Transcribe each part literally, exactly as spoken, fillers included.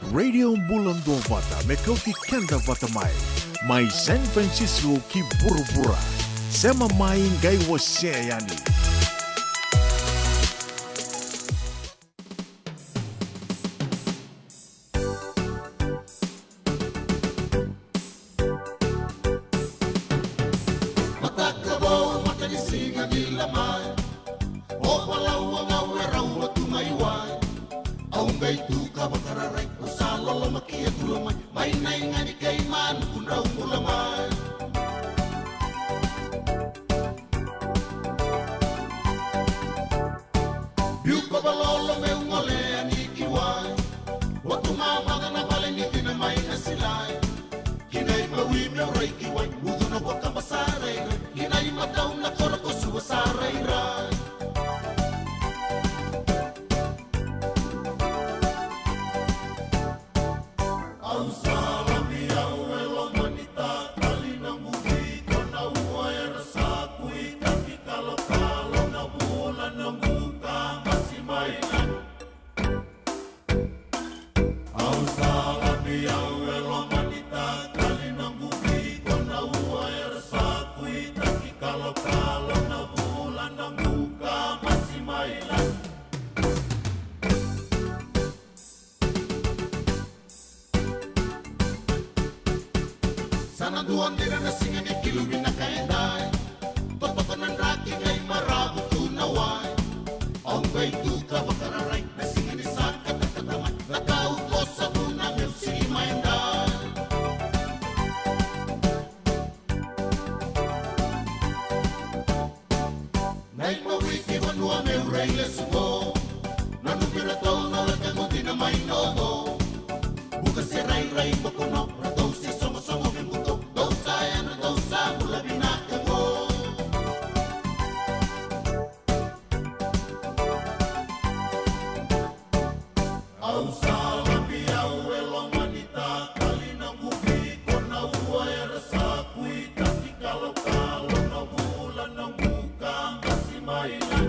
Radio Bula Duavata, me kauti keda vata mai. Mai San Francisco ki vuravura. Sema mai, qai wasea yani. Mataka vou, matanisiga ni la mai. O Palau, o Gau, e rau a tu mai wai. Au qai tu ka vakararai, au sa loloma ki a tu la mai. Mai na iga ni kei manu, ku drau bula mai. Biu ko valolo meu gole yani ki wai. Watu mamaca na vale ni cina mai na silai. Kina i mawi meu rai ki wai. Mucu na vakaba sa rairai. Kina i matau na koro ko suva sa rairai. Au sa lavi au e loma ni takali na guvi ko na ua era sa kuitaki kalokalo na vula na guka masi mai na. Au sa lavi au e loma ni takali na guvi ko na ua era sa kuitaki kalokalo na vula na guka masi mai na. Sa na dua dina na siga ni kilu vinaka e dai. Totoka na draki qai maravu tu na wai. Au qai tu ka vakararai na siga ni sa katakata mai. Na kau ko sa tu na meu sili mai e dai. Na imawi ki vanua meu rai lesu qo. Na nubi ratou na laka qo dina mai na oqo. Buka se rairai bokono, ratou se sogosogo me buto. Dou sa yadra, dou sa bula vinaka qo. Au sa lavi au e loma ni takali na guvi ko na ua era sa kuitaki kalokalo na vula na guka masi mai na.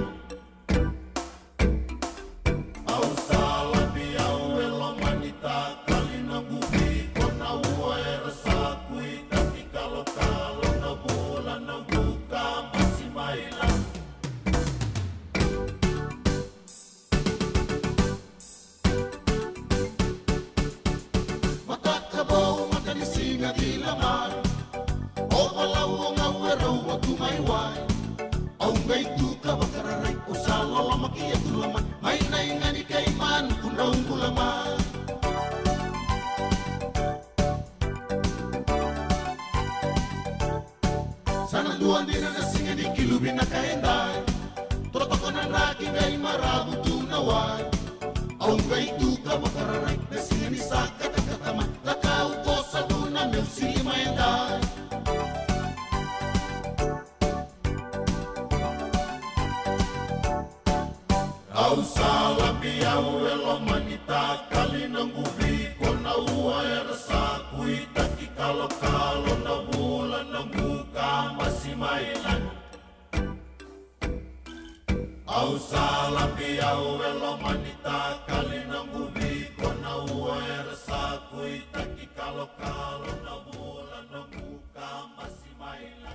Au sa lavi au e loma ni takali na guvi ko na ua era sa kuitaki kalokalo na vula na guka masi mai na. Mataka vou, matanisiga kila mai. O Palau, o Gau, e rau a tu mai wai. Au qai tu ka vakararai, au sa loloma ki a tu la mai. Mai na iga ni kei manu, ku drau bula mai. Sa na dua dina na siga ni kilu vinaka e dai. Totoka na draki qai maravu tu na wai. Au qai tu ka vakararai na siga ni sa katakata mai. Lako au ko sa tu na meu sili mai e dai. Au sa lavi au e loma ni takali na guvi ko na ua era sa kuitaki kalokalo na vula na guka masi mai na. Au sa lavi au e loma ni takali na guvi ko na ua era sa kuitaki kalokalo na vula na guka masi mai na.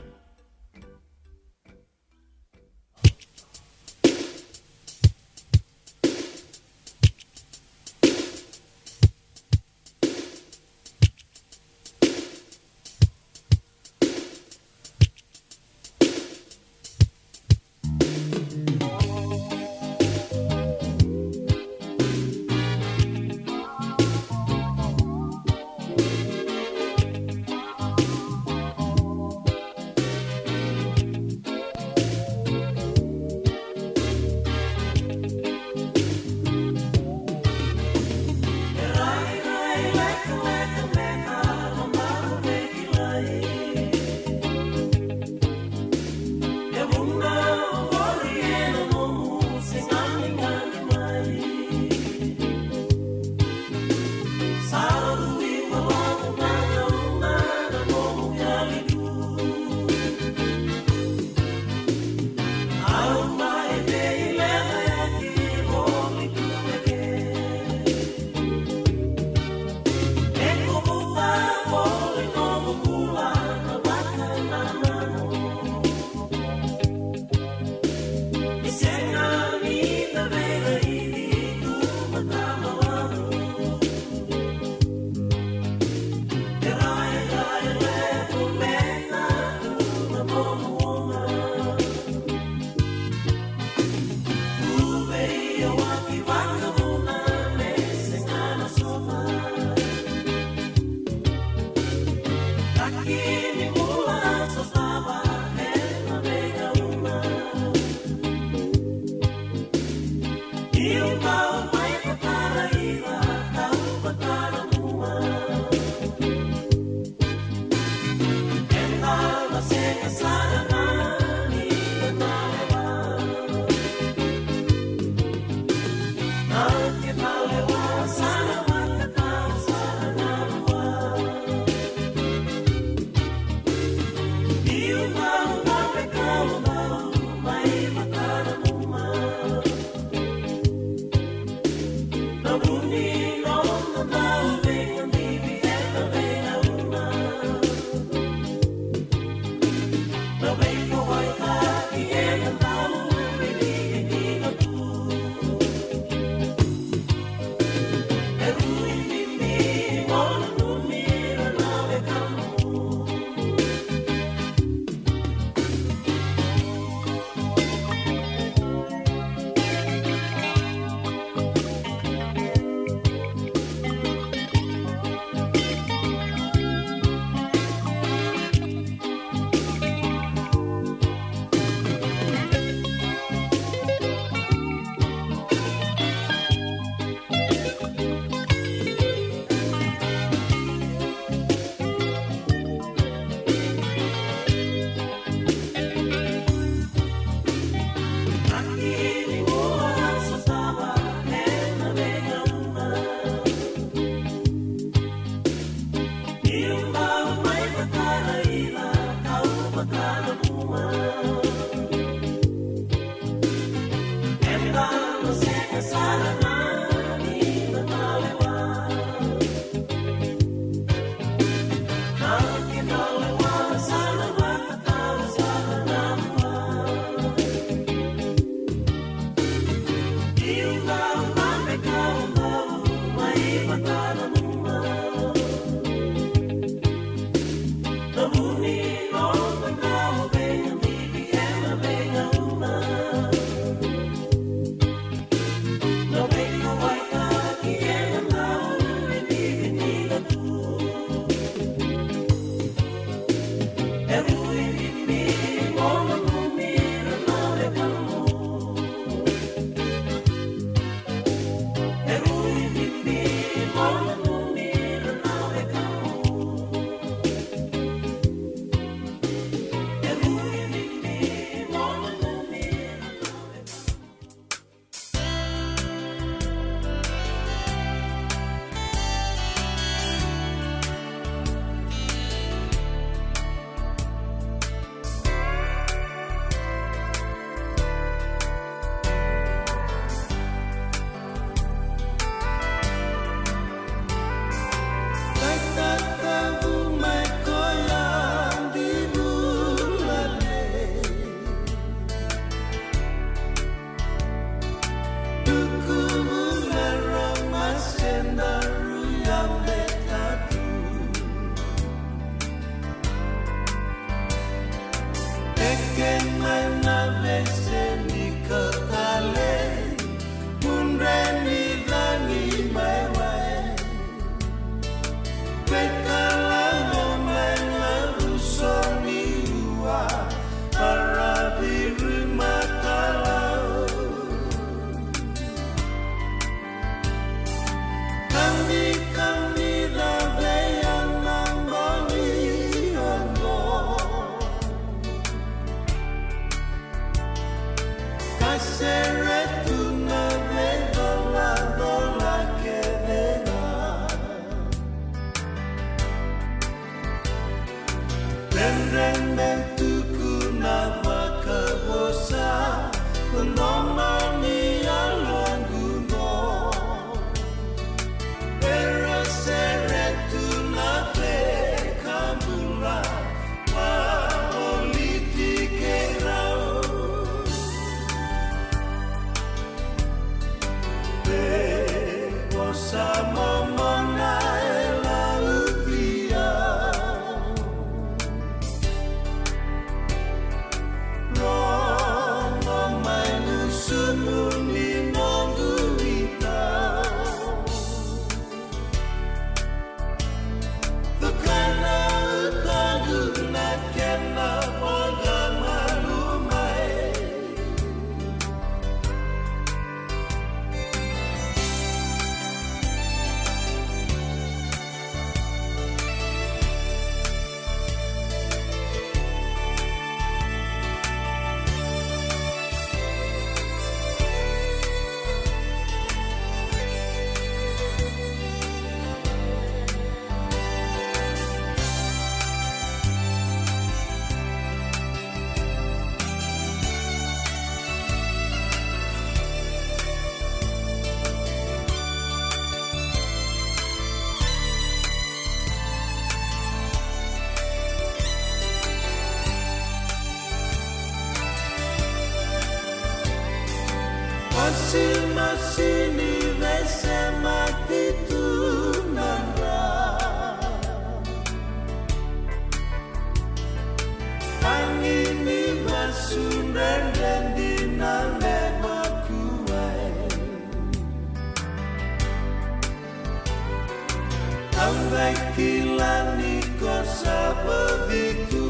Au qai kila ni ko sa vakavitu,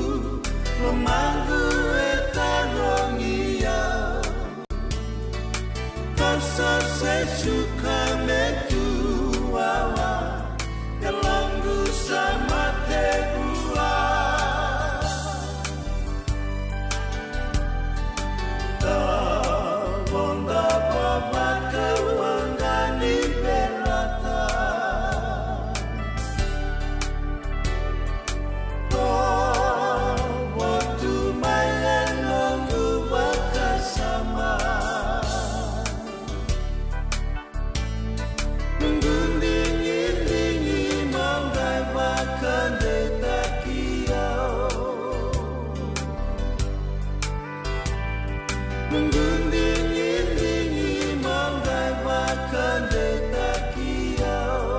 lomaqu e tarogi au. Ko sa se suka me tu wawa, yaloqu sa mate vua. Ka voda vavaka waqa ni verata. Ko votu mai e noqu vakasama. Noqu digidigi mo qai vakadeitaki au. Noqu digidigi mo qai vakadeitaki au.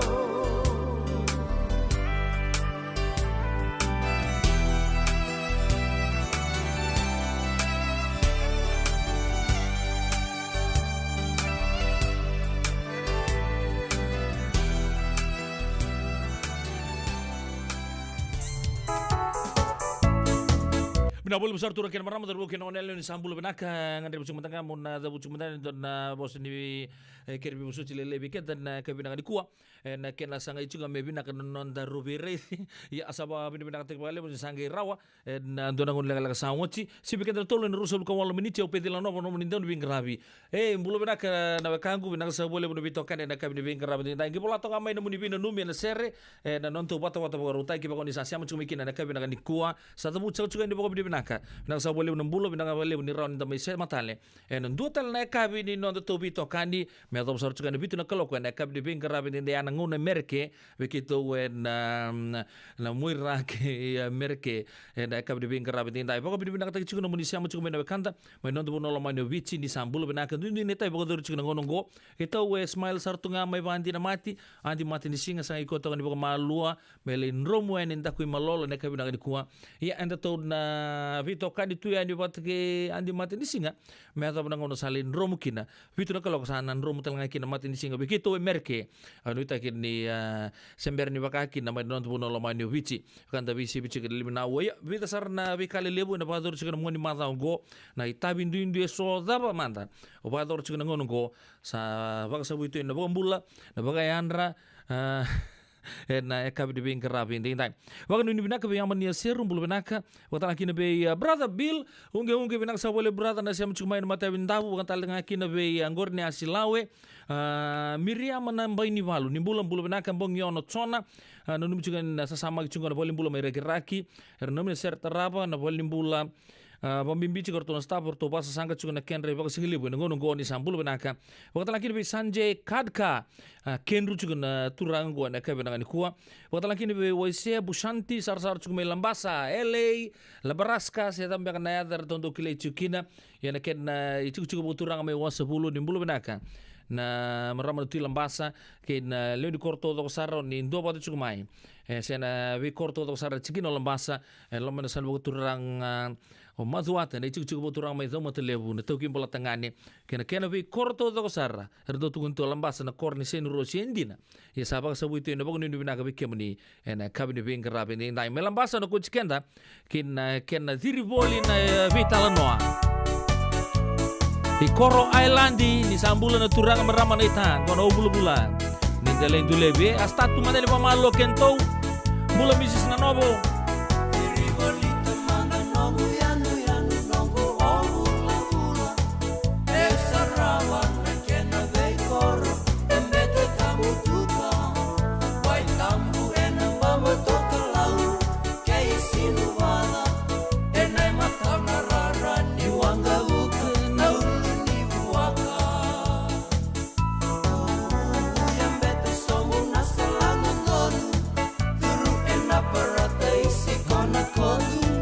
Vinaka vakalevu sara turaga kei na marama, cauravou kei na goneyalewa, ni sa bula vinaka. Gadrevi tiko mada ga mo na cavuti tiko mada e dua na vosa ni, e, kere veivosoti lailai vei keda ena yakavi vinaka nikua. Ena kena sagai tiko ga me vinaka na noda rau veiraici. Ia, sa vakavinavinakataki vakalevu ni sa qai rawa ena dua na gauna lekaleka sa oti. Sivi keda na tolu ena ruasagavulu ka walu miniti, au Pecila Nova, nomuni dauniveiqaravi. E, bula vinaka na wekaqu, vinaka sara vakalevu na veitokani ena yakavi ni veiqaravi edaidai. Qai vola toka mai na nomuni veinanumi ena sere, ena nodatou vatavata vakarautaki, vaka oni sa sema tiko mai kina ena yakavi vinaka nikua. Sa cavuti saka tiko yani vakavinavinaka. Vinaka sara vakalevu na bula, vinaka vakalevu ni rawa ni da mai sema tale ena dua tale na yakavi ni nodatou veitokani, me yacova sara tiko ena vitu na kaloko ena yakavi ni veiqaravi edaidai, ena gauna Mereke, vei keitou ena, na Muaira kei, e, Mereke, ena yakavi ni veiqaravi edaidai. Vakavinavinakataki tiko na nomuni sema tiko mai na wekada mai na noda vanua lomani o Viti, ni sa bula vinaka. Duidui na itavi vakayacori tiko na gauna oqo. Keitou e smile sara tu ga mai vakadinamati, Adi Matanisiga, sa qai koya toka ni vakamalua me lai dromu yani e daku i Malolo ena yakavi vinaka nikua. Ia, edatou na veitokani tu yani vata kei Adi Matanisiga, me yacova na gauna sa lai dromu kina. Vitu na kaloko sa na dromu tale ga kina Matanisiga vei keitou e Mereke. Au nuitaki ni, a, se bera ni vaka kina mai na noda vanua lomani o Viti. Ka da veisivi tiko ena lima na aua. Ia, vica sara na veika lelevu ena vakayacori tiko ena mua ni macawa oqo. Na itavi duidui eso cava mada o vakayacori tiko na gauna oqo. Sa vakasavui tu ena vakabula, na vakayadra, a, ena yakavi ni veiqaravi edaidai. Vakanuinui vinaka vei Amania Seru, bula vinaka. Vakatale ga kina vei, a, brother Bill, uqeuqe, vinaka sara vakalevu brother na sema tiko mai na matavi Davu. Vakatale ga kina vei, a, Qori ni Asilawe, a, Miriama Nabainivalu, ni bula, bula vinaka. Bogi Ono Jona, a, nanumi tiko ni na sasamaki tiko na valenibula mai Rakiraki. Era nanumi na sere tarava na valenibula. A, vakabibi tiko o ratou na staff, o ratou vakasasaqa tiko na kedra ivakasigalevu ena gauna oqo, ni sa bula vinaka. Vakatale ga kina vei Sanjay Kadka, a, kedru tiko na turaga oqo ena yakavi vinaka nikua. Vakatale ga kina vei Waisea Bushanti, sarasara tiko mai Labasa, L A, Labaraska, se cava beka na yaca eratou dau kilai tiko kina. Ia na kena itikotiko vakaturaga mai Wasavulu, ni bula vinaka na marama na Tui Labasa, kei na lewe ni koro taucoko sara oni duavata tiko mai. E, se na veikoro taucoko sara e tiko kina o Labasa, e loma na sala vakaturaga o Macuata, na itikotiko vakaturaga mai Caumatalevu, na Tauki Bolatagane, kei na kena veikoro taucoko sara era dau tukuni tu o Labasa, na koro ni Saint Rose, e dina. Ia sa vakasavui tu ena vakanuinui vinaka vei kemuni ena yakavi ni veiqaravi edaidai. Mai Labasa na koti keda ki na kena ciri voli na, e, veitalanoa. I Koro Ailadi, ni sa bula na turaga, marama naita, qo na o vulavula. Ni da lai dulevi, e, a start tu mada ni vakamalua keitou. Bula Misis Nanovo. Ciri voli tamana noqu yanuyanu, noqu o vulavula. E sarava na kena veikoro, e bete tabu tuka. Wai tabu ena baba tokalau, kei Sinuvala, ena imatai na rara ni waqavuka, na ulu ni vuaka. Uya bete sobu na sala dodonu, curu ena parataisi ko na kodu.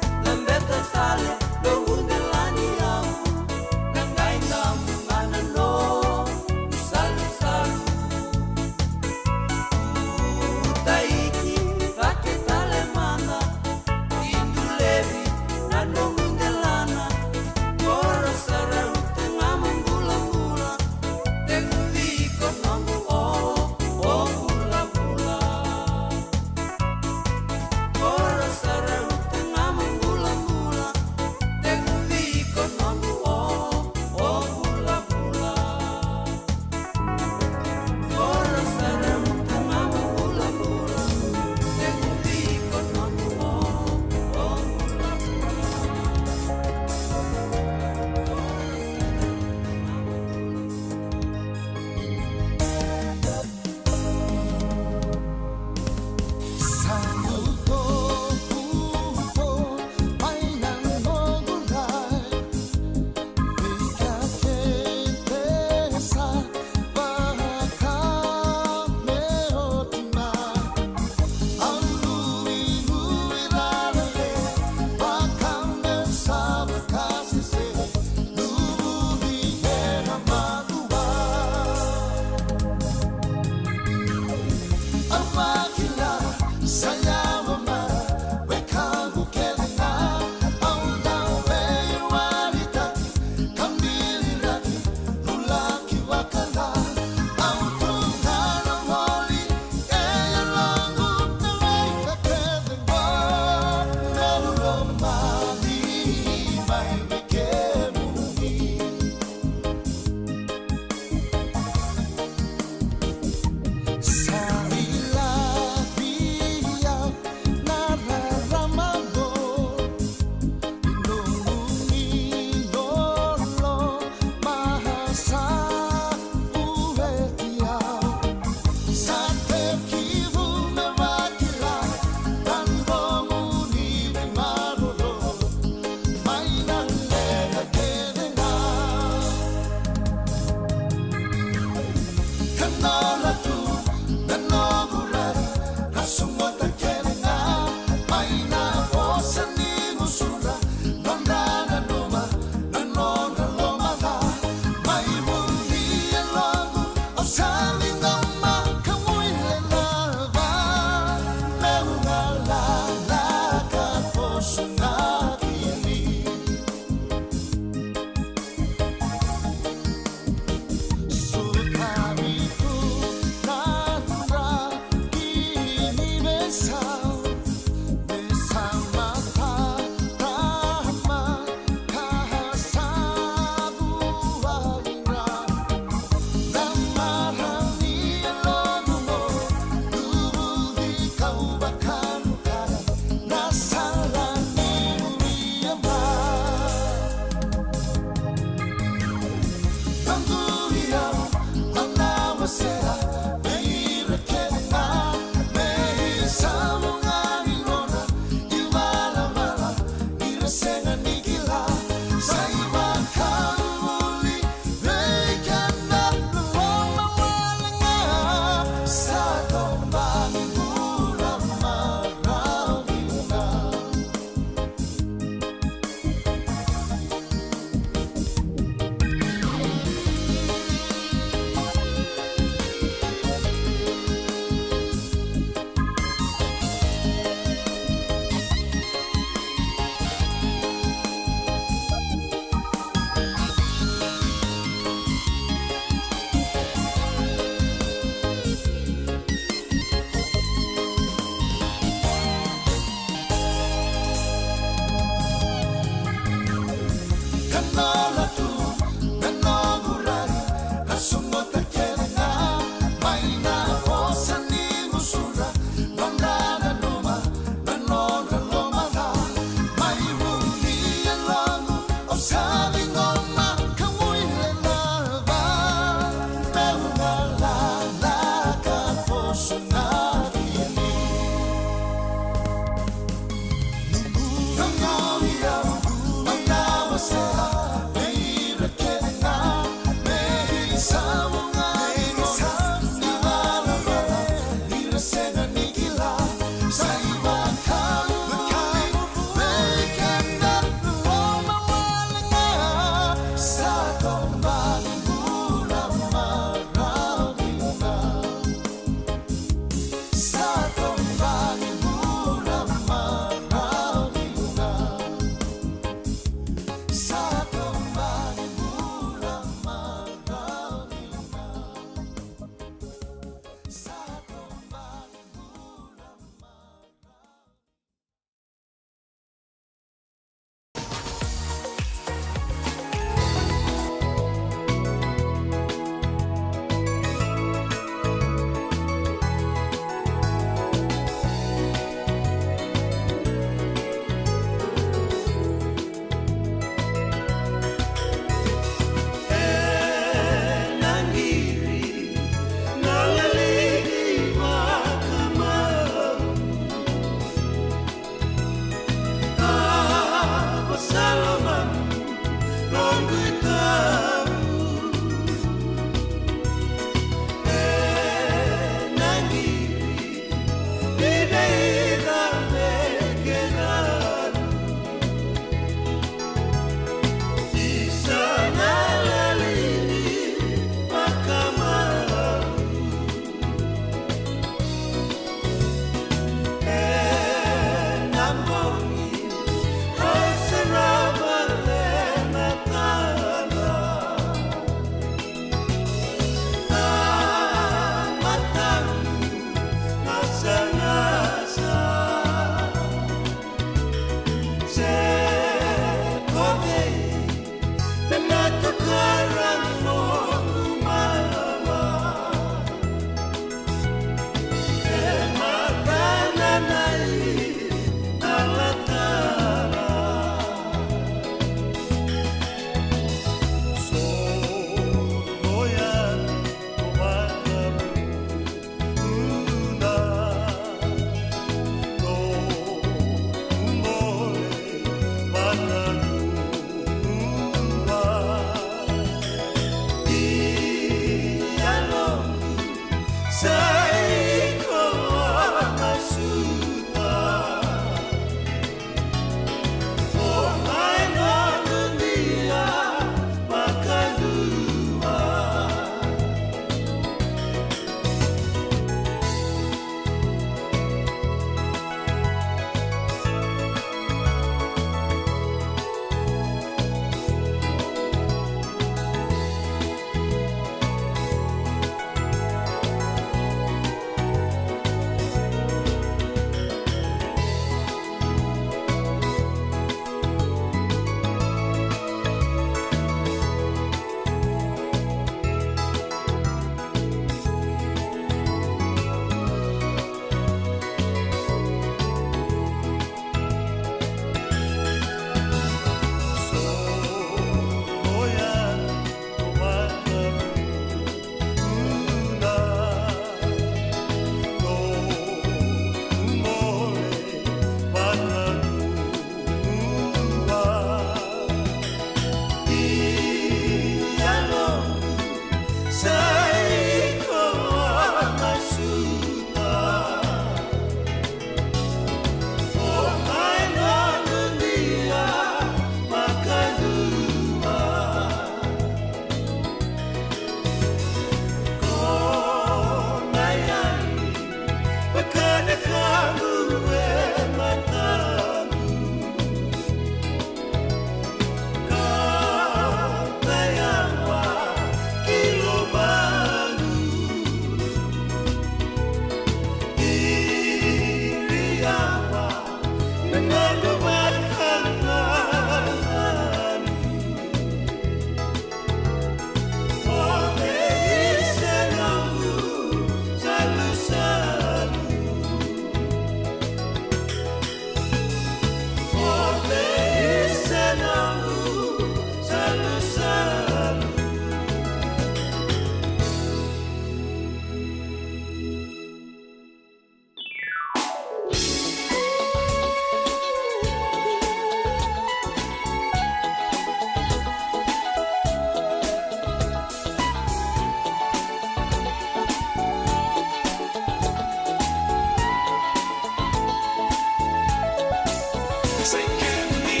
Sa i kemuni.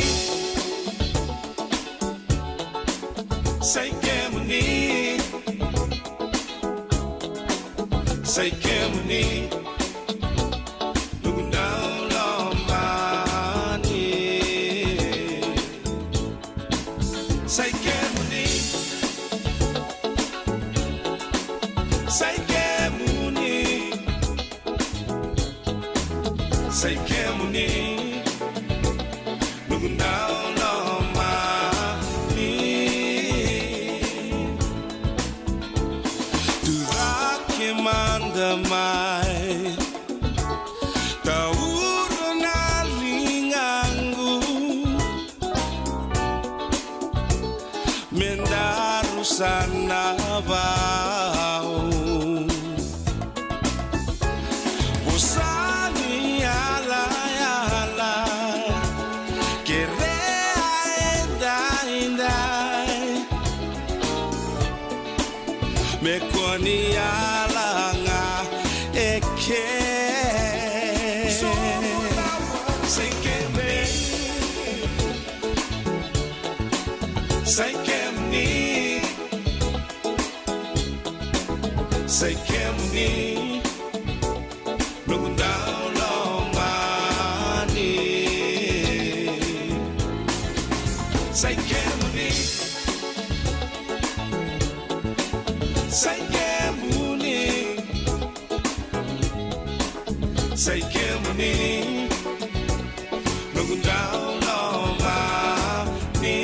Sa i kemuni. Sa i kemuni. Noqu dau lomani. Sa i kemuni. Sa i kemuni. Sa i kemuni. Noqu dau lomani. Tu cake mada mai. Taura na ligaqu. Me daru sa na vau. Vosa ni yalayala. Kerea edaidai. Me kua ni yala ga eke. Sa i kemuni. Sa i kemuni. Sa i kemuni. Noqu dau lomani. Sa i kemuni. Sa i kemuni. Sa i kemuni. Noqu dau lomani.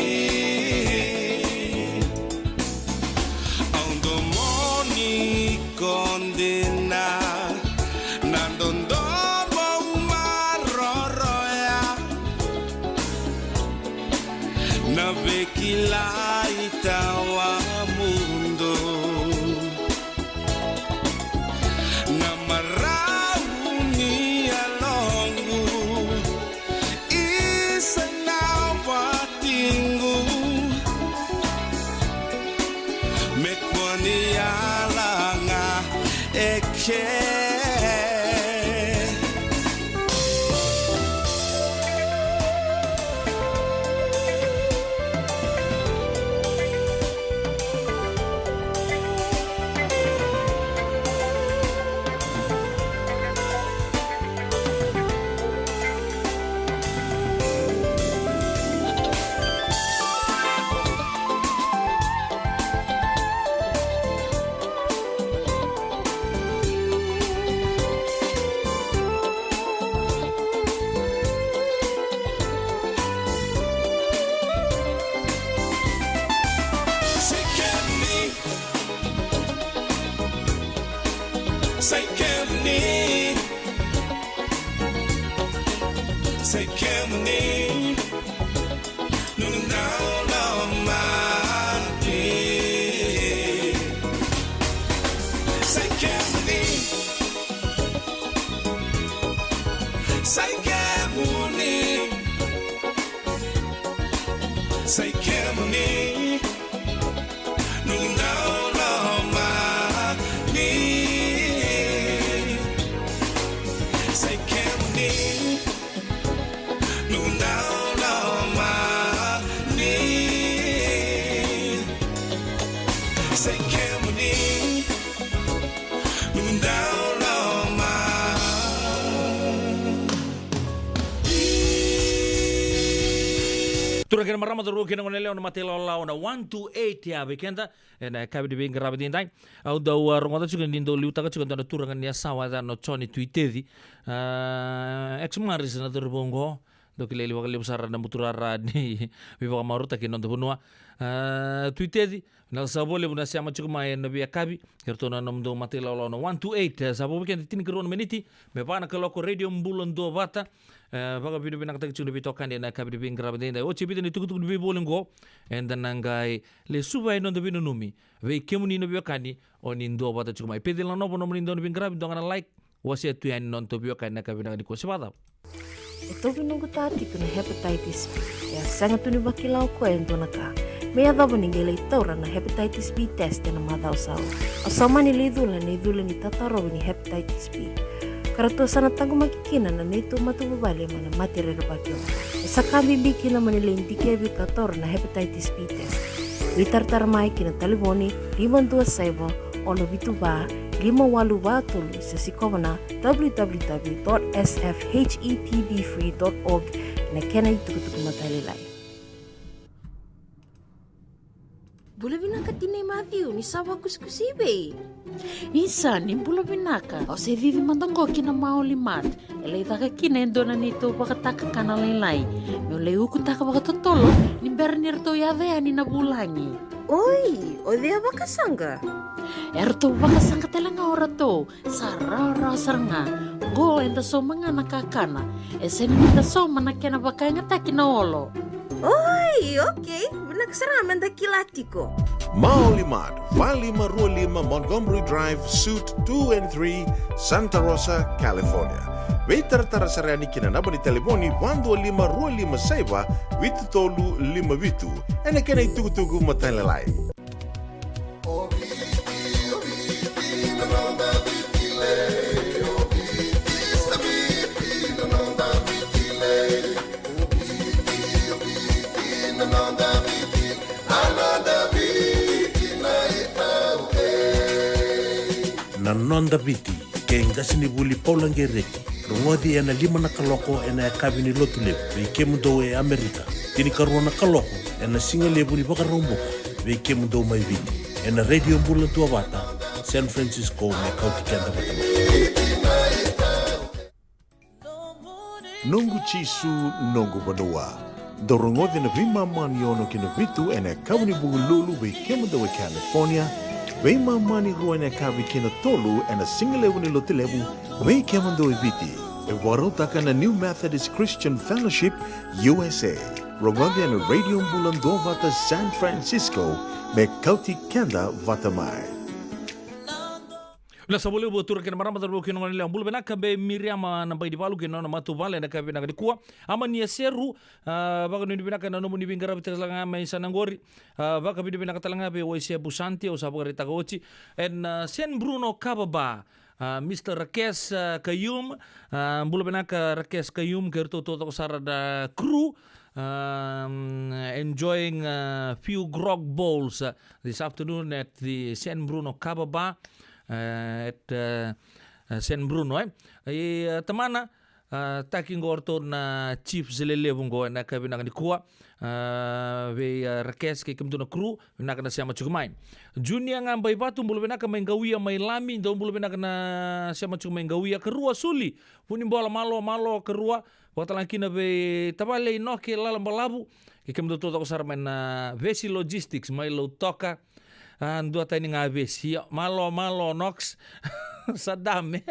Au domoni ko dina. Na dodomo maroroya. Na veikilai tawamudu. Na marau ni yaloqu. Isa na watiqu. Me kua ni yala ga eke. Sa i kemuni. Sa i kemuni. Sa i kemuni. Noqu dau lomani. Sa i kemuni. Sa i kemuni. Sa i kemuni. Noqu dau lomani. Sa i kemuni. Noqu dau lomani. Sa i kemuni. Noqu dau lomani. Turaga kei na marama, cauravou kei na goneyalewa, na mata ilawalawa na one two eight ya vei keda ena yakavi ni veiqaravi edaidai. Au dau, a, rogoca tiko ni dau liutaka tiko e dua na turaga ni Yasawa, yacana o Joni Tuiteci. A, ex Maris na cauravou oqo. Dau kilai vakalevu sara na buturara ni veivakamarautaki e noda vanua. A, Tuiteci, na sa vo levu na sema tiko mai ena veiyakavi. Eratou na nomudou mata ilawalawa na one two eight, e, sa vo vei keda tinikarua na miniti me va na kaloko, Radio Bula Duavata. E, vakavinavinakataki tiko na veitokani ena yakavi ni veiqaravi edaidai. Oti e vica na itukutuku ni veivoli oqo, eda na qai lesuva e noda veinanumi vei kemuni na veiwekani o ni duavata tiko mai. Pecila Novo nomuni dau ni veiqaravi, dua ga na like. Wasea tu yani na nodatou veiwekani ena yakavi vinaka nikua. Se vakacava? E tauvi noqu ta tiko na hepatitis B. E a sega tu ni vakila o koya e dua na ka. Me yacova ni qai lai taura na hepatitis B test ena macawa sa oti. Au sa mani lai cula ena icula ni tatarovi ni hepatitis B. ka ratou sa na taqomaki kina na neitou matavuvale mai na mate rerevaki oqo. E sa ka bibi kina mo ni lai dikevi ka toro na hepatitis B test. Veitaratara mai ki na talevoni lima dua saiva, ono vitu va, lima walu va tolu, se sikova na w w w dot s f h e p b free dot org na kena itukutuku matailalai. Bula vinaka tinai Matthew, ni sa vakusikusi vei? Isa, ni bula vinaka. Au se cici mada qo ki na Maoli Mart. E lai caka kina e dua na neitou vakatakakana lailai. Meu lai ukutaka vakatotolo ni bera ni ratou yaco yani na vulagi. Oi, o cei a vakasaqa? E ratou vakasaqa tale ga o ratou. Sa rawarawa sara ga. Qo eda sauma ga na kakana. E sega ni da sauma na kena vakayagataki na olo. Oi, okei. Vinaka sara ga me da kila tiko. Maoli Mart, va lima rua lima Montgomery Drive, Suite two and three, Santa Rosa, California. Veitaratara sara yani ki na naba ni talevoni va dua lima rua lima saiva vitu tolu lima vitu. Ena kena itukutuku matailalai. Na Noda Viti, kei qasenivuli Paula Qereti. Rogoci ena lima na kaloko ena yakavi ni Lotulevu vei kemudou e Amerika. Tinikarua na kaloko ena sigalevu ni Vakaraubuka vei kemudou mai Viti. Ena Radio Bula Duavata, San Francisco, me kauti keda vata mai. Noqu Jisu, noqu vanua. Dou rogoci na veimama ni ono ki na vitu ena yakavi ni Vukelulu vei kemudou e California, veimama ni rua ena yakavi ki na tolu ena sigalevu ni Lotulevu vei kemudou e Viti. E vakarautaka na New Methodist Christian Fellowship U S A. Rogoci ena Radio Bula Duavata San Francisco, me kauti keda vata mai. Vinaka saka vakalevu turaga kei na marama, cauravou kei na goneyalewa. Bula vinaka vei Miriama Nabainivalu kei na nona matavuvale ena yakavi vinaka nikua. Amania Seru, a, vakanuinui vinaka na nomuni veiqaravi tale ga mai sa na qori. A, vakavinavinaka tale ga vei Waisea Busanti, au sa vakaraitaka oti. Ena, a, San Bruno Kava Bar, a, Mister Rakes, a, Kayum, a, bula vinaka Rakes Kayum, kei ratou taucoko sara na crew, um, enjoying a few grog bowls, a, this afternoon at the San Bruno Kava Bar, a, at, a, a, San Bruno, e. E, a, tamana, a, taki qo o ratou na Chiefs lelevu qo ena yakavi vinaka nikua, a, vei, a, Rakes kei kemudou na crew, vinaka na sema tiko mai. Junior Gabaivatu, bula vinaka mai Qauia mai Lami, dou bula vinaka na sema tiko mai Qauia. Karua Suli, Vunibola, malo, malo, karua. Vakatalega kina vei tavale Inoke Lalabalavu, kei kemudou taucoko sara mai na Vesi Logistics mai Lautoka. A, duatani ga vesi. Io, malo, malo, Nox. Sa dame.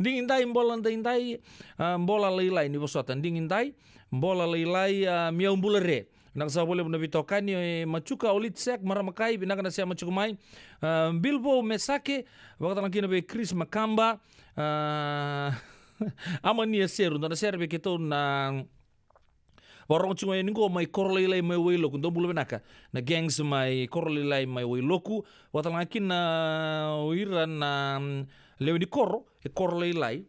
Digidai, Bola Daidai, a, Bola Lailai, ni vosota. Digidai, Bola Lailai, a, Miau Bula Re. Vinaka saka vakalevu na veitokani, e, Machuka Olitsek, Marama Kai, vinaka na sema tiko mai. A, Bilbo Mesake, vakatalega kina vei Chris Makaba, a, Amania Seru, dou na sere vei keitou na Vakarorogo tiko yani qo mai Korolailai mai Wailoku, dou bula vinaka. Na gangs mai Korolailai mai Wailoku, vakatalega kina o ira na, mm, lewe ni koro e Korolailai.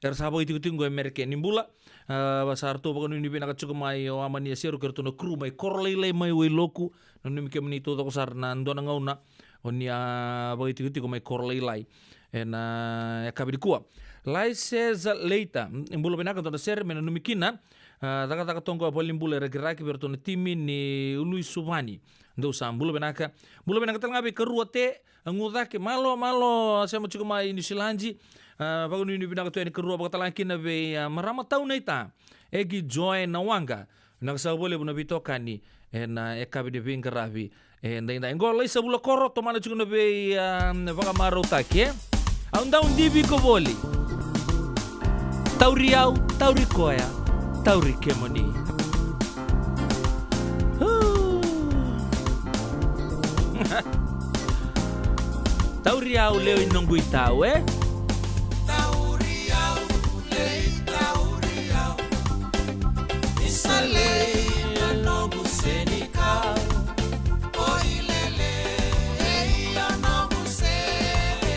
Era sa vakaitikotiko qo e Merika, ni bula. A, sa ratou vakanuinui vinaka tiko mai o Amania Seru kei ratou na crew mai Korolailai mai Wailoku. Nanumi kemuni taucoko sara na dua na gauna o ni a vakaitikotiko mai Korolailai ena yakavi nikua. Lai says later, mm, bula vinaka, dou na sere me nanumi kina. A, cakacaka toka qo e valenibula e Rakiraki vei iratou na timi ni Uluisuvani. Dou sa bula vinaka. Bula vinaka tale ga vei Karua Te, a, Gucake, malo, malo, a, sema tiko mai Niusiladi. A, vakanuinui vinaka tu yani Karua, vakatalega kina vei, a, marama tau naita, Egi Joy Nawaqa. Vinaka saka vakalevu na veitokani ena, a, yakavi ni veiqaravi. E, daidai qo Laisa Vulakoro, tomana tiko na vei, a, vakamarautaki, e? Au dau divi iko voli. Tauri au, tauri koya, tauri kemuni. Tauri au, lewe i noqu itau, e? Tauri au, lewe, tauri au. Isa lei na noqu senikau. Oi lele, e ia noqu senikau.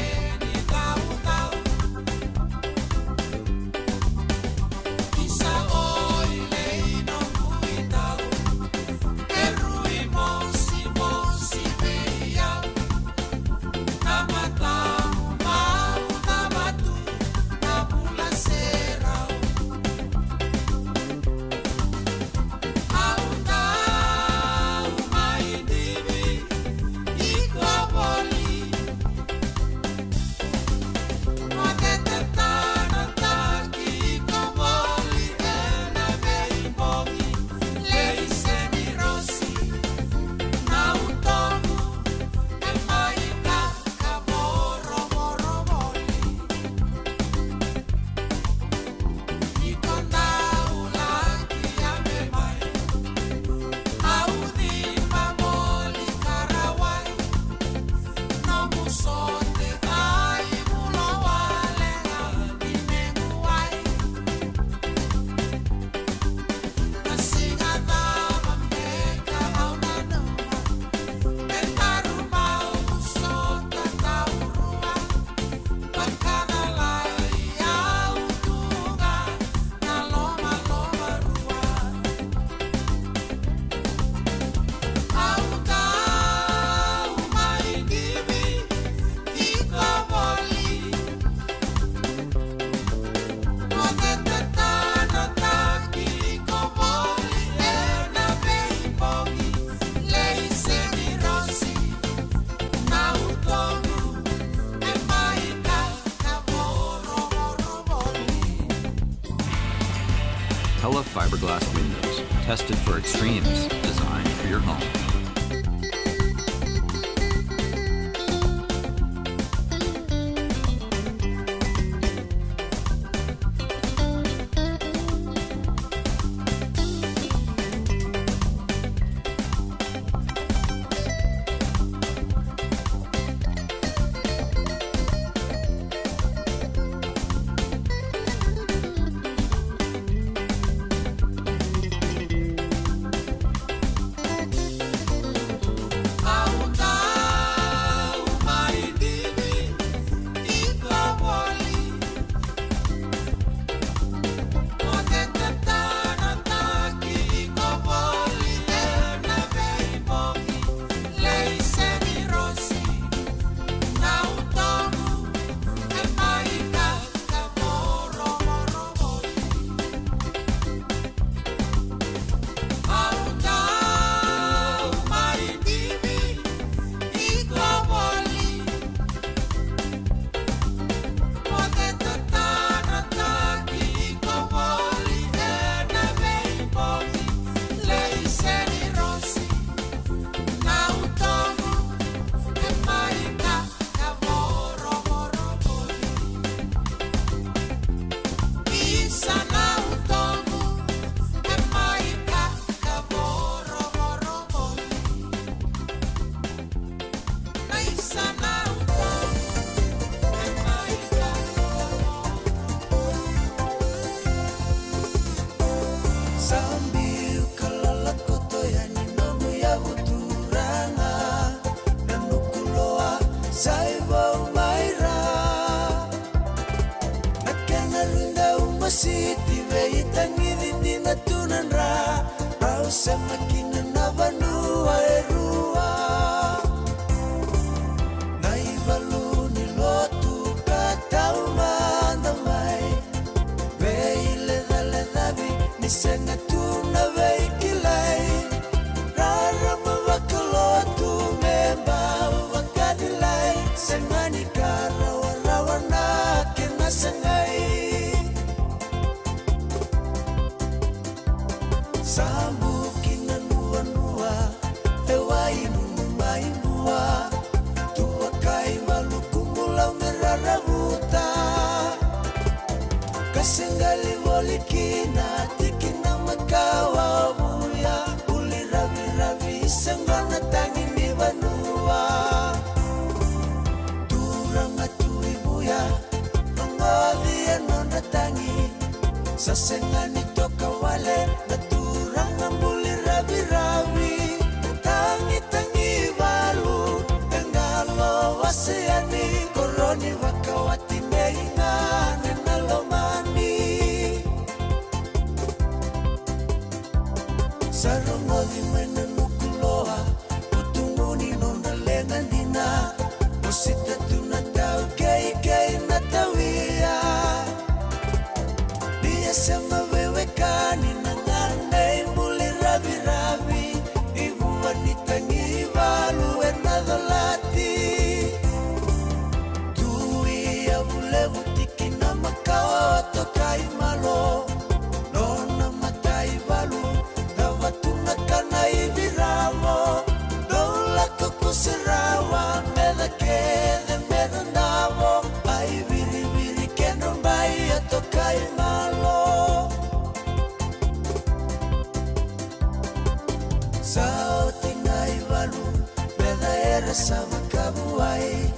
Ella fiberglass windows, tested for extremes, designed for your home. Sa biu ka lala koto yani nomu yavu Turaga, na nuku loa sa ivau mai ra. Na kena rui dau masiti vei tagici ni na tu na dra. Au sema kina na vanua e rua. Na ivalu ni lotu ka taumada mai. Veilecalecavi ni sega tu na veikilai. Rarama vakalotu me bau vakacilai. Sega ni ka rawarawa na kena sagai. Sa buki na nuanua e wai nunu mai bua. Tuvakai valu kumu lau me raravuta. Ka se qali voli kina tiki na makawa vuya. Buli raviravi se gona tagi ni vanua. Turaga Tui Vuya, rogoci e nodra tagi. Sa sega ni toka wale na turaga buli raviravi. Tagitagi valu e qalo wase yani, koroni vakawati me igane na lomani. Sa rogoci mai na nuku loa, utugu ni nona leqa dina. Mosita tu na tau keikei na tauia. Ni e sema veiwekani na ganei buli raviravi. I vua ni tagi valu e na colati. Tui a vulevu tiki na makawa tokai malo. Nona matai valu, cava tu na kana i viravo. Dou lako kuse rawa, me cakece me na davo. Ai viriviri kedra bai a tokai malo. Sa oti na ivalu, me ca era sa vakavuai.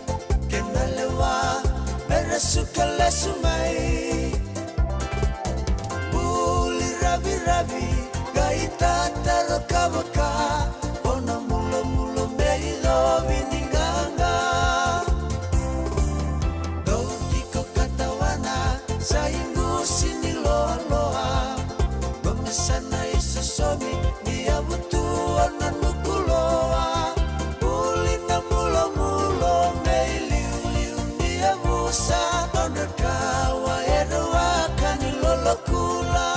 Kena lewa, me ra suka lesu mai. Buli raviravi, qai tataro ka vaka. O na mulomulo me icovi ni qaqa. Dou tiko ka tawana, sa iqusi ni loaloa. Qo me sa na isosomi, ni yavu tu o na nuku loa. Buli na mulomulo, me iliuliu ni yavusa. O na kawa era waka ni lolokula.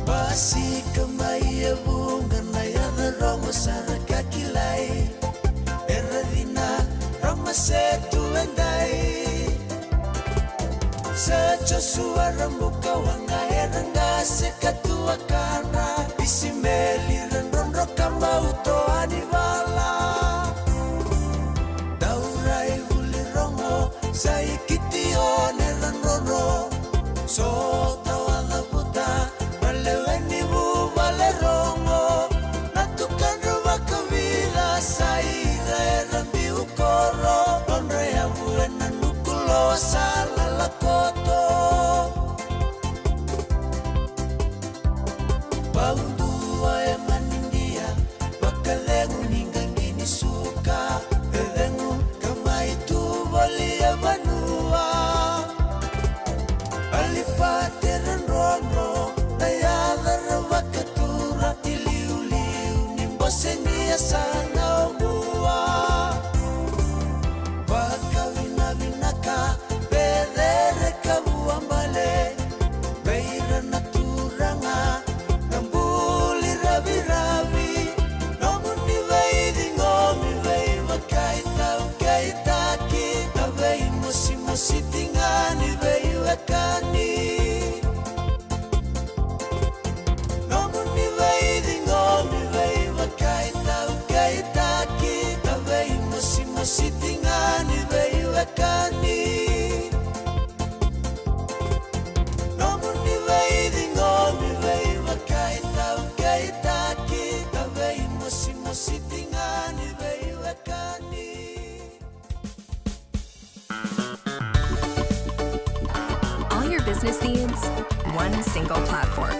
Basika mai e vuqa na yaca rogo sara ka kilai. Era cina roma se tu e dai. Sa Josua ra buka waqa era qase ka tuakana. Isimeli ra drodro ka bau toa ni vala. Dau rai vuli rogo sa i Kitione ra drodro. So tawa cavuta na lewe ni vuvale rogo. Na tukadra vakavica sa ira era biu koro. Nodra yavu ena nuku loa sa lala koto. Bau dua e manidia vakacegu ni qaqi ni suka. E cegu ka mai tu voli e vanua. Alipate ra drodro na yaca ra vakatura. Iliuliu ni bose ni yasana o Mua. Vakavinavinaka Pecere ka Vuabale. Vei ira na turaga na buli raviravi. Nomuni veiciqomi veivakaitaukeitaki. Na veimosimosi tiga ni veiwekani. Nomuni veiciqomi veivakaitaukeitaki. Na veimosimosi tiga ni veiwekani. Nomuni veiciqomi veivakaitaukeitaki. Na veimosimosi tiga ni veiwekani. All your business needs, one single platform.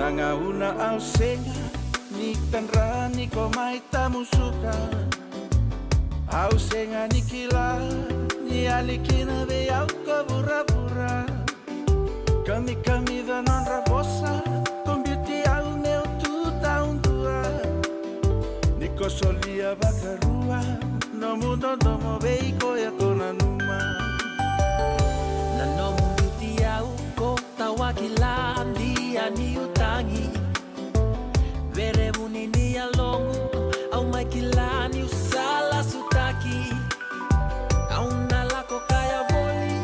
Na gauna au sega ni tadra ni ko mai tamusuka, au sega ni kila ni yali kina vei au ko vuravura. Kamikamica nodra vosa, ko biuti au meu tu taudua. Ni ko solia vakarua nomu dodomo, vei koya ko nanuma. Na nomu biuti au ko tawakila, dia niu tagi. Verevu ni ni yaloqu, au mai kila niu sa lasutaki. Au na lako kaya voli,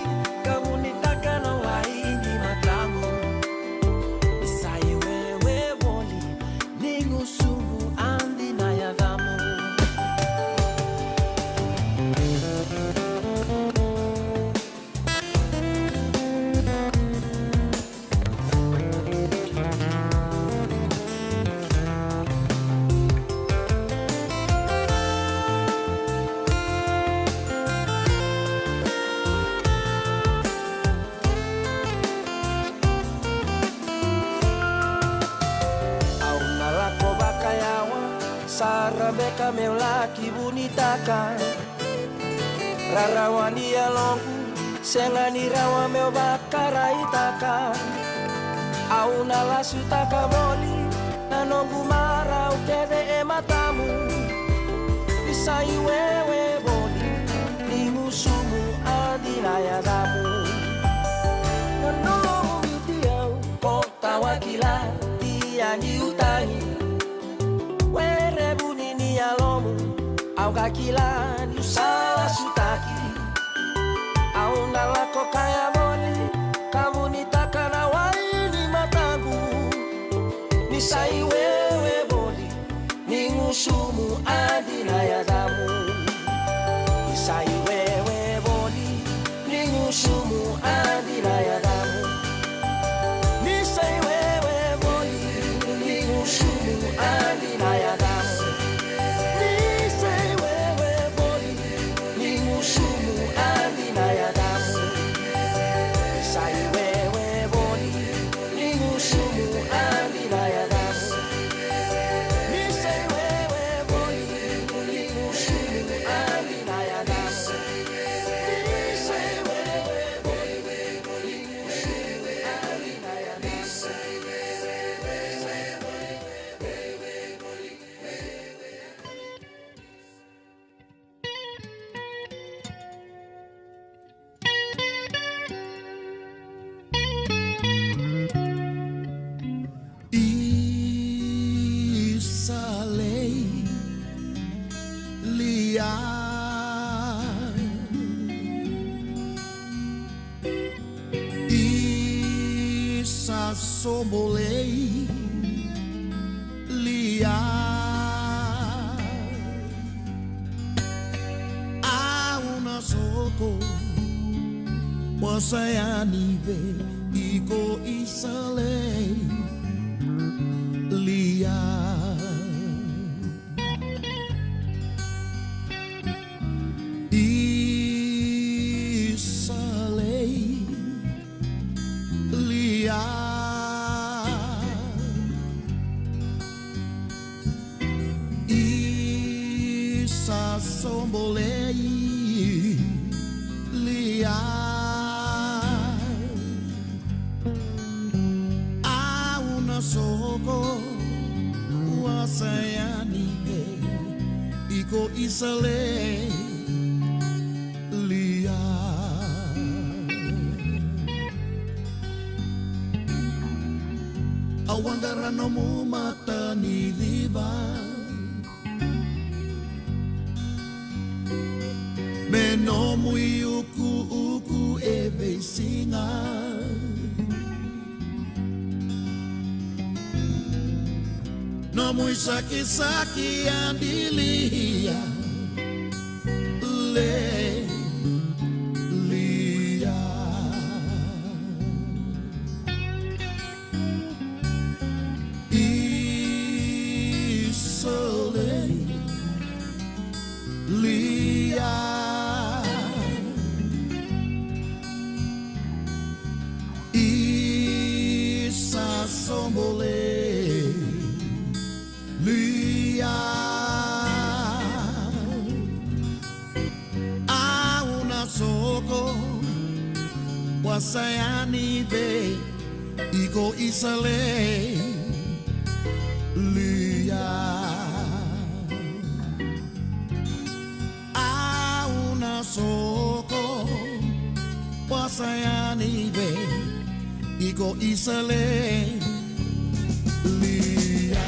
ka vunitaka na wai ni matamu. Ni sa i wewe voli, ni gusumu a dina yacamu. Au na lako vakayawa sara beka meu laki vunitaka. Rarawa ni yaloqu, sega ni rawa meu vakaraitaka. Au na lasutaka voli na noqu marau kece e matamu. Ni sa i wewe voli, ni gusumu a dina yacamu. Na nomu biuti au ko tawakila, dia niu tagi. Werevu ni ni yalomu, au ka kila niu sa lasutaki. Au na lako kaya voli, ka vunitaka na wai ni matamu. Ni sa i wewe voli, ni gusumu a dina yacamu. Ni sa i wewe voli, ni gusumu a dina yacamu. Ni sa i wewe voli, ni gusumu a dina yacamu. Ni sa i wewe voli, ni gusumu a dina yacamu. Ni sa i wewe voli, ni gusumu a dina yacamu. Ni sa i wewe voli, ni gusumu a dina yacamu. Ni sa i wewe voli, ni gusumu a dina yacamu. Isa lei lia. Isa sobo lei lia. Au na soko, wasaya ni vei iko Isa lei lia. Isa lei lia. Isa sobo lei lia. Au na soko, wasaya ni vei iko Isa lei lia. Au a qara nomu mata ni liva me nomu iukuuku e veisiga. Nomu isakisaki a di lia lei lia. Isa lei lia. Isa sobo lei Lia, au na soko, wasayani vei iko Isale. Lia, au na soko, wasayani vei iko Isale. Lia.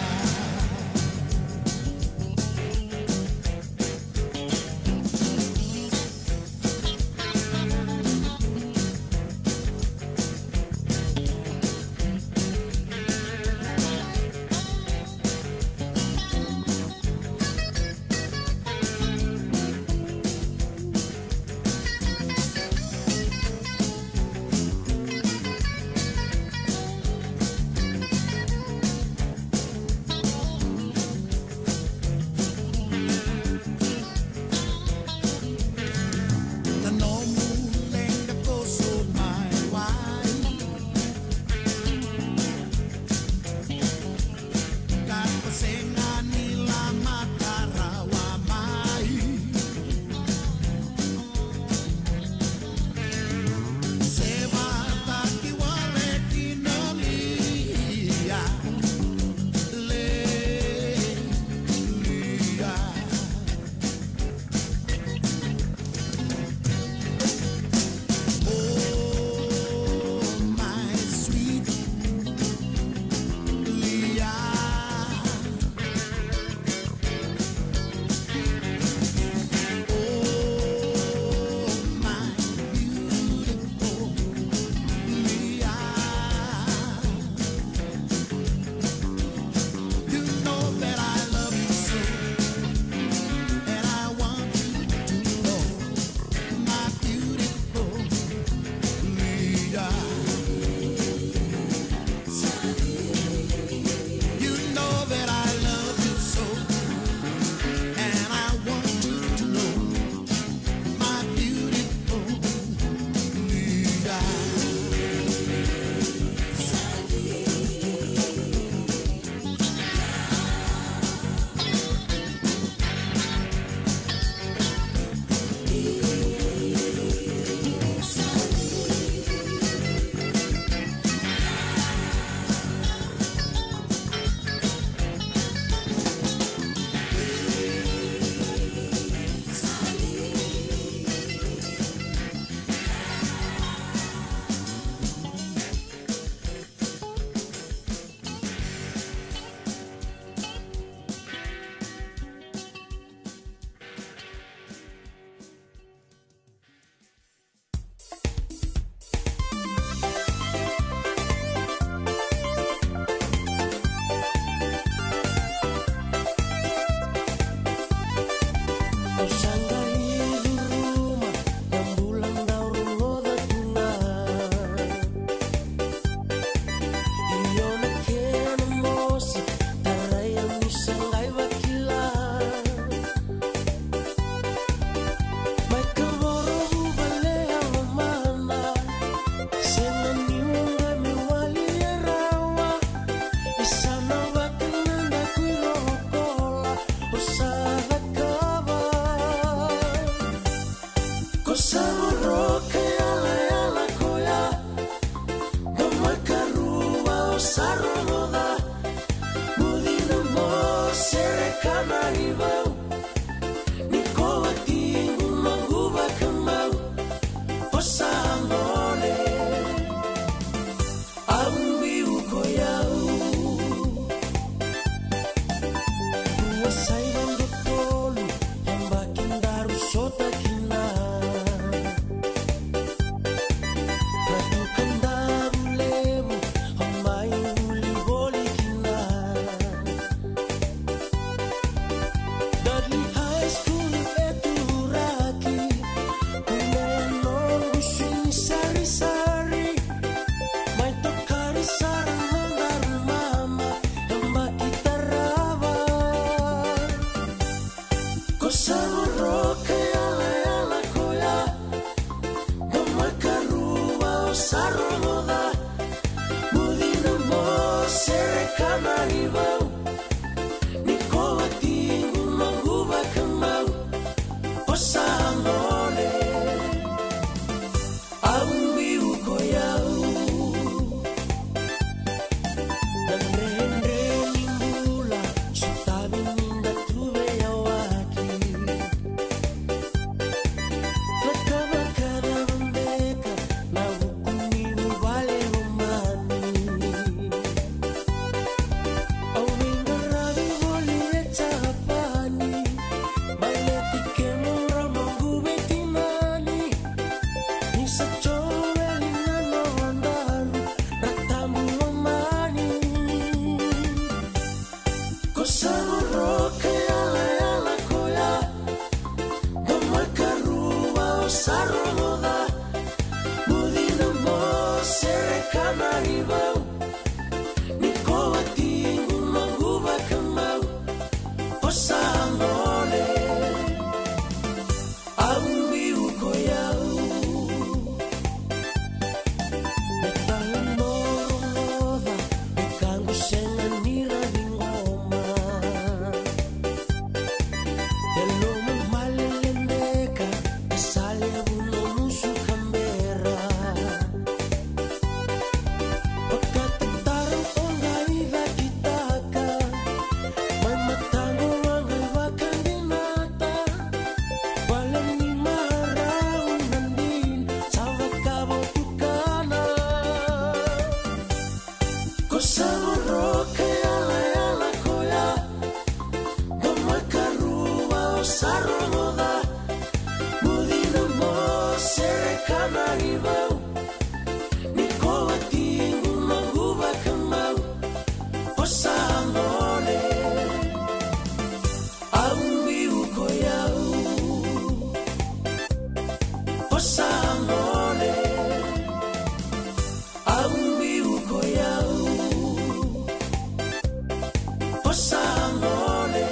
Sa gole,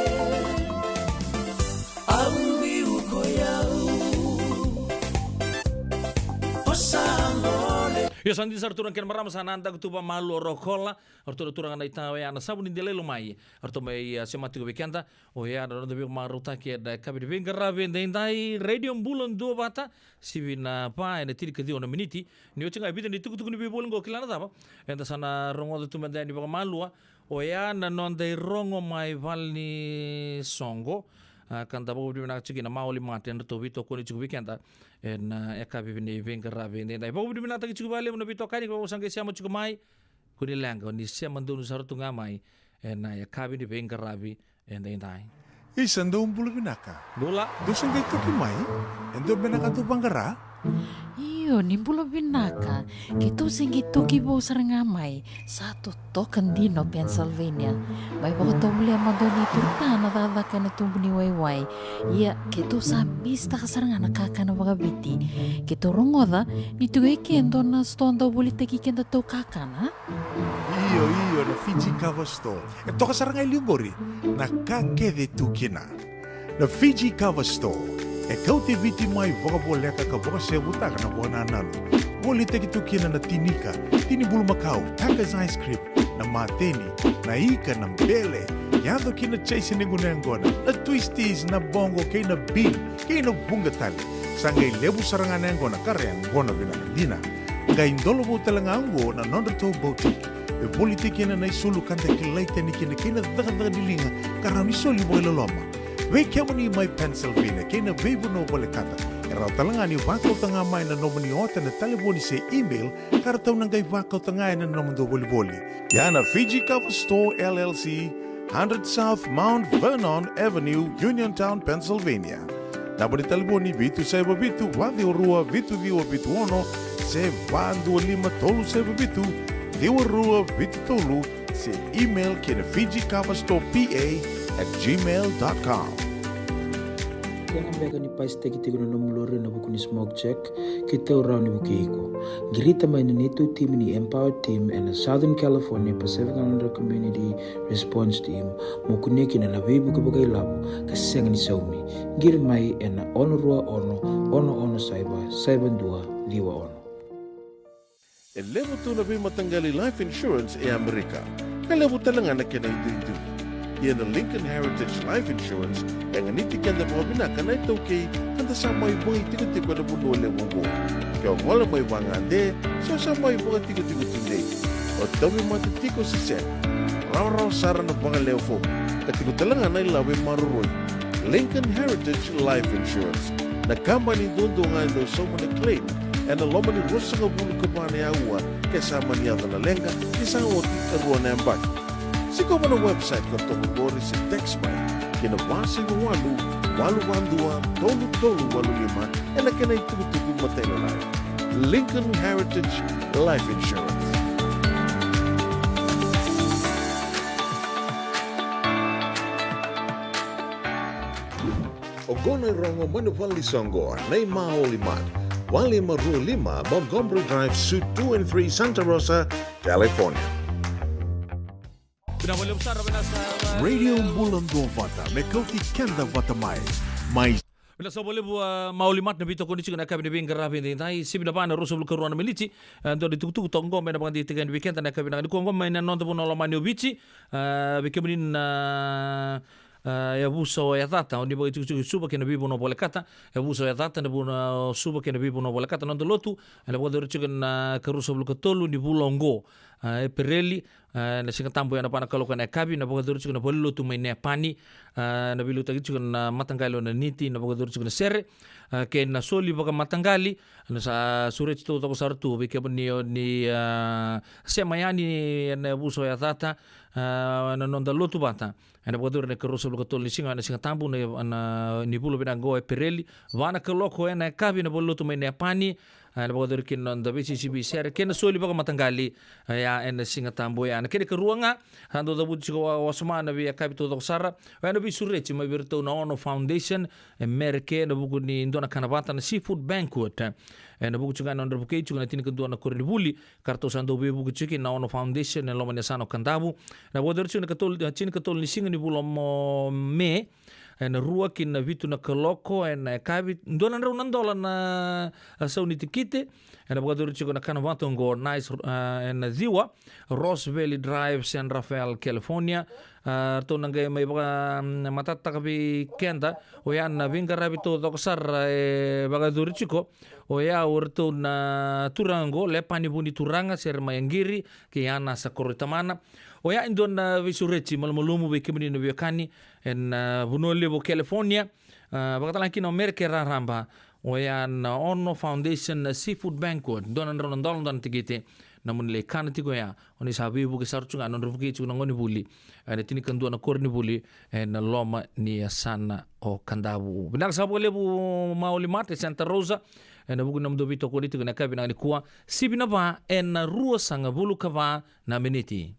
au biu ko yau. O sa gole. Io, sa dina sara turaga kei na marama, sa na daku tu vakamalua o Rokola. O ratou na turaga na itawa ya na Savu ni Delai Lomai. O ratou mai, a, sema tiko vei keda. Oya na noda veimarautaki ena yakavi ni veiqaravi edaidai, Radio Bula Duavata, sivi na va ena tinikaciwa na miniti. Ni oti ga e vica na itukutuku ni veivoli oqo, kila na cava? Eda sa na rogoca tu mada yani vakamalua. Oya na noda irogo mai valenisoqo. A, ka da vakavinavinaka tiko kina na Maoli Mart, e ratou veitokoni tiko vei keda ena, a, yakavi ni veiqaravi edaidai. Vakavinavinakataki tiko vakalevu na veitokani, ka vaka sa qai sema tiko mai. Ko ni leqa, ni sema donu sara tu ga mai ena yakavi ni veiqaravi edaidai. Isa, dou bula vinaka. Bula. Dou sa qai toki mai? E dua beka na ka dou vaqara? Io, ni bula vinaka. Keitou se qai toki vou sara ga mai. Sa totoka dina o Pennsylvania. Mai vakatovolea mada o neitou ka na cakacaka ena tubu ni waiwai. Ia, keitou sa misitaka sara ga na kakana vakaviti. Keitou rogoca ni tu e ke e dua na sitoa dau volitaki kedatou kakana. Io, io, na Fiji Kava Store. E toka sara ga e liu qori na ka kece tu kina. Na Fiji Kava Store e kauti Viti mai vakavoleka ka vakasevutaka na vakanananu. Volitaki tu kina na tinika, tini bulumakau, Tucker's ice cream, na mateni, na ika, na bele, yaco ki na chase ni gunu yaqona, na twisties, na boqo kei na bean, kei na vuqa tale. Sa qai levu sara ga na yaqona ka ra yaqona vinaka dina. Qai dolovou tale ga oqo na nodratou boutique. E volitaki kina na isulu ka da kilai tani kina kei na cakacaka ni liga ka rawa ni soli vakailoloma. Vei kemuni mai Pennsylvania kei na veivanua volekata, e rawa tale ga ni vakauta ga mai na nomuni ota ena talevoni se email ka ratou na qai vakauta ga ena nomudou volivoli. Ia na Fiji Kava Store L L C, hundred South Mount Vernon Avenue, Uniontown, Pennsylvania. Naba ni talevoni vitu saiva vitu, va ciwa rua, vitu ciwa vitu ono, se va dua lima tolu saiva vitu, ciwa rua vitu tolu, se email ki na Fiji Kava Store P A at gmail dot com. Kena beka ni pasitaki tiko na nomu lori ena vuku ni smoke check, keitou rawa ni vukei iko. Qirita mai na neitou timi ni Empower Team ena Southern California Pacific Islander Community Response Team, mo kunea kina na veivuke vakailavo ka sega ni saumi. Qiri mai ena ono rua ono, ono ono saiva, saiva dua ciwa ono. E levu tu na veimataqali life insurance e Amerika, ka levu tale ga na kena iduidui. Ia na Lincoln Heritage Life Insurance e ganiti keda vakavinaka na iTaukei, ka da sa mai vakaitikotiko ena vanua levu oqo. Ke o gole mai vagade se o sa mai vakatikotiko tudei, o tauvimate tiko se sega, rawarawa sara na vakalewe fomu, ka tiko tale ga na ilavo e maroroi. Lincoln Heritage Life Insurance, na kabani duadua ga e dau sauma na claim ena loma ni ruasagavulu ka va na aua ke sa mani yaco na leqa, ke sa oti e rua na yabaki. Sikova na website ka toka qori se text mai ki na va saiva walu, walu va dua, tolu tolu walu lima ena kena itukutuku matailalai. Lincoln Heritage Life Insurance. Oqo na irogo mai na valenisoqo, na iMaoli Mart, va lima rua lima Montgomery Drive, Suite two and three, Santa Rosa, California. Vinaka vakalevu sara, vinaka sara. Radio Bula Duavata, me kauti keda vata mai. Mai. Vinaka sara vakalevu, a, Maoli Mart na veitokoni tiko ena yakavi ni veiqaravi edaidai, sivi na va na ruasagavulu ka rua na miniti. A, dua na itukutuku toka oqo me na vakadeitaki yani vei keda ena yakavi vinaka nikua oqo mai na noda vanua lomani o Viti. A, vei kemuni na, a, yavusa o Yacata, o ni vakaitikotiko i Suva kei na veivanua volekata, yavusa o Yacata, na vanua o Suva kei na veivanua volekata, noda lotu ena vakayacori tiko ena ikaruasagavulu ka tolu ni vula oqo, a, Epereli, a, na Sigatabu, ena va na kaloko ena yakavi, na vakayacori tiko na valenilotu mai Nepani, a, na veiliutaki tiko na mataqali o Naniti, na vakayacori tiko na sere, a, kei na soli vakamataqali, na sa sureti taucoko sara tu vei kemuni o ni, a, sema yani ena yavusa o Yacata, a, na noda lotu vata. Ena vakayacori ena ikaruasagavulu ka tolu ni siga, na Sigatabu, na, na, ni vula vinaka oqo Epereli, va na kaloko ena yakavi, na valenilotu mai Nepani, E, na vakayacori kina na noda veisisivi sere kei na soli vakamataqali, e, ya ena Siga Tabu ya. Na kena ikarua ga, sa dau cavuti tiko wa-, wasoma na veiyakavi taucoko sara. O ya na veisureti mai vei iratou na Ono Foundation e Mereke, ena vuku ni dua na kanavata na seafood banquet. E, ena vuku tiko ga na nodra vukei tiko na tinikadua na koronivuli ka ratou sa dau veivuke tiko kina na Ono Foundation ena loma ni yasana o Kadavu. Na vakayacori tiko na katolu, tinikatolu ni siga ni vula o Me, ena rua ki na vitu na kaloko ena yakavi. Dua na drau na dola na, a, sau ni tikite. Ena vakayacori tiko na kanavata oqo, Nice, a, ena ciwa, Ross Valley Drive, San Rafael, California. A, ratou na qai mai vaka, mm, matatataka vei keda o ya na veiqaravi taucoko sara e vakayacori tiko. O ya o iratou na turaga oqo, Lepani Vunituraga Seremaia Qiri kei Anasa Koroitamana. O ya e dua na veisureti malumalumu vei kemuni na veiwekani ena, a, vanua levu o California, a, vakatalega kina o Mereke raraba. O ya na Ono Foundation na seafood banquet, dua na drau na dola dua na tikite. Na moni lai kana tiko ya, o ni sa veivuke sara tu ga, nodra vukei tiko na gonevuli ena tinikadua na koronivuli ena loma ni yasana o Kadavu. Vinaka sara vakalevu Maoli Mart e Santa Rosa ena vuku ni nomudou veitokoni tiko ena yakavi vinaka nikua. Sivi na va ena ruasagavulu ka va na miniti.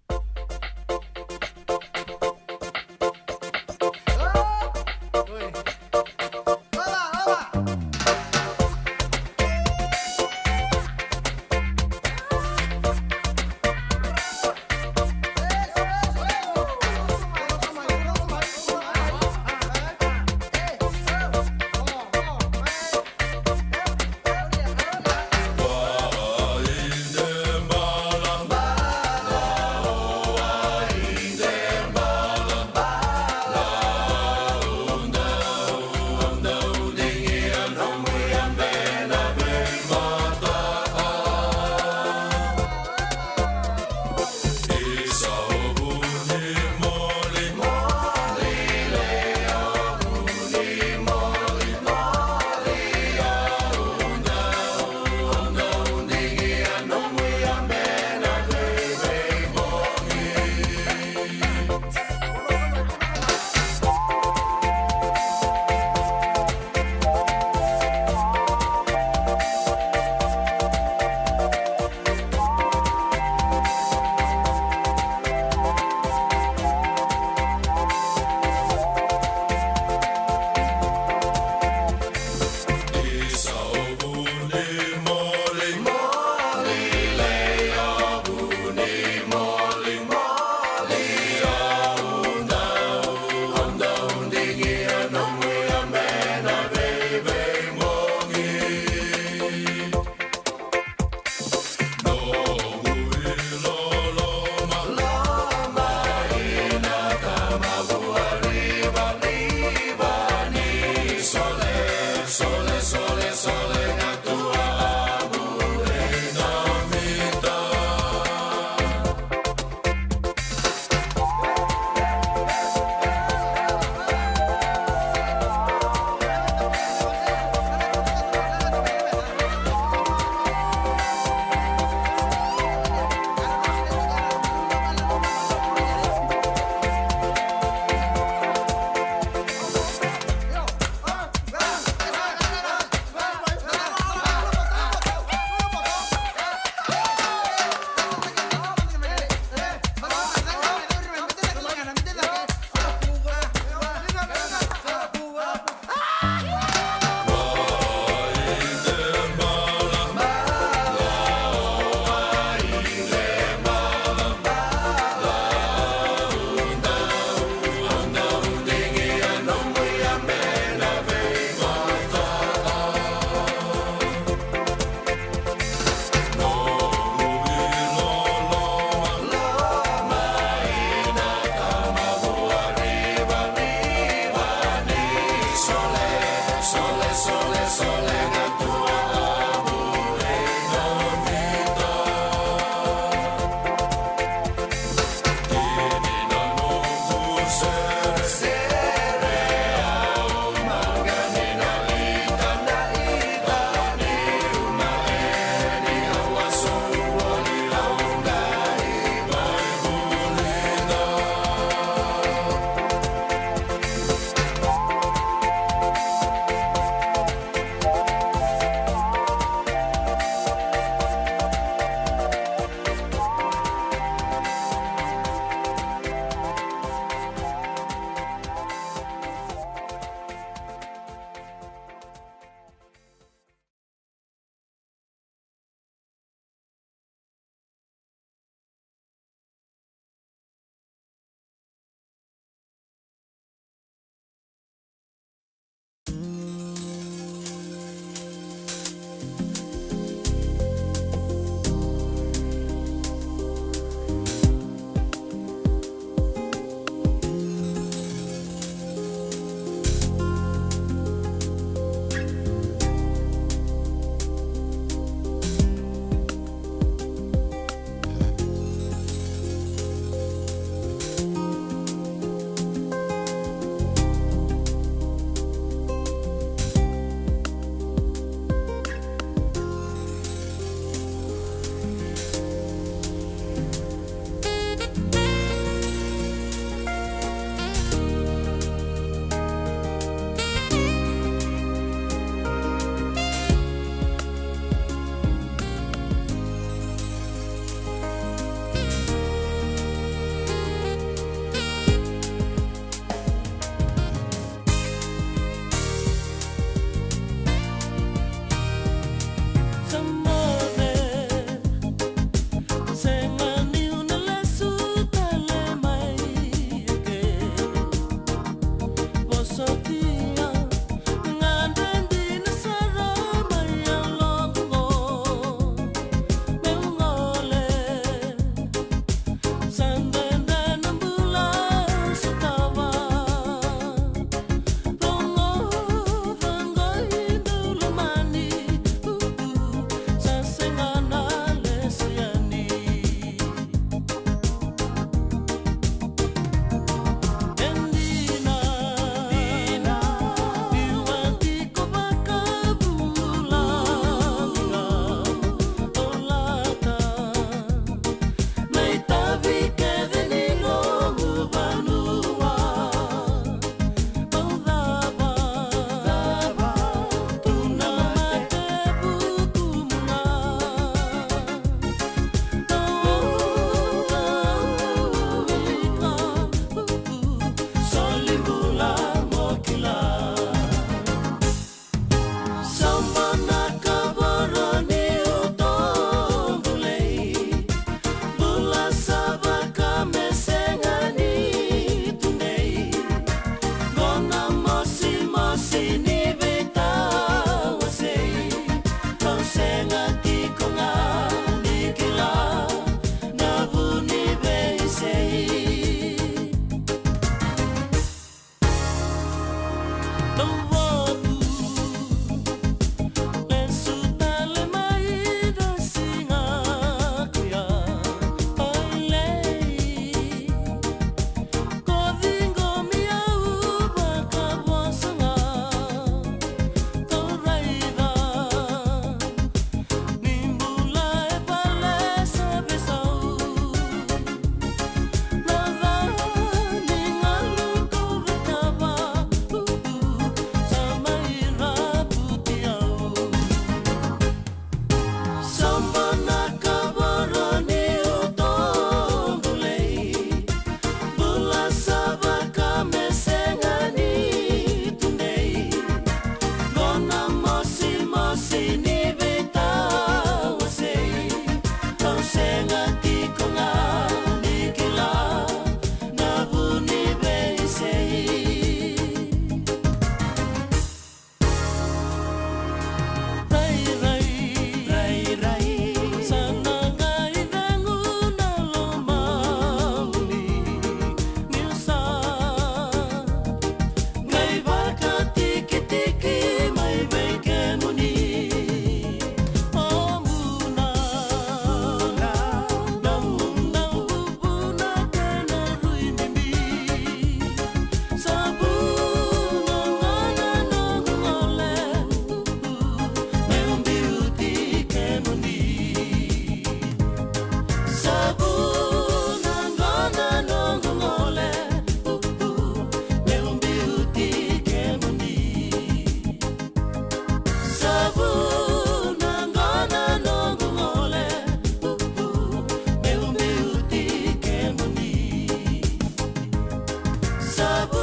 Sa vu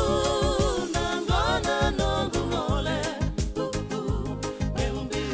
na gona noqu gole.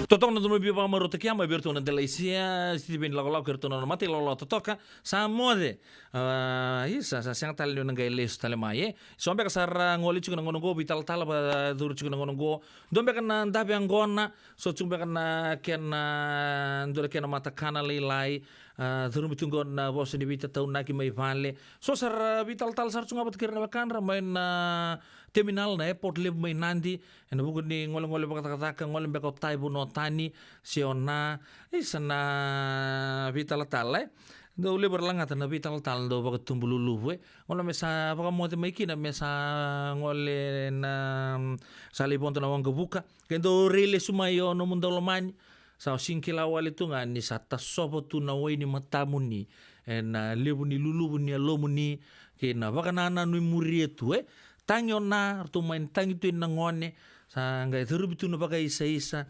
Totoka na donu biu vakamarautaki mai vei iratou na delaisia, Steven Lakolako, kei iratou na nona mata ilawalawa totoka. Sa moce. Ah, isa, sa sega tale ni na qai lesu tale mai, e. So beka sa ra gole tiko na gauna oqo, veitalatala vakacuru tiko na gauna oqo. Dua beka na dave yaqona, so tiko beka na kena, dua na kena matakana lailai. Ah, curumi tu qo na vosa ni veitataunaki mai vale. So sa ra veitalatala sara tu ga vata kei ira na wekadra mai na terminal, na airport levu mai Nadi, ena vuku ni golegole vakacakacaka, gole beka o tai vanua tani, se o na, isa na veitalatala, e. Dau levu era lagata na veitalatala dau vakatubu luluvu, e. Gole me sa vakamoce mai kina, me sa gole na, mm, sa lai vodo na waqavuka. Ke dau rei lesu mai o nomu daulomani, sa o sega ni kila wale tu ga ni sa tasova tu na wai ni matamuni, ena levu ni luluvu ni yalomuni, kei na vakanananu e muria tu, e. Tagi o na, ratou mai na tagi tu ena gone, sa qai caruvi tu na vakaisaisa.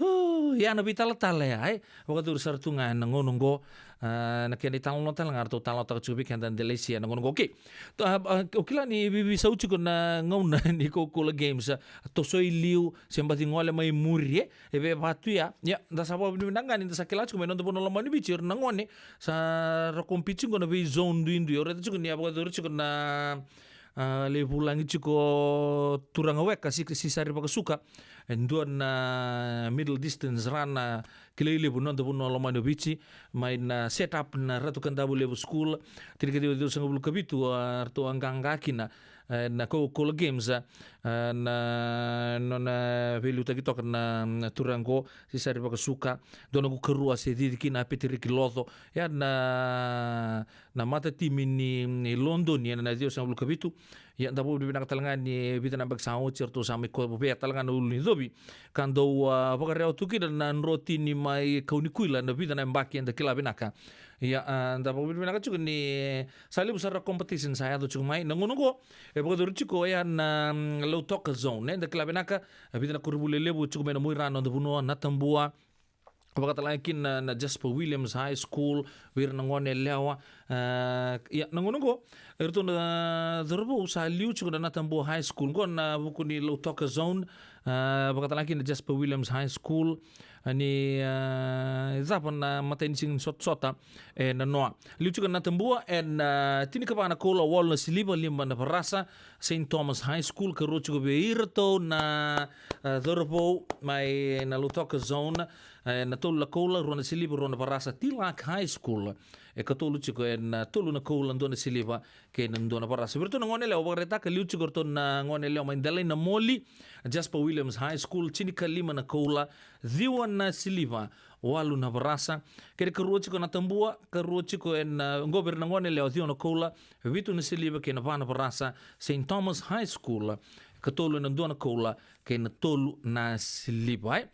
Hu, ia na veitalatala ya, e. Vakacuru sara tu ga ena gauna oqo, ah, na kena italanoa tale ga ratou talanoataka tiko vei keda na delaisia ena gauna oqo. Okay. To, ah, ah, o kila ni veiveisau tiko na gauna ni Coca-Cola Games, ah, toso i liu, se baci gole mai muri, e, e veva tu ya. Ia, da sa vakavinavinaka ga ni da sa kila tiko mai noda vanua lomani Viti, o ira na gone sa ra compete tiko na vei zone duidui. O raica tiko ni a vakacuru tiko na, ah, lai vulagi tiko turaga weka, Si-, Sisari Vakasuka. E dua na middle distance runner, kilai levu noda vanua lomani o Viti, mai na set up na Ratu Kadavulevu School, tinikaciwa ciwasagavulu ka vitu, ah, ratou a qaqa kina, eh, na Coca-Cola Games, ah, na nona veiliutaki toka na, na turaga qo, Sisari Vakasuka, dua na noqu karua se cici kina, Peteriki Loco, ia na, na matatimi ni, ni Lodoni, ena ciwasagavulu ka vitu. Ia, da vakavinavinaka tale ga ni vica na yabaki sa oti, eratou sa mai kovea tale ga na ulu ni covi. Ka dau, ah, vakarewa tu kina na drotini mai Kaunikuila, na vica na yabaki eda kila vinaka. Ia, ah, da vakavinavinaka tiko ni sa levu sara competition sa yaco tiko mai. Na gauna oqo, e vakacuru tiko ya na, mm, Lautoka Zone, e, da kila vinaka, a vica na koronivuli levu tiko mai na muira na noda vanua, Natabua, vakatalega kina na, na Jasper Williams High School, vei ira na gone yalewa. Ah, ia, na gauna oqo, eratou na cauravou sa liu tiko na Natabua High School, qo na vuku ni Lautoka Zone, ah, vakatalega kina na Jasper Williams High School, ah, ni, ah, cava na matai ni siga ni sotasota, e, na noa. Liu tiko na Natabua, ena, ah, tinikava na koula, walu na siliva, lima na varasa, Saint Thomas High School, karua tiko vei iratou na, ah, cauravou mai na Lautoka Zone, e, na tolu na koula, rua na siliva, rua na varasa, Tilak High School. E katolu tiko ena, e, tolu na koula, dua na siliva, kei na dua na varasa. Vei iratou na gone yalewa, vakaraitaka, liu tiko iratou na gone yalewa mai Delainamoli, Jasper Williams High School, tinikalima na koula, ciwa na siliva, walu na varasa. Kei na karua tiko Natabua, karua tiko ena, e, qo vei ira na gone yalewa, ciwa na koula, vitu na siliva, kei na va na varasa, Saint Thomas High School, katolu ena dua na koula, kei na tolu na siliva, e.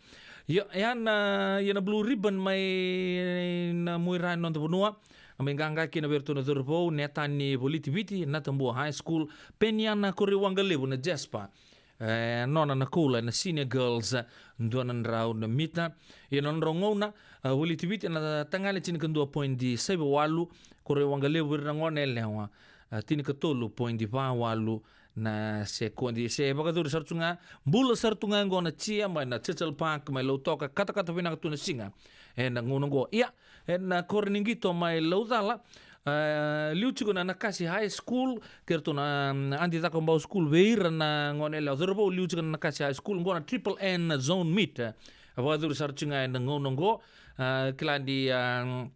Ia, ia na, ia na Blue Ribbon mai na muira na noda vanua, a mai qaqa kina vei iratou na cauravou, Netani Voliti Viti, Natabua High School, Peniana Koreiwaqalevu na Jasper, e, nona na koula na Senior Girls, dua na drau na mita. Ia na nodrau gauna, a, Voliti Viti na tagane tinikadua poidi saiva walu, Koreiwaqalevu vei ira na gone yalewa, a, tinikatolu poidi va walu na sekodi. Se vakacuru sara tu ga, bula sara tu ga qo na tia mai na Churchill Park, mai Lautoka, katakata vinaka tu na siga ena gauna qo. Ia, ena koro ni qito mai Laucala, e, liu tiko na Nakasi High School, kei iratou na, mm, Adi Cakobau School, vei ira na gone yalewa, cauravou, liu tiko na Nakasi High School, qo na Triple N Zone Meet. E, vakacuru sara tu ga ena gauna qo, e, kila ni, e,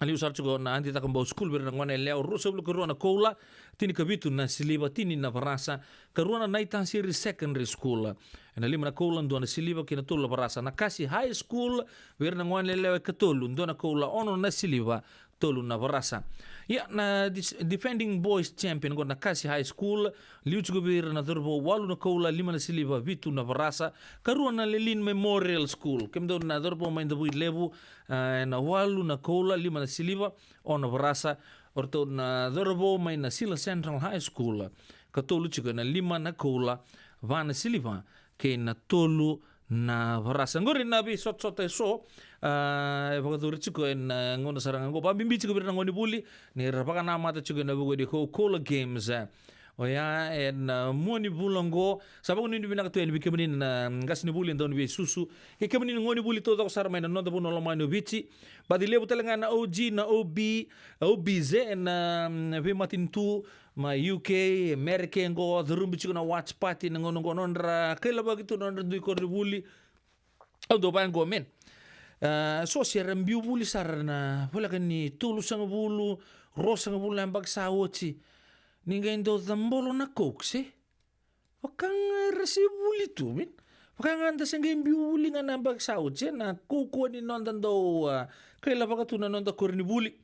liu sara tiko na Adi Cakobau School vei ira na gone yalewa, ruasagavulu ka rua na koula, tinikavitu na siliva, tini na varasa, karua na Naitasiri Secondary School, ena lima na koula, dua na siliva, kei na tolu na varasa. Nakasi High School vei ira na gone yalewa, e katolu, dua na koula, ono na siliva, tolu na varasa. Ia na dis-, defending boys champion qo na Nakasi High School, liu tiko vei ira na cauravou, walu na koula, lima na siliva, vitu na varasa, karua na Lelin Memorial School, kemudou na cauravou mai Davuilevu, e, na walu na koula, lima na siliva, ono na varasa. O ratou na cauravou mai na Sila Central High School, katolu tiko ena lima na koula, va na siliva, kei na tolu na varasa. Qori na veisotasota eso, e, e vakacuru tiko ena, e, gauna sara ga qo. Vakabibi tiko vei ira na gonevuli ni ra vakanamata tiko ena vuku ni Coca-Cola Games, e, Oya, ena, ah, mua ni vula oqo, sa vakanuinui vinaka tu yani vei kemuni na, ah, qasenivuli e dau ni veisusu. Kei kemuni na gonevuli taucoko sara mai na noda vanua lomani o Viti. Baci levu tale ga na O G, na O B, O B Z, ena, ah, veimatanitu mai U K, Amerika oqo, curubi tiko na watch party na gauna oqo, nodra kailavaki tu na nodra dui koronivuli. Au dau vaya oqo, man. Ah, so se ra biu vuli sara na voleka ni tolusagavulu, ruasagavulu na yabaki sa oti. Ni qai dau cabolo na Coke, se? Vaka ga era se vuli tu, man. Vaka ga da se qai biu vuli ga na yabaki sa oti, e, na kaukauwa ni noda dau, ah, kailavaka tu na noda koronivuli.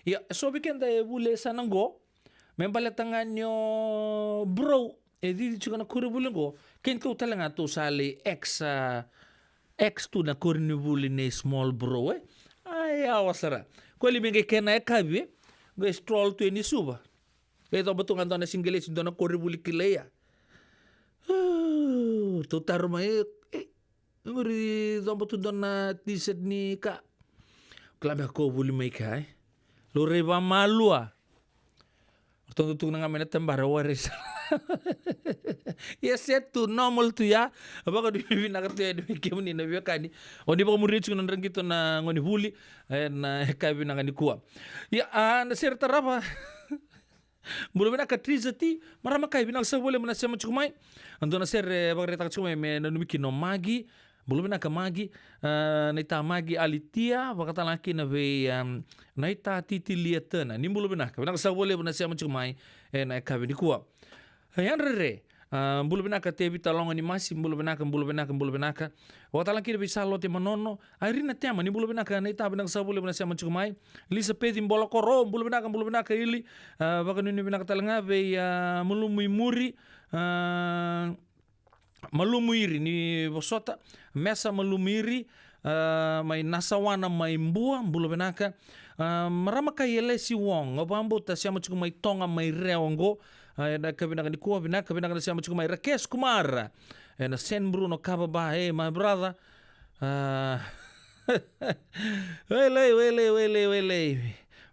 Ia, e so vei keda e vuli e sa na qo, me baleta ga ni o bro e cici tiko na koronivuli qo, keitou tale ga tou sa lai ex, ah, ex tu na koronivuli nei small bro, e. Ai, yawa sara. Ko li me qai kena yakavi, e. Qai stroll tu yani Suva. Qai coba tu ga dua na siqeleti, dua na koronivuli kilai ya. Tou taro mai, e, e, qori coba tu dua na t-shirt ni ka. Kila beka ko vuli mai ka, e. Laurai vamalua. Ratou dau tukuna ga mai na tabara, warai sara. Ia se tu, normal tu ya. Vakanuinui vinaka tu yani vei kemuni na veiwekani. O ni vakamuria tiko na dragito na gonevuli ena yakavi vinaka nikua. Ia, a, na sere tarava. Bula vinaka Triza T, marama kai, vinaka saka vakalevu na sema tiko mai. A dua na sere vakaraitaka tiko mai me nanumi kina o Magi. Bula vinaka Magi, ah, naita Magi Alitia, vakatalega kina vei, am, naita Titi Liatana. Ni bula vinaka, vinaka saka vakalevu na sema tiko mai ena yakavi nikua. Yadrere, ah, bula vinaka Tevita Logo ni Masi, bula vinaka, bula vinaka, bula vinaka. Vakatalega kina vei Salote Manono, Irina Tema, ni bula vinaka naita, vinaka saka vakalevu na sema tiko mai. Elisapeci Bolokoro, bula vinaka, bula vinaka Ili, ah, vakanuinui vinaka talega vei, ah, Malumu i Muri, ah, Malumu Iri ni vosota, Mesa Malumu Iri, ah, mai Nasawana mai Bua, bula vinaka. Ah, marama kai Elesi Wong, au vakabauta sema tiko mai Toga mai Rewa oqo, ah, ena yakavi vinaka nikua, vinaka, vinaka na sema tiko mai Rakes Kumara, ena San Bruno Kava Ba, hey, my brother. Ah, welei, welei, welei, welei.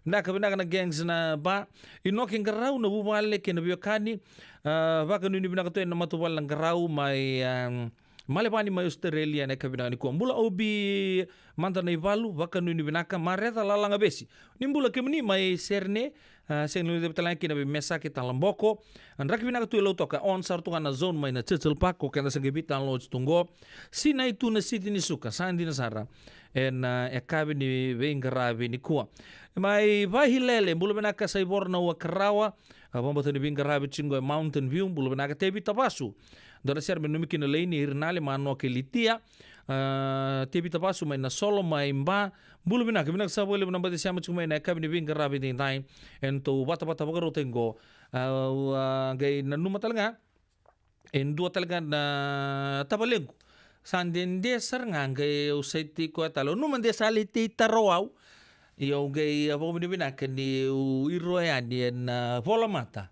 Vinaka, vinaka na gangs na Ba. Inoke Qarau na vuvale kei na veiwekani. Ah, vakanuinui vinaka tu ena matavuvale na Qarau mai, ah, Malevani mai Australia ena yakavi vinaka nikua. Bula Obi mada na ivalu, vakanuinui vinaka. Mareca Lalaga Vesi. Ni bula kemuni mai Sydney. Ah, sega ni guilecavi tale ga kina vei Mesaki Talaboko. Draki vinaka tu e Lautoka, on sara tu ga na zone mai na Churchill Park, o keda sa qai veitalanoa oti tu qo. Sinai tu na siti ni suka, sa dina sara. Ena, ah, yakavi ni veiqaravi nikua. Mai Vahilele, bula vinaka Saivoro na Ua Karawa. Ah, vakabauta ni veiqaravi tiko qo e Mountain View, bula vinaka Tevita Vasu. Dua na sere me nanumi kina Leini, Irinale, Manoa kei Litia. Ah, Tevita Vasu mai Nasolo, mai Ba. Bula vinaka, vinaka saka vakalevu na baci sema tiko mai ena yakavi ni veiqaravi edaidai. Ena tou vatavata vakarautaki qo. Ah, au, ah, qai nanuma tale ga e dua tale ga na tavalequ. Sa dede sara ga qai au sa tiko tale. Au nanuma de sa lai tei taro au. Ia au qai, ah, vakavinavinaka niu iro yani ena, ah, volamata.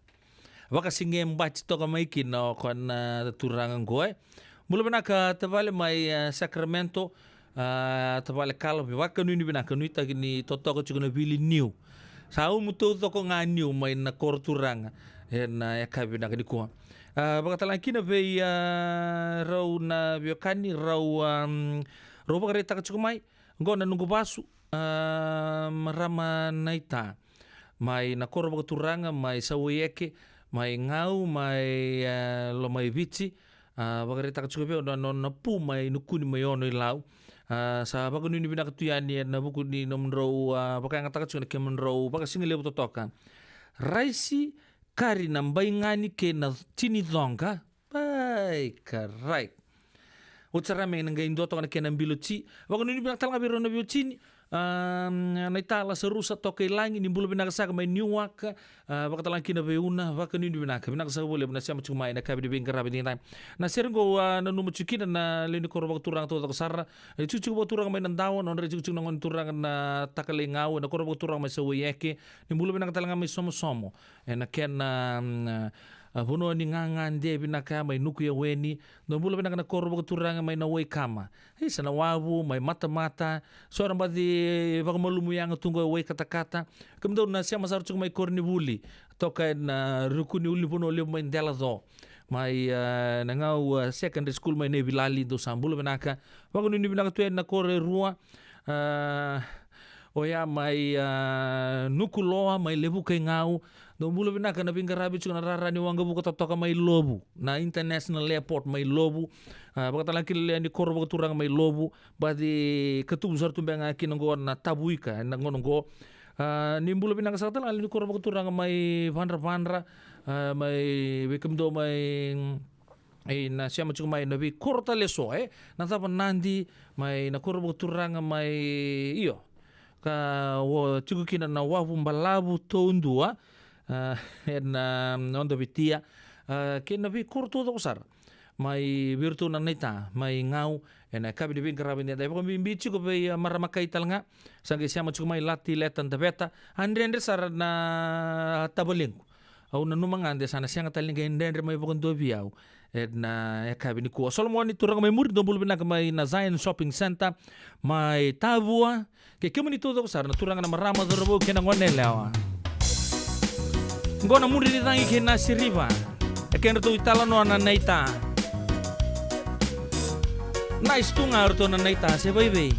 Vakasiga e bati toka mai kina o koya na turaga qo, e. Bula vinaka tavale mai, ah, Sacramento, ah, tavale Kala, vakanuinui vinaka, nuitaki ni totoka tiko na vili niu. Sa umu taucoko ga niu mai na koro turaga ena, ah, yakavi vinaka nikua. Ah, vakatalega kina vei, ah, rau na veiwekani, rau, ah, rau vakaraitaka tiko mai. Qo na noqu vasu, ah, marama naita. Mai na koro vakaturaga, mai Sauaieke, mai Gau, mai, ah, Lomaiviti. Ah, vakaraitaka tiko vei au na nona pu mai Nukuni mai Ono-i-Lau. Ah, sa vakanuinui vinaka tu yani ena vuku ni nomudrau, ah, vakayagataka tiko na kemudrau vakasigalevu totoka. Raisi, kari na baigani kei na tinicoqa. Ai, karai. Oti sara me na qai dua toka na kena bilo ti. Vakanuinui vinaka tale ga vei rau na veiwatini. Ah, naita Lasarusa Tokailagi, ni bula vinaka saka mai Newark. Ah, vakatalega kina vei Una, vakanuinui vinaka. Vinaka saka vakalevu na sema tiko mai ena yakavi ni veiqaravi edaidai. Na sere qo, ah, nanuma tiko kina na lewe ni koro vakaturaga taucoko sara. E tikotiko vakaturaga mai Nadawa, nodra tikotiko na gone turaga na Takalei Gau, ena koro vakaturaga mai Sauaieke. Ni bula vinaka tale ga mai Somosomo. Ena kena, mm, A, vanua ni gagade vinaka mai Nukuyaweni. Dou bula vinaka na koro vakaturaga mai na Waikama. Isa na Wavu, mai Matamata. So era baci vakamalumu yaga tu qo e Waikatakata. Kemudou na sema sara tiko mai koronivuli. Toka ena ruku ni ulunivanua levu mai Delaco. Mai, a, na Gau, a, Secondary School mai Naivilali, dou sa bula vinaka. Vakanuinui vinaka tu ena koro e rua. A, oya mai, a, Nukuloa, mai Levuka i Gau. Dou bula vinaka na veiqaravi tiko na rara ni waqavuka totoka mai Lovu. Na International Airport mai Lovu. A, vakatala kina lewe ni koro vakaturaga mai Lovu. Baci katuvu sara tu beka ga kina qo na tavuika, ena gauna qo. A, ni bula vinaka saka tale ga lewe ni koro vakaturaga mai Vadravadra. A, mai vei kemudou mai, mm, e, na sema tiko mai na veikoro tale eso, e? Na cava Nadi, mai na koro vakaturaga mai, io. Ka o tiko kina na Wavu Balavu Toudua, a, ena, mm, noda Viti, a, kei na veikoro taucoko sara. Mai vei iratou na naita, mai Gau, ena yakavi ni veiqaravi ni dai. Vakabibi tiko vei, a, marama kai tale ga, sa qai sema tiko mai Lati, Leta, Daveta, a dredre sara na tavalequ. Au nanuma ga de sa na sega tale ni qai dredre mai vakadua vei au. Ena yakavi nikua. Solomoni Turaga mai Muri, dou bula vinaka mai na Zion Shopping Centre, mai Tavua, kei kemuni taucoko sara na turaga na marama cauravou kei na gone yalewa. Qo na Mudre ni Cagi kei Nasiriva. E kedratou italanoa na naita. Nice tu ga o ratou na naita, se vaivei.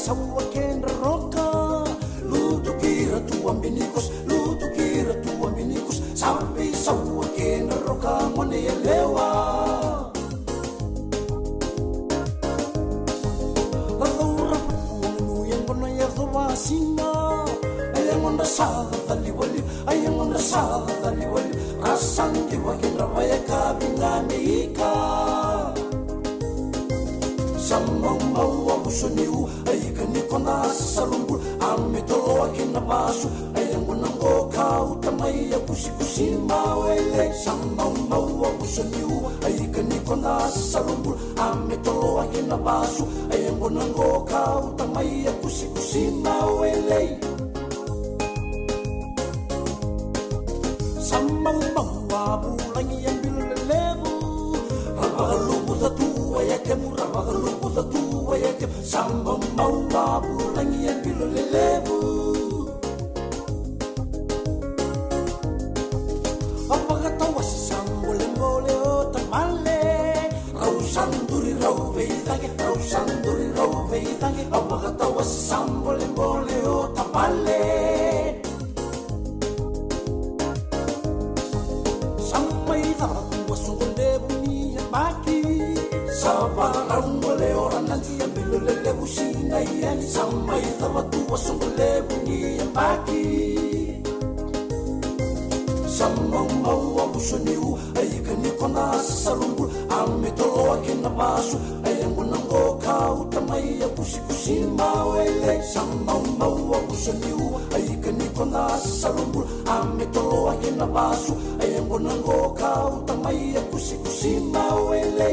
Saua kedra roka, lutu kira tu abinikus, lutu kira tu abinikus. Sa veisaua kedra roka gone yalewa. Ra caura vaku nu yaqona yacova sina. A yagodra sa cacalivaliva, a yagodra sa cacalivaliva. Ra sa diva kedra vayakavi ga me ika. Sa maumau a vuso ni u, a ika ni kona sa salubula, a me toloa kina vasu, a yaqona qo ka uta mai a kusikusi ma wele. Sa maumau a vuso ni u, a ika ni kona sa salubula, a me toloa kina vasu, a yaqona qo ka uta mai a kusikusi ma wele. Sa maumau a vulagi a bilo lelevu. Ra vakaluvuca tu a yakemu, ra vakaluvuca tu a yakemu. Sa maumau a vulagi a bilo lelevu. A vakatawase sa bolebole o tavale. Rau sa duri rau veicage, rau sa duri rau veicage. A vakatawase sa bolebole o tavale. Sa mai cava tu a soqo levu ni yabaki. Sa varau gole ora na dia bilo lelevu sinai yani. Sa mai cava tu a soqo levu ni yabaki. Sa maumau a vuso ni u, a ika ni kona sa salubula, a me toloa kina vasu, a yaqona qo ka uta mai a kusikusi ma wele. Sa maumau a vuso ni u, a ika ni kona sa salubula, a me toloa kina vasu, a yaqona qo ka uta mai a kusikusi ma wele.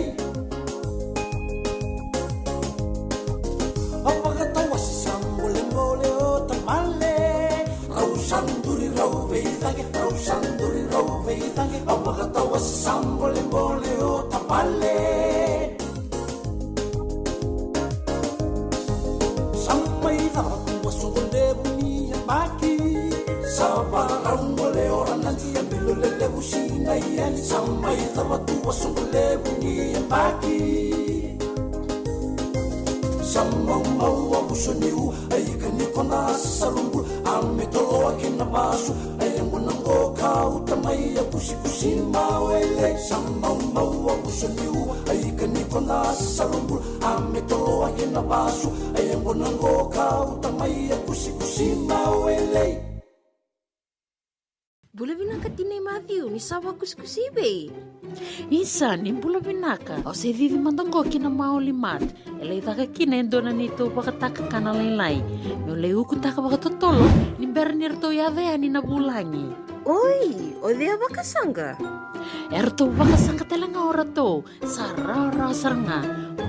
A vakatawase sa bolebole o tavale. Rau sa duri rau veicage, rau sa duri rau veicage. A vakatawase sa bolebole o tavale. Sa mai cava tu a soqo levu ni yabaki. Sa varau gole ora na dia bilo lelevu sinai yani. Sa mai cava tu a soqo levu ni yabaki. Sa maumau a vuso ni u, a ika ni kona sa salubula, a me toloa kina vasu, a yaqona qo ka uta mai a kusikusi ma wele. Sa maumau a vuso ni u, a ika ni kona sa salubula, a me toloa kina vasu, a yaqona qo ka uta mai a kusikusi ma wele. Bula vinaka tinai Matthew, ni sa vakusikusi i vei? Isa, ni bula vinaka. Au se cici mada qo ki na Maoli Mart. E lai caka kina e dua na neitou vakatakakana lailai. Meu lai ukutaka vakatotolo ni bera ni ratou yaco yani na vulagi. Oi, o cei a vakasaqa? E ratou vakasaqa tale ga o ratou. Sa rawarawa sara ga.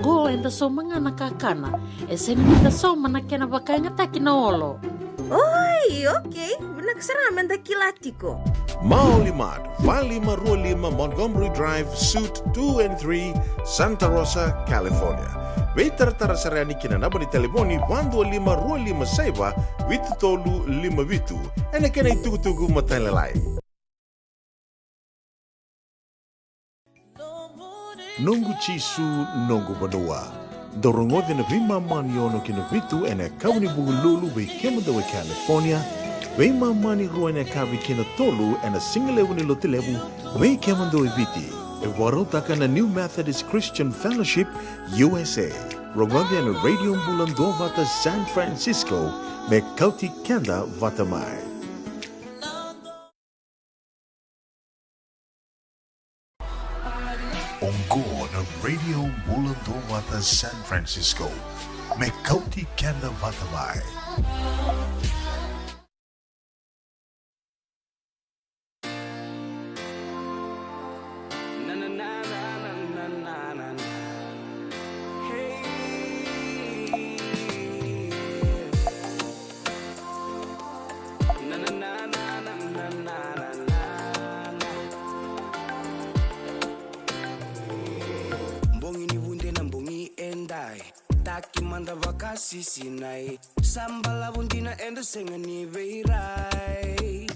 Qo eda sauma ga na kakana. E sega ni da sauma na kena vakayagataki na olo. Oi, okei. Vinaka sara ga me da kila tiko. Maoli Mart, va lima rua lima Montgomery Drive, Suite two and three, Santa Rosa, California. Veitaratara sara yani ki na naba ni talevoni va dua lima rua lima saiva vitu tolu lima vitu. Ena kena itukutuku matailalai. Noqu Jisu, noqu vanua. Dou rogoca na veimama ni ono ki na vitu ena yakavi ni Vukelulu vei kemudou e California, veimama ni rua ena yakavi ki na tolu ena sigalevu ni Lotulevu vei kemudou e Viti. E vakarautaka na New Methodist Christian Fellowship U S A. Rogoca ena Radio Bula Duavata San Francisco, me kauti keda vata mai. Oqo na Radio Bula Duavata San Francisco, me kauti keda vata mai. Bogi ni vude na bogi edai, taki mada vakasisinai. Sa balavu dina eda sega ni veirai.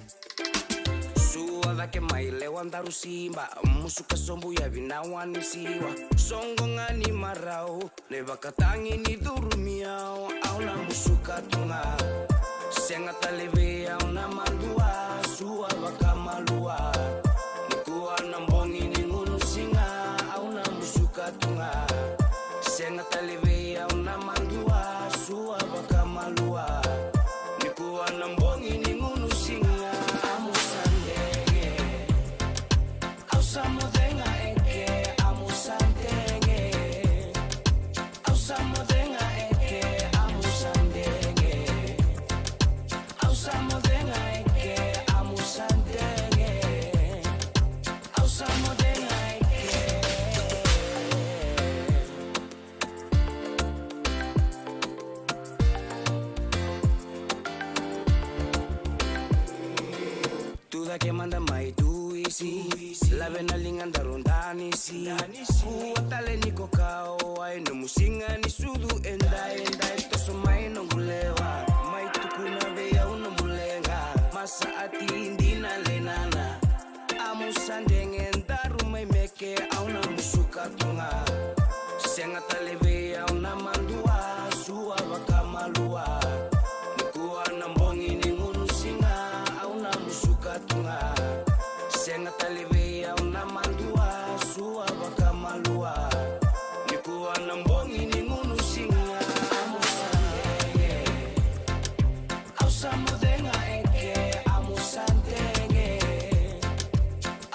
Sua cake mai lewa daru siba, musuka sobu yavi na wani siwa. Soqo ga ni marau, E vakatagi ni curumi au, au na musuka tu ga. Sega tale vei au na madua, sua vakamalua. Nikua na bogi ni gunu siga, au na musuka tu ga. Sega tale vei au na madua, sua vakamalua. Nikua na bogi ni gunu siga, amu sa dege. Au sa moce ga eke, amu sa dege. Au sa moce ga eke, amu sa dege. Au sa moce ga eke, amu sa dege. Au sa moce ga eke. Tu cake mada mai tu isi, lave na liga daru danisi. Kua tale ni ko kau, ai nomu siga ni sucu e dai, e dai, toso mai noqu lewa. Mai tukuna vei au nomu leqa, masa ati dina le nana. Amu sa dege daru mai meke, au na musuka tu ga. Sega tale vei au na madua, sua vakamalua. Nikua na bogi ni gunu siga, au na musuka tu ga. Sega tale vei au na madua, sua vakamalua. Nikua na bogi ni gunu siga, amu sa dege. Au sa moce ga eke, amu sa dege.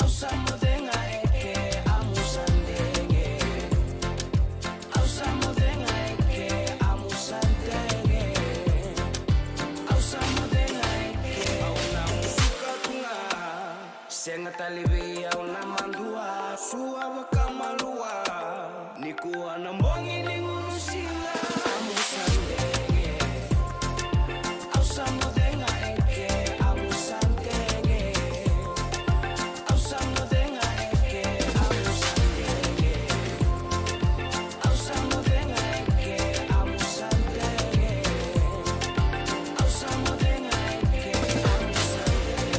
Au sa moce ga eke, amu sa dege. Au sa moce ga eke, amu sa dege. Au sa moce ga eke, au na musuka tu ga. Sega tale vei au na madua, sua vakamalua. Nikua na bogi ni gunu siga, amu sa dege. Au sa moce ga eke, amu sa dege. Au sa moce ga eke, amu sa dege. Au sa moce ga eke, amu sa dege. Au sa moce ga eke, amu sa dege.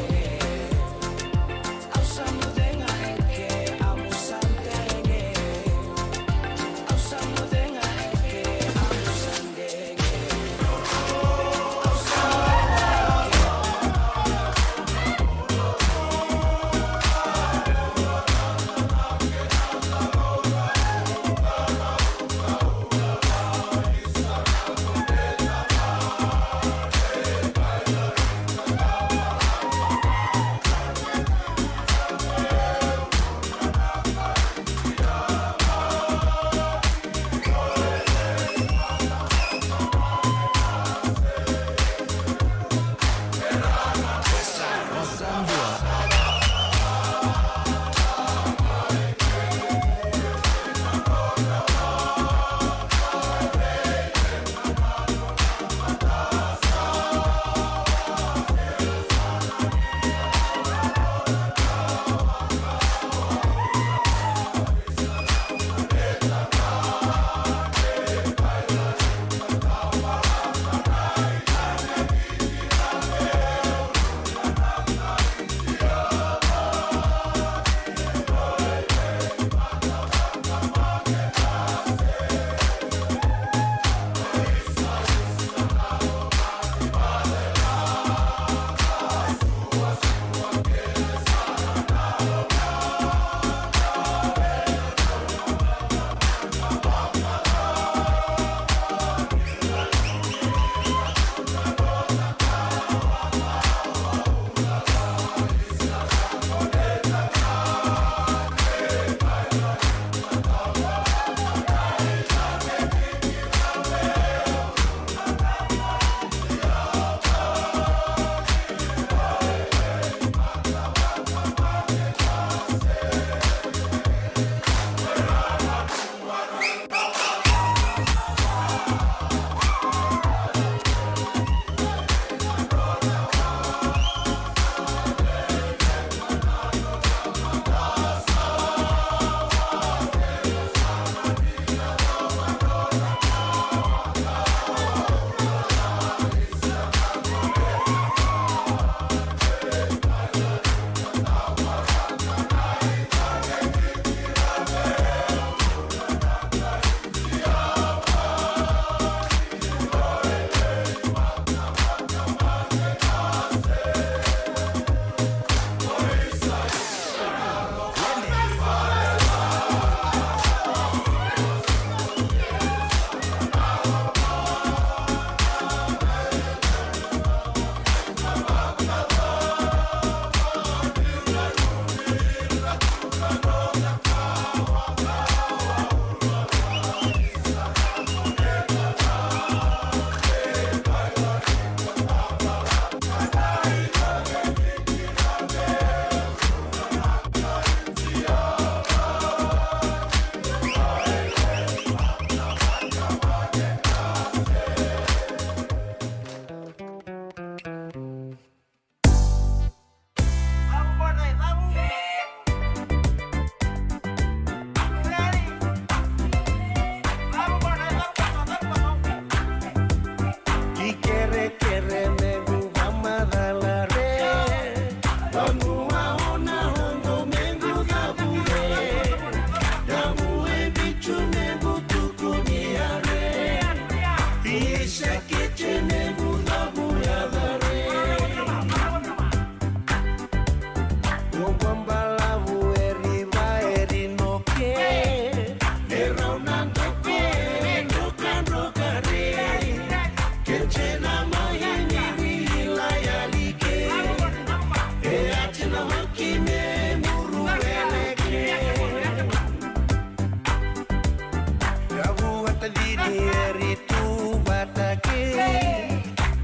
Tadini eri tu vata ke.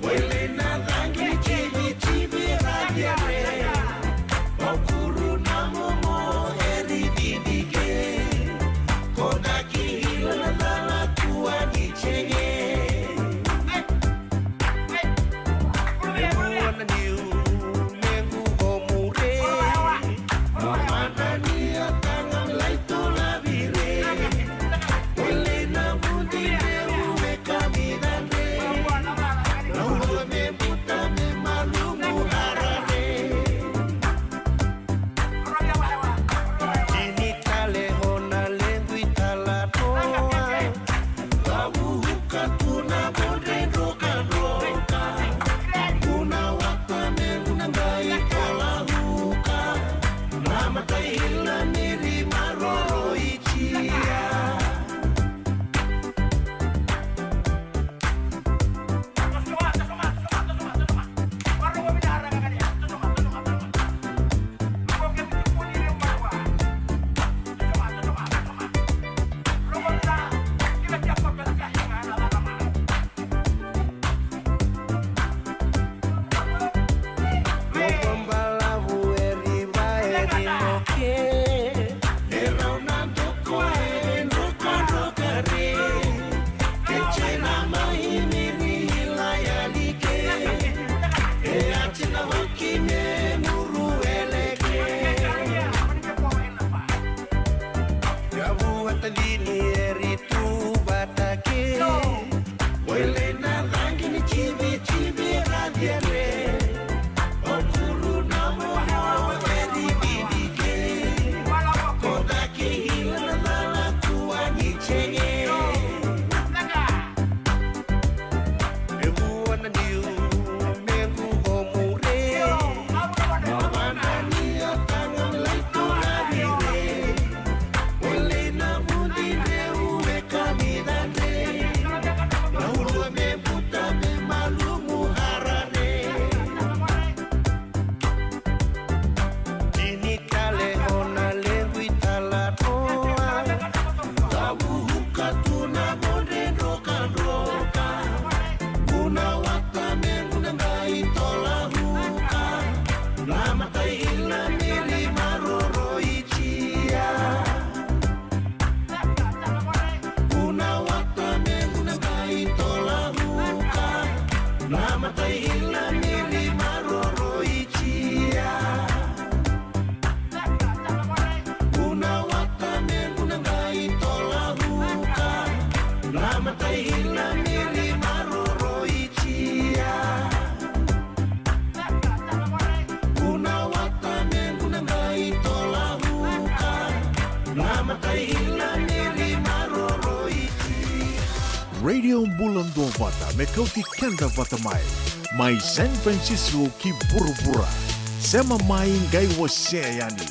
Wele na cagi ni civi civi ra diare. Vaukuru na momo eri didi ke. Kodaki hila na cala tua ni cege. Levu ana niu, levu ko mure. Mamana ni a taga lai tola vire. Wele na vudi reu e kamidadre. Na ulua me buta me malumu harare. Tini tale hona lequ i tala toa. Vavuhuka tu na vodre drokadroka. Guna wata me guna qai tola huka. Na matai hila ni ri maroro i tia. Balavu e riva e rino ke. E rau na doko e drokadroka re. Ke cena mai ni ri hila yani ke. E a cena vaki me muru eleke. Ia vua tadini eri tu vata ke. Wele na cagi ni civi civi ra diare. Vaukuru na momo eri didi ke. Kodaki hila na cala tua ni cege. E vua na niu, me qu ko mure. Mamana ni a taga lai tola vire. Wele na vudi reu e kamidadre. Na ulua me buta me malumu harare. Tini tale hona lequ i tala toa. Vavuhuka tu na vodre drokadroka. Guna wata me guna qai tola huka. Na matai hila ni ri maroro i tia. Guna wata me guna qai tola huka. Na matai hila ni ri maroro i tia. Guna wata me guna qai tola huka. Na matai hila ni ri maroro i tia. Guna wata me guna qai tola huka. Na matai hila ni ri maroro i tia. Radio Bula Duavata me kauti keda vata mai. Mai San Francisco ki vuravura. Sema mai qai wasea yani.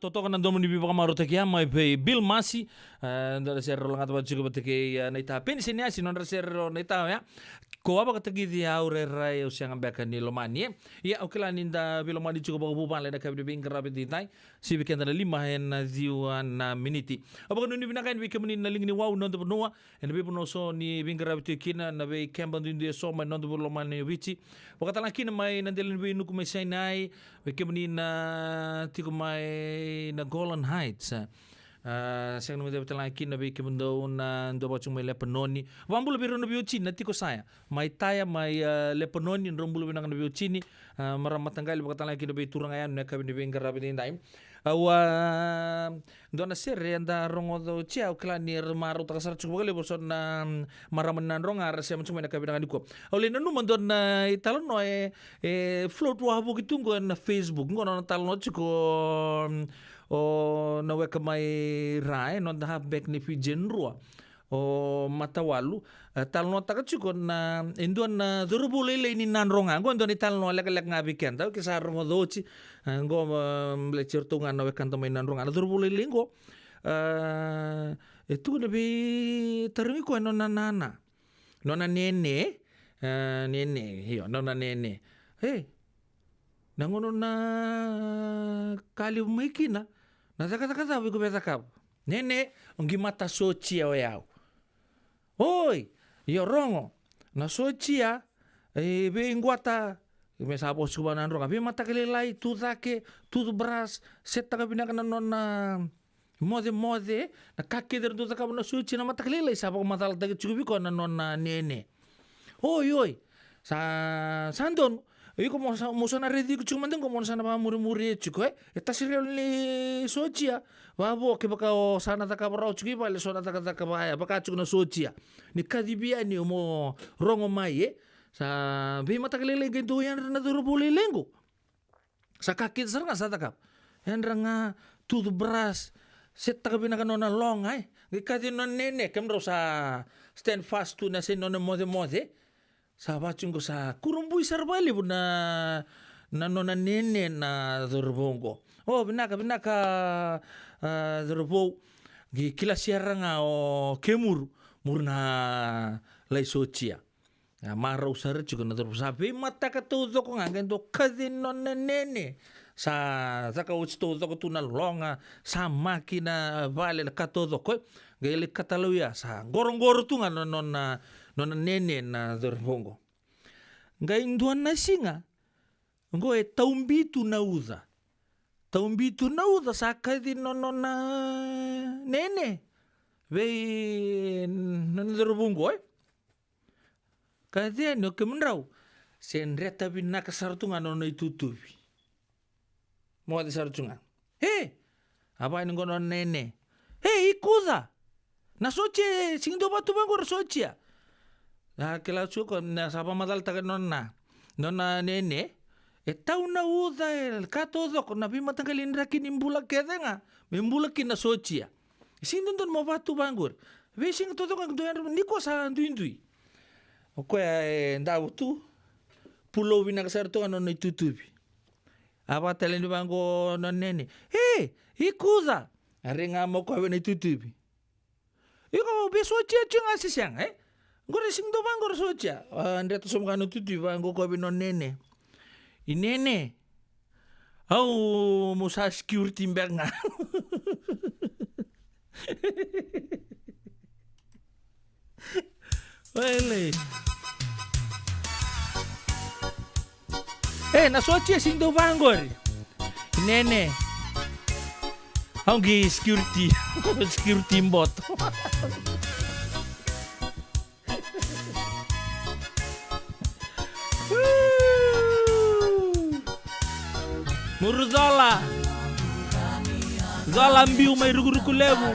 Totoka na domo ni veivakamarautaki ya mai vei Bill Masi. E, dua na sere rau lagata vata tiko vata kei, e, Naita Peniseniasi, nodra sere rau Naita oya. Ko a vakatakici au rairai au sega beka ni lomani, e. Ia, au kila ni da veilomani tiko vakavuvale ena yakavi ni veiqaravi edaidai. Sivi keda na lima ena ciwa na miniti. Au vakanuinui vinaka yani vei kemuni na liga ni wau, noda vanua. Ena veivanua eso ni veiqaravi tiko kina, na veikeba duidui eso mai noda vanua lomani o Viti. Vakatalega kina mai na dela ni veinuku mai Sinai, vei kemuni na tiko mai na Golan Heights, e. A, sega ni guilecavi talega kina vei kemudou na dau vaka tiko mai Lepanoni. Vakabula vei rau na veiwatini na tiko Saya. Mai Taya, mai, a, Lepanoni, drau bula vinaka na veiwatini. A, marama mataqali vakatalega kina vei turaga yani na yakavi ni veiqaravi edaidai. Au, a, dua na sere eda rogoca oti ya, au kila ni ra marautaka sara tiko vakalevu eso na, mm, marama ni Nadroga ra sema tiko mai na yakavi vinaka nikua. Au lai nanuma dua na italanoa e, e float wavoki tu qo ena Facebook. Qo na nona talanoa tiko, mm, o na weka mai ra, e, noda halfback ni Fijian rua, o Matawalu. E, talanoataka tiko na, e dua na cauravou lailai ni Nadroga. Qo e dua na italanoa lekaleka ga vei keda, au ke sa rogoca oti. E, qo, e, baleti iratou ga na wekada mai Nadroga, na cauravou lailai qo. E, e tukuna vei, tarogi koya nona nana, nona nene. E, nene, io, nona nene. E, na gauna na ka levu mai kina, na cakacaka cava iko via cakava? Nene, o qi mata sotia o yau. Oi, io, rogo, na sotia, e, veiqwata, me sa vosa tiko vua na Nadroga, veimataka lailai, tu cake, toothbrush, setaka vinaka na nona mocemoce, na ka kece era dau cakava na sotia na mataka lailai, sa vakamacalataki tiko vei koya na nona nene. Oi, oi. Sa, sa donu. Iko mo sa, mo sa na raici iko tiko mada qo, mo na sa na vakamurimuri e tiko, e. E tasiri yalo ni sotia. Vavo, kevaka o sa na cakava rawa tiko i vale so na cakacaka vaya, vaka tiko na sotia. Ni kacivi yani mo rogo mai, e. Sa veimataka lailai qai dau yadra na cauravou lailai qo. Sa ka kece sara ga sa cakava. Yadra ga, toothbrush, setaka vinaka nona loga, e. Qai kaci nona nene, kemudrau sa stand fast tu na se nona mocemoce. Sa vaka tiko qo sa kurabui sara vakalevu na, na nona nene na cauravou qo. O, vinaka, vinaka, a, cauravou. Qai kila sara ga o kemuru, muru na lai sotia. A, marau sara tiko na cauravou. Sa veimataka taucoko ga, qai dau kaci nona nene. Sa caka oti taucoko tu na loga, sa maki na vale, na ka taucoko, e. Qai lai katalauya, sa qoroqoro tu ga na nona, nona nene na cauravou qo. Qai dua na siga, qo e taubitu na uca. Taubitu na uca, sa kaci nona, nona nene vei nona cauravou qo, e. Kaci yani, o kemudrau, se dreta vinaka sara tu ga na nona itutuvi. Moce sara tu ga. E, a vaka ni qo nona nene. E, ikuca. Na sotia e sega ni dau vakatuvaqori, sotia. A kila tiko na sa vakamacalataka nona, nona nene. E tau na uca, e ka taucoko, na veimataqali draki ni bula kece ga me bula kina na sotia. E sega ni dodonu mo vakatuvaqori. Veisiga taucoko ga dau yadra, nikua sa duidui. O koya e davo tu, pulou vinaka sara tu ga na nona itutuvi. A vaka tale ni vaqo nona nene. E, ikuca. A rai ga mai o koya vei na itutuvi. Iko via sotia tiko ga se sega, e? Qori e sega ni dau vaqori sotia. A dreta sobu ga na itutuvi, vaqo o koya vei nona nene. I nene. Au, mo sa security beka ga. Oilei. E, na sotia e sega ni dau vaqori. Nene. Au qi security. Security boto. Muru cola. Cola biu mai rukuruku levu.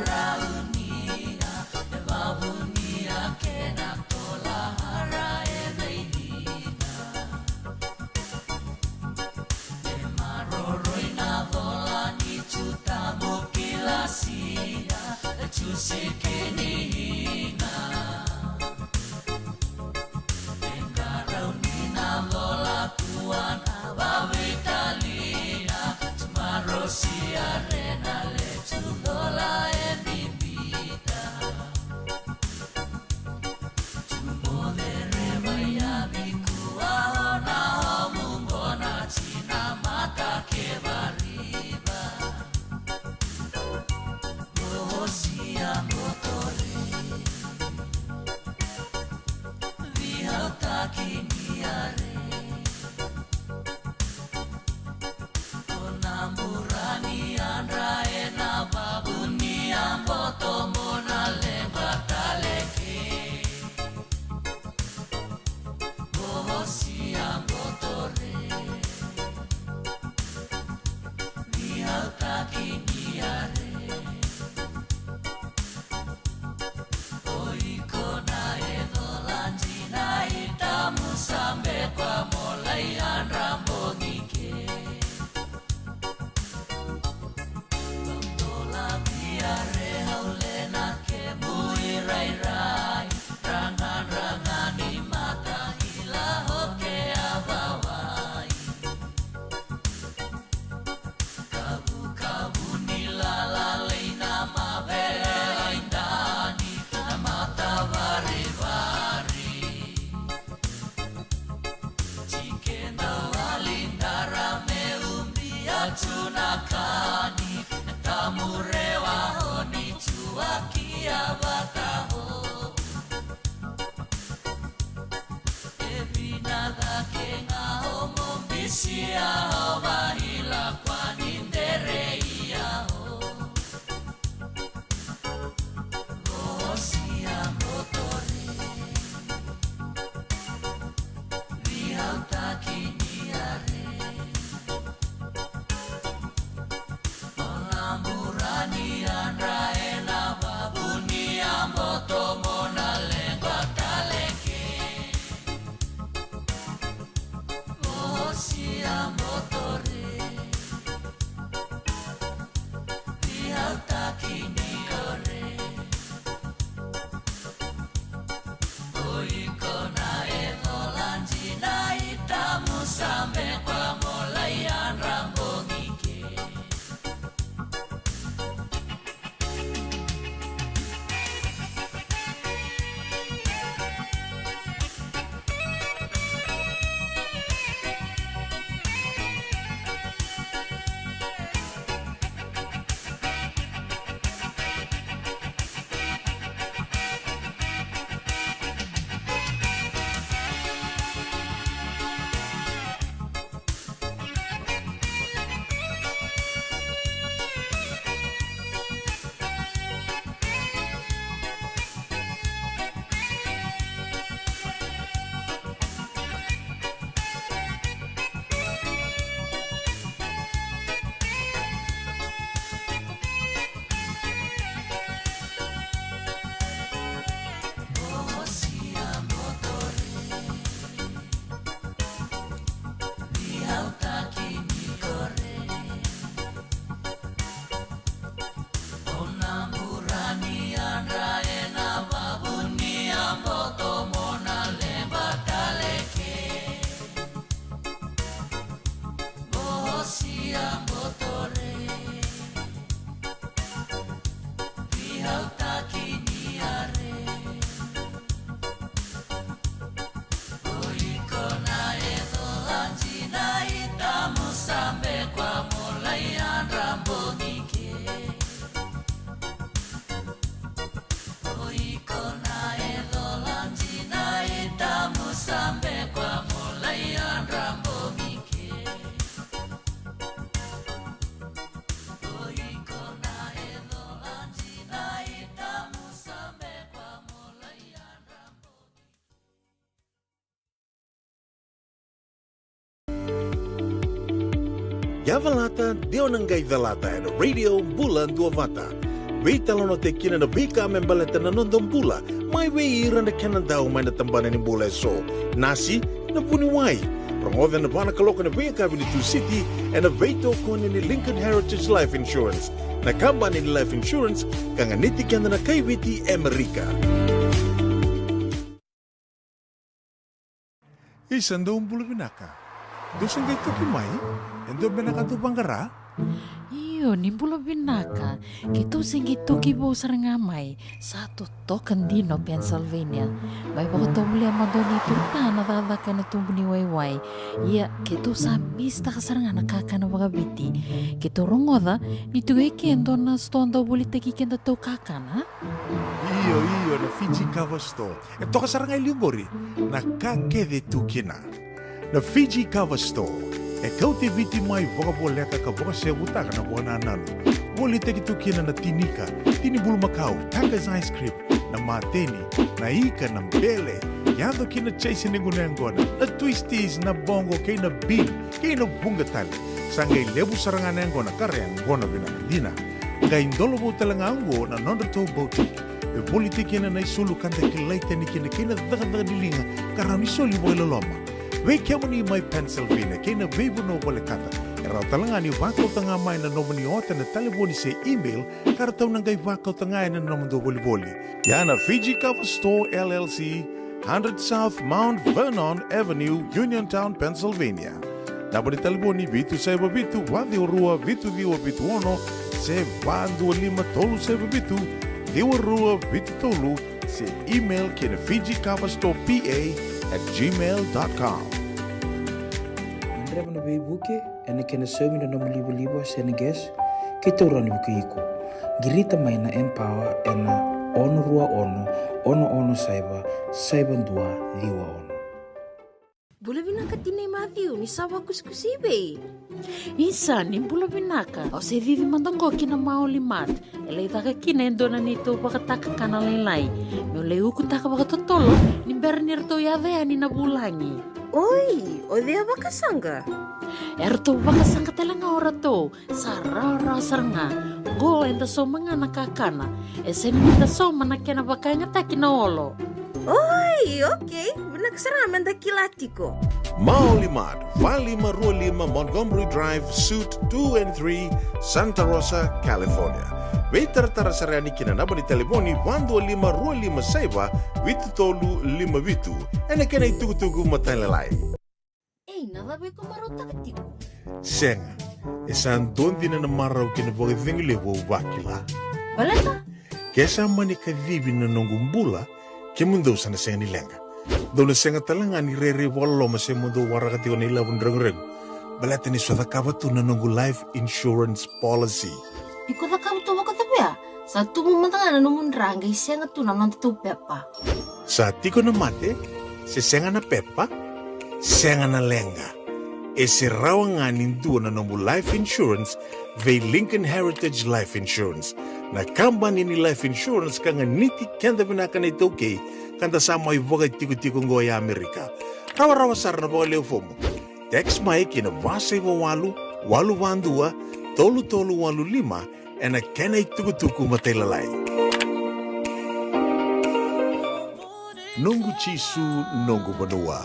Yavalata, de o na qai calata ena Radio Bula Duavata. Veitalanoataki kina na veika me baleta na noda bula, mai vei ira na kena dau mai na tabana ni bula eso. Nasi, na vuniwai. Rogoca ena va na kaloko ena veiyakavi ni Tusiti, ena veitokoni ni Lincoln Heritage Life Insurance, na kabani ni life insurance ka ganiti keda na kai Viti e Amerika. Isa, dou bula vinaka. Dou se qai toki mai? E dua beka na ka dou vaqara? Io, ni bula vinaka. Keitou se qai toki vou sara ga mai. Sa totoka dina o Pennsylvania. Mai vakatovolea mada o neitou ta na cakacaka ena tubu ni waiwai. Ia, keitou sa misitaka sara ga na kakana vakaviti. Keitou rogoca ni tiko e ke e dua na sitoa dau volitaki kedatou kakana, a? Io, io, na Fiji Cover Store. E toka sara ga e liu qori na ka kece e tu kina. Na Fiji Cover Store e kauti Viti mai vakavoleka ka vakasevutaka na vakanananu. Volitaki tu kina na tinika, tini bulumakau, Tucker's ice cream, na mateni, na ika, na bele, yaco ki na chase ni gunu yaqona, na twisties, na boqo kei na bean, kei na vuqa tale. Sa qai levu sara ga na yaqona ka ra yaqona vinaka dina. Qai dolovou tale ga oqo na nodratou boutique e volitaki kina na isulu ka da kilai tani kina kei na cakacaka ni liga ka rawa ni soli vakailoloma. Vei kemuni mai Pennsylvania kei na veivanua volekata, e rawa tale ga ni vakauta ga mai na nomuni ota ena talevoni se email ka ratou na qai vakauta ga ena nomudou volivoli. Ia na Fiji Cover Store L L C, hundred South Mount Vernon Avenue, Uniontown, Pennsylvania. Naba ni talevoni vitu saiva vitu, va ciwa rua, vitu ciwa vitu ono, se va dua lima tolu saiva vitu, ciwa rua vitu tolu, se email ki na Fiji Cover Store P A at gmail dot com. Gadreva na veivuke ena kena saumi na nomu livaliva se na gas, keitou rawa ni vukei iko. Qirita mai na Empower ena ono rua ono, ono ono saiva, saiva dua ciwa ono. Bula vinaka tinai Mathiu, ni sa vakusikusi i vei? Isa, ni bula vinaka. Au se cici mada qo ki na Maoli Mart. E lai caka kina e dua na neitou vakatakakana lailai. Meu lai ukutaka vakatotolo ni bera ni ratou yaco yani na vulagi. Oi, o cei a vakasaqa? E ratou vakasaqa tale ga o ratou. Sa rawarawa sara ga. Qo eda sauma ga na kakana. E sega ni da sauma na kena vakayagataki na olo. Oi, okei. Vinaka sara ga meda kila tiko. Maoli Mart, va lima rua lima Montgomery Drive, Suite two and three, Santa Rosa, California. Veitaratara sara yani ki na naba ni talevoni va dua lima rua lima saiva vitu tolu lima vitu. Ena kena itukutuku matailalai. E Ina cava iko marautaka tiko? Sega. E sa dua dina na marau kei na vakacegu levu au vakila. Baleta? Ke sa mani kacivi na noqu bula, kemudou sa na sega ni leqa. Dou na sega tale ga ni rairai vakaloloma se mo dou waraka tiko na ilavo ni reguregu. Baleta ni sa cakava tu na noqu life insurance policy. Iko cakava tu vakacavia? Sa tubu mada ga na nomu dra qai sega tu na noda tou pepa. Sa tiko na mate, se sega na pepa, sega na leqa. E se rawa ga ni dua na nomu life insurance vei Lincoln Heritage Life Insurance. Na kabani ni life insurance ka ganiti keda vinaka na iTaukei, ka da sa mai vakatikotiko oqo e Amerika. Rawarawa sara na vakaleu fomu. Text mai ki na va saiva walu, walu va dua, tolu tolu walu lima, ena kena itukutuku matailalai. Noqu Jisu, noqu vanua.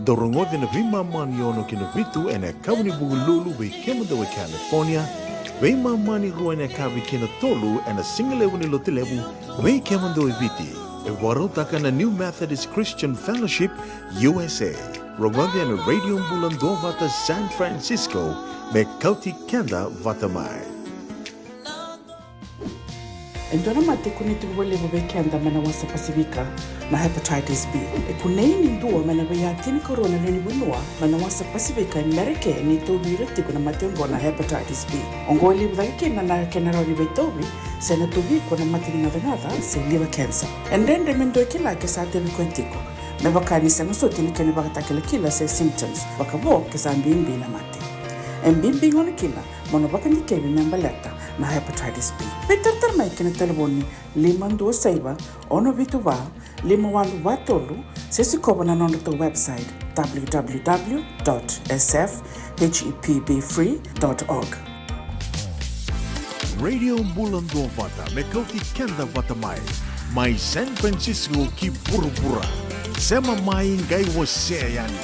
Dou rogoca na veimama ni ono ki na vitu ena yakavi ni Vukelulu vei kemudou e California, veimama ni rua ena yakavi ki na tolu ena sigalevu ni Lotulevu vei kemudou e Viti. E vakarautaka na New Methodist Christian Fellowship, U S A. Rogoca na Radio Bula Duavata San Francisco, me kauti keda vata mai. E dua na mate e kunei tiko vakalevu vei keda mai na wasa Pasifika, na hepatitis B. E kunei ni dua mai na veiya tinikarua na lewe ni vanua mai na wasa Pasifika e Merika e tauvi ira tiko na mate oqo na hepatitis B. Oqo e levu cake kina na kena rawa ni veitauvi, se na tauvi iko na mate ni gacagaca se liver cancer. E dredre me dua e kila ke sa tauvi koya tiko, me vaka ni sega soti na kena ivakatakilakila se symptoms, vakavo ke sa bibi na mate. E bibi gona kina mo na vakadikevi me baleta na hepatitis B. Veitaratara mai ki na talevoni lima dua saiva, ono vitu va, lima walu va tolu, se sikova na nodratou website, w w w dot s f h e p b free dot org. Radio Bula Duavata, me kauti keda vata mai, mai San Francisco ki vuravura. Sema mai, qai wasea yani.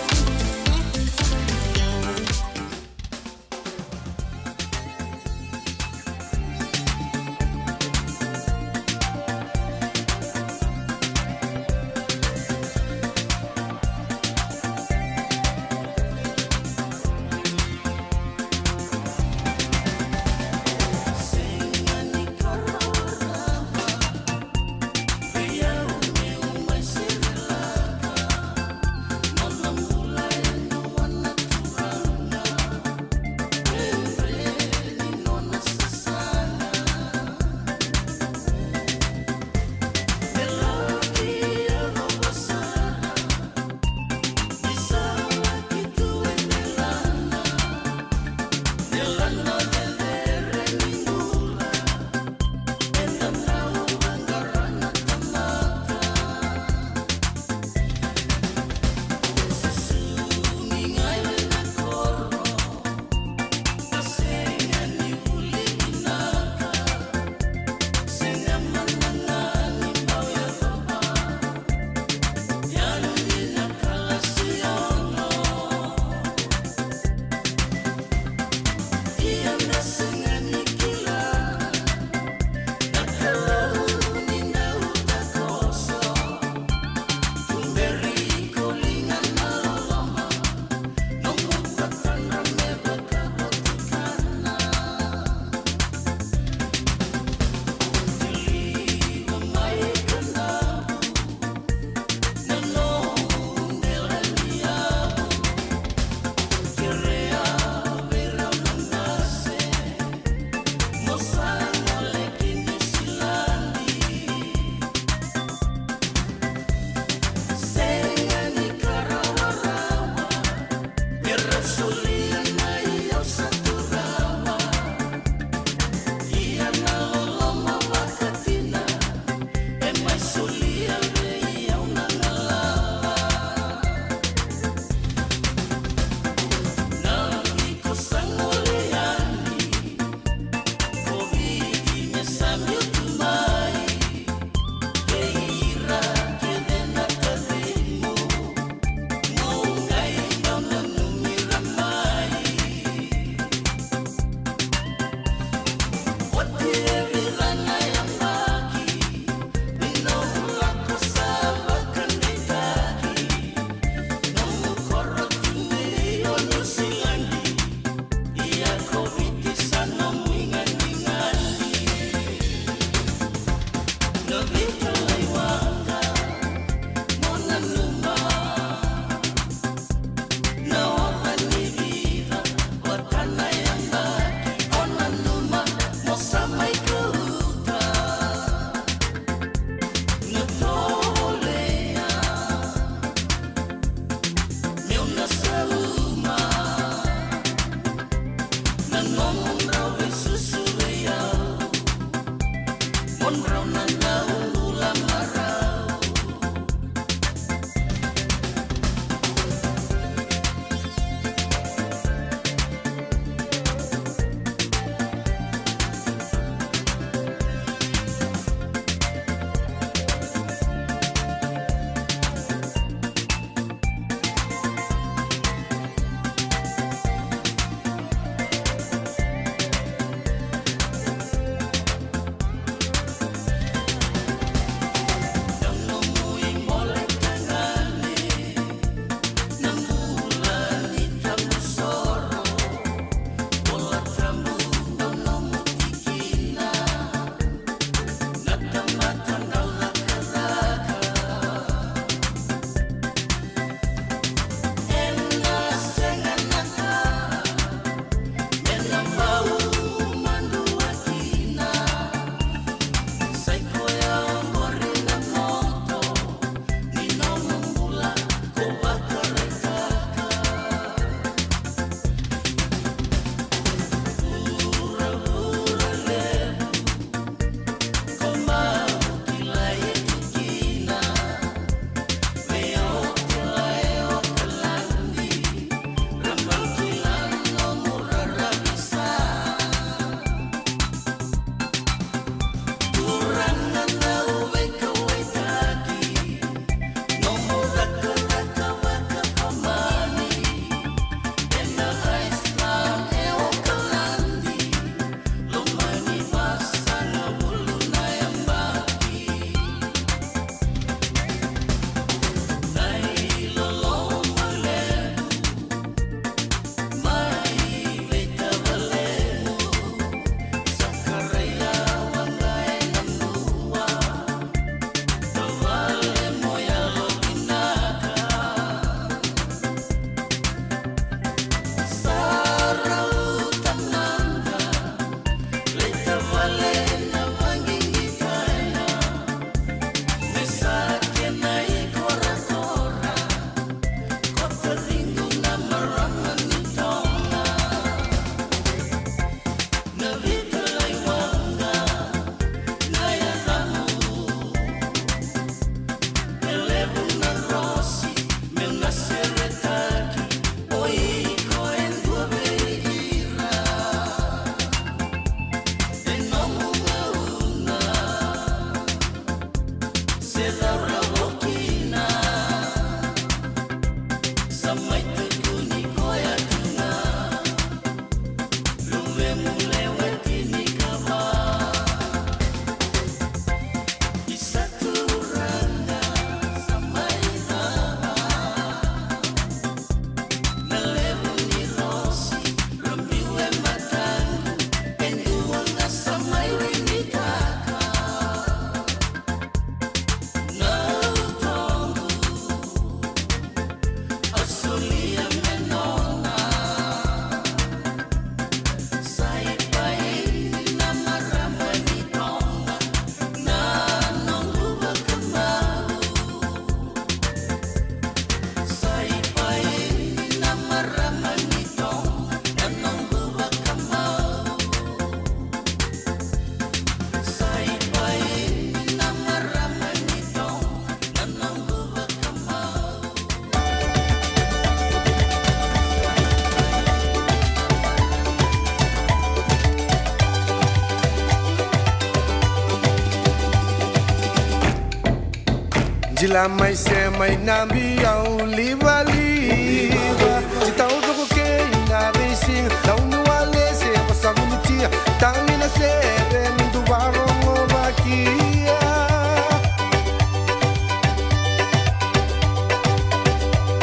Jila mai se mai na biau livaliva. Jitau toko kei na veisiga. Launi wale se vasa vulutia. Tagi na sere ni duvarogo vakia.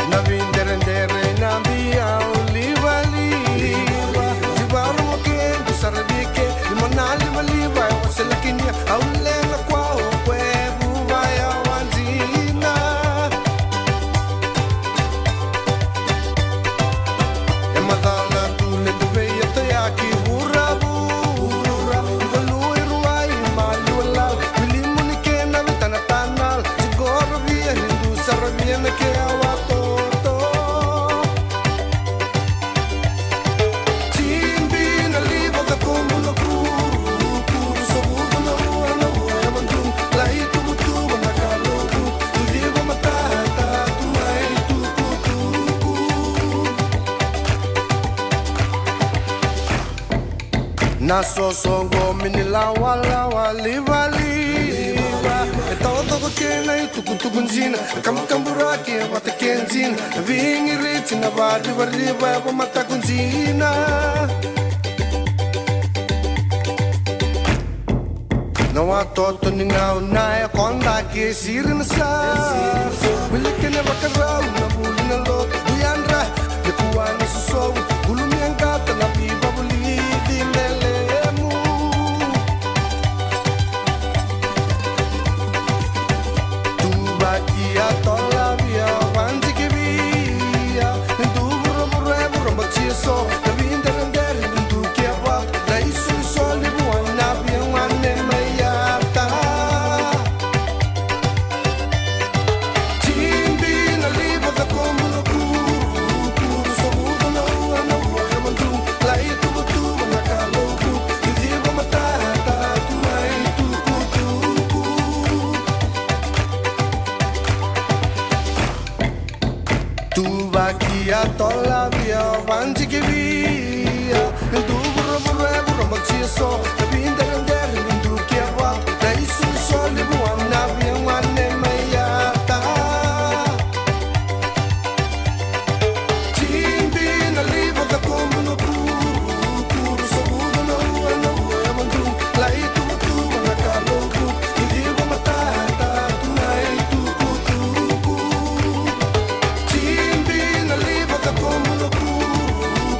Na videredere na biau livaliva. Duvarogo ke, dusaravike. Lima na livaliva, e waselakinia. Au lena kwa o kwe vuva ya wajina. E macala tu le tu vei e toyaki vuravu. Vuravu, i valui ruai, maliwa lala. Vilimu ni kena vitana tanal. Sigorovia ni dusaravia na ke awa toto. Tibi na liva da komu na kuru, kuru sa vuvu na rua, na rua e madru, lai tuvutuvu na kaloku, tu liva matata, tu mai tukutuku. Na soso qo mini lawalawa livaliva. E tau toko kena i tukutuku jina. E kabukaburaki e vata ke jina. E vingiriti na varivariva e vamataku jina. Na watoto ni gauna e kodaki e siri na sa. Wili kena vakarau na vuli na lotu. Dui yadra, le kua na sosovu. Gulumi yaqata na vivavulici lelemu. Tuvaki a tolavia, vajikivia. Ni duvuravura, vurabatia so. Na videredere, ni dukia va. Na isolisoli vua na via gone mai yata. Tibi na liva da komu na kuru, kuru sa vuvu na rua, na rua e madru, lai tuvatuva na kaloku, ni liva matata, tu mai tukutuku. Tuvaki a tolavia, vajikivia. Ni duvuravura e vurabatia so. Na videredere ni dukia va. Na isolisoli vua na via gone mai yata. Tibi na liva da komu na kuru, kuru sa vuvu na rua, na rua e madru, lai tuvatuva na kaloku, ni liva matata, tu mai tukutuku. Tibi na liva da komu na kuru,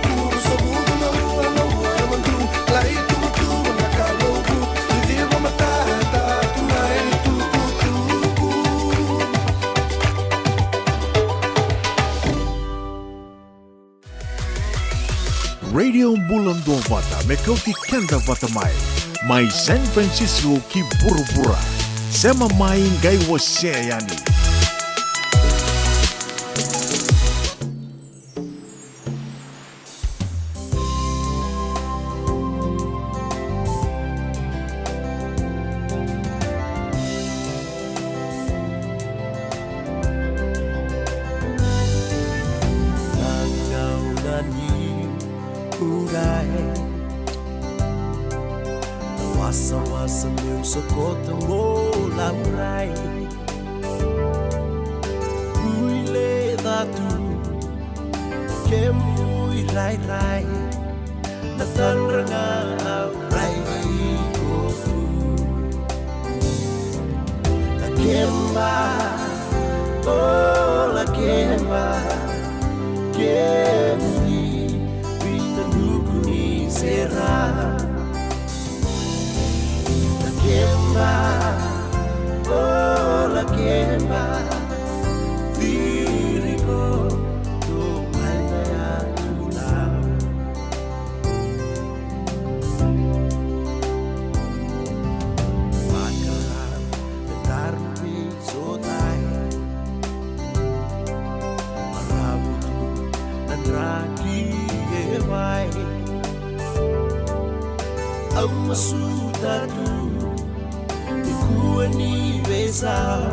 kuru sa vuvu na rua, na rua e madru, lai tuvatuva na kaloku, ni liva matata, tu mai tukutuku. Radio Bula Duavata, me kauti keda vata mai. Mai San Francisco ki vuravura. Sema mai qai wasea yani. Na gauna ni ura e, na wasawasa meu sokota mo laurai. Ui le catu, kemu irairai, na tadra ga au rai iko tu. Lakeba, o lakeba, kemuni vinanuku ni sera. Lakeba, o lakeba, viriko, to mai na yatula. Vakara, me daru vei sotai. Maravu tu na draki e wai. Au masuta tu ni kua ni veisau.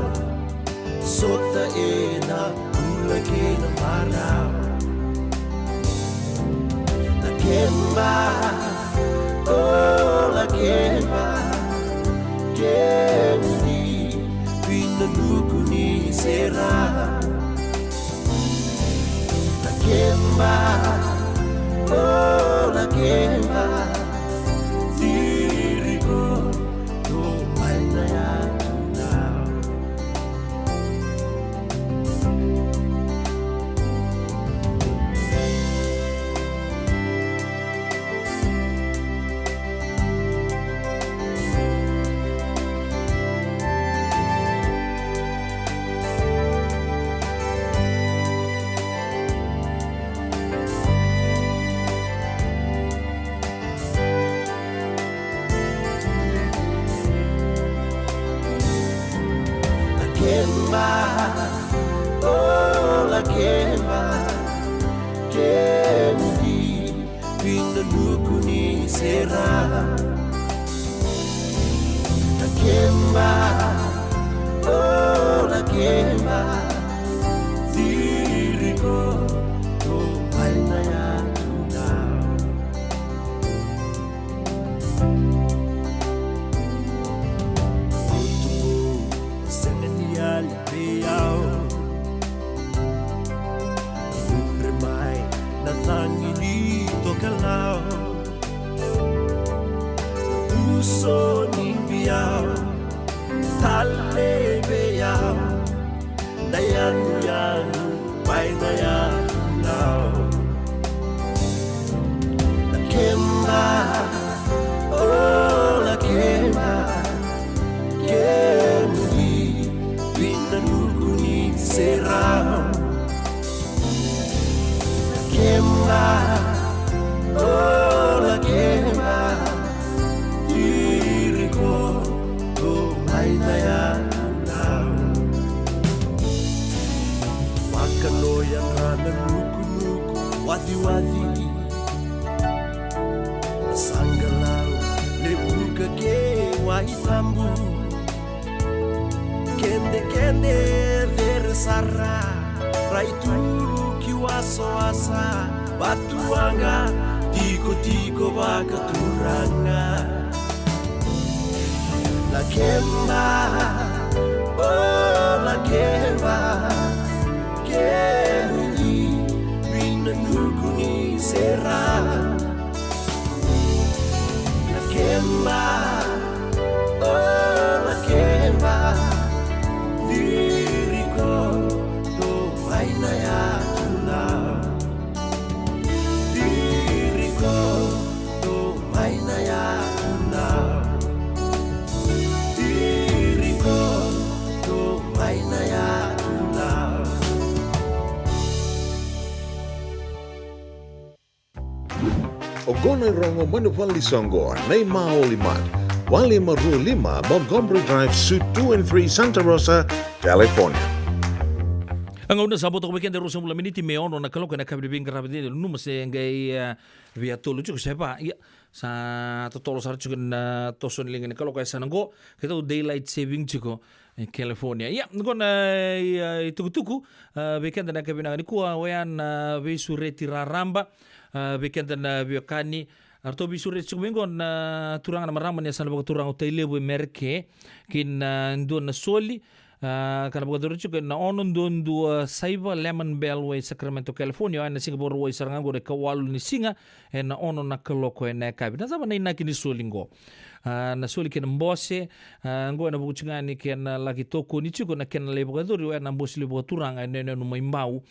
Sota ena bula kei na marau. Lakeba, o lakeba, kemuni vinanuku ni Sera, na keba, o na keba, tiri ko, to mai na yatu na. Lakeba, o lakeba, kemuni vinanuku ni sera. Lakeba, o lakeba, tiri ko, to mai na yatu na. Sega ni yali vei au. Gudre mai na cagi ni tokalau. Uso ni biau, tale vei au. Na yanuyanu mai na yatu lau. Lakeba, o lakeba, kemuni vinanuku ni sera. Lakeba, o lakeba, tiri ko, to mai na yatu lau. Vakano yadra na nukunuku waciwaci. Na saqalau, levuka kei wai tabu. Kedekede, cere sara, rai tu ki wasawasa. Vatuwaqa, tikotiko vakaturaga. Lakeba, o lakeba, kemuni vinanuku ni sera. Lakeba, o lakeba, tiri ko, to mai na yatu lau. Tiri ko, to mai na yatu lau. Tiri ko, to mai na yatu lau. Oqo na irogo mai na valenisoqo, na iMaoli Mart, walu lima rua lima Montgomery Drive, Suite two and three, Santa Rosa, California. A gauna sa vo toka vei keda e ruasagavulu na miniti me ono na kaloko ena yakavi ni veiqaravi. Dede, nanuma se qai, e, via tolu tiko se va. Ia, sa totolo sara tiko na toso ni liga ni kaloko e sa na qo. Keitou daylight saving tiko e California. Ia, qo na, e, itukutuku, e, vei keda na yakavi vinaka nikua, oya na veisureti raraba, e, vei keda na veiwekani. Eratou veisureti tiko mai qo na turaga na marama ni yasana vakaturaga o Tailevu e Mereke, kei na dua na soli, a, ka na vakayacori tiko ena ono dua dua saiva Lemon Bell Way, Sacramento, California, oya na Siga Vakarauwai sara ga qo na ikawalu ni siga, ena ono na kaloko ena yakavi. Na cava na inaki ni soli qo? A, na soli kei na bose, a, qo ena vuku tiko ga ni kena laki tokoni tiko na kena lai vakayacori oya na Bose Levu Vakaturaga e Nuenue mai Bau.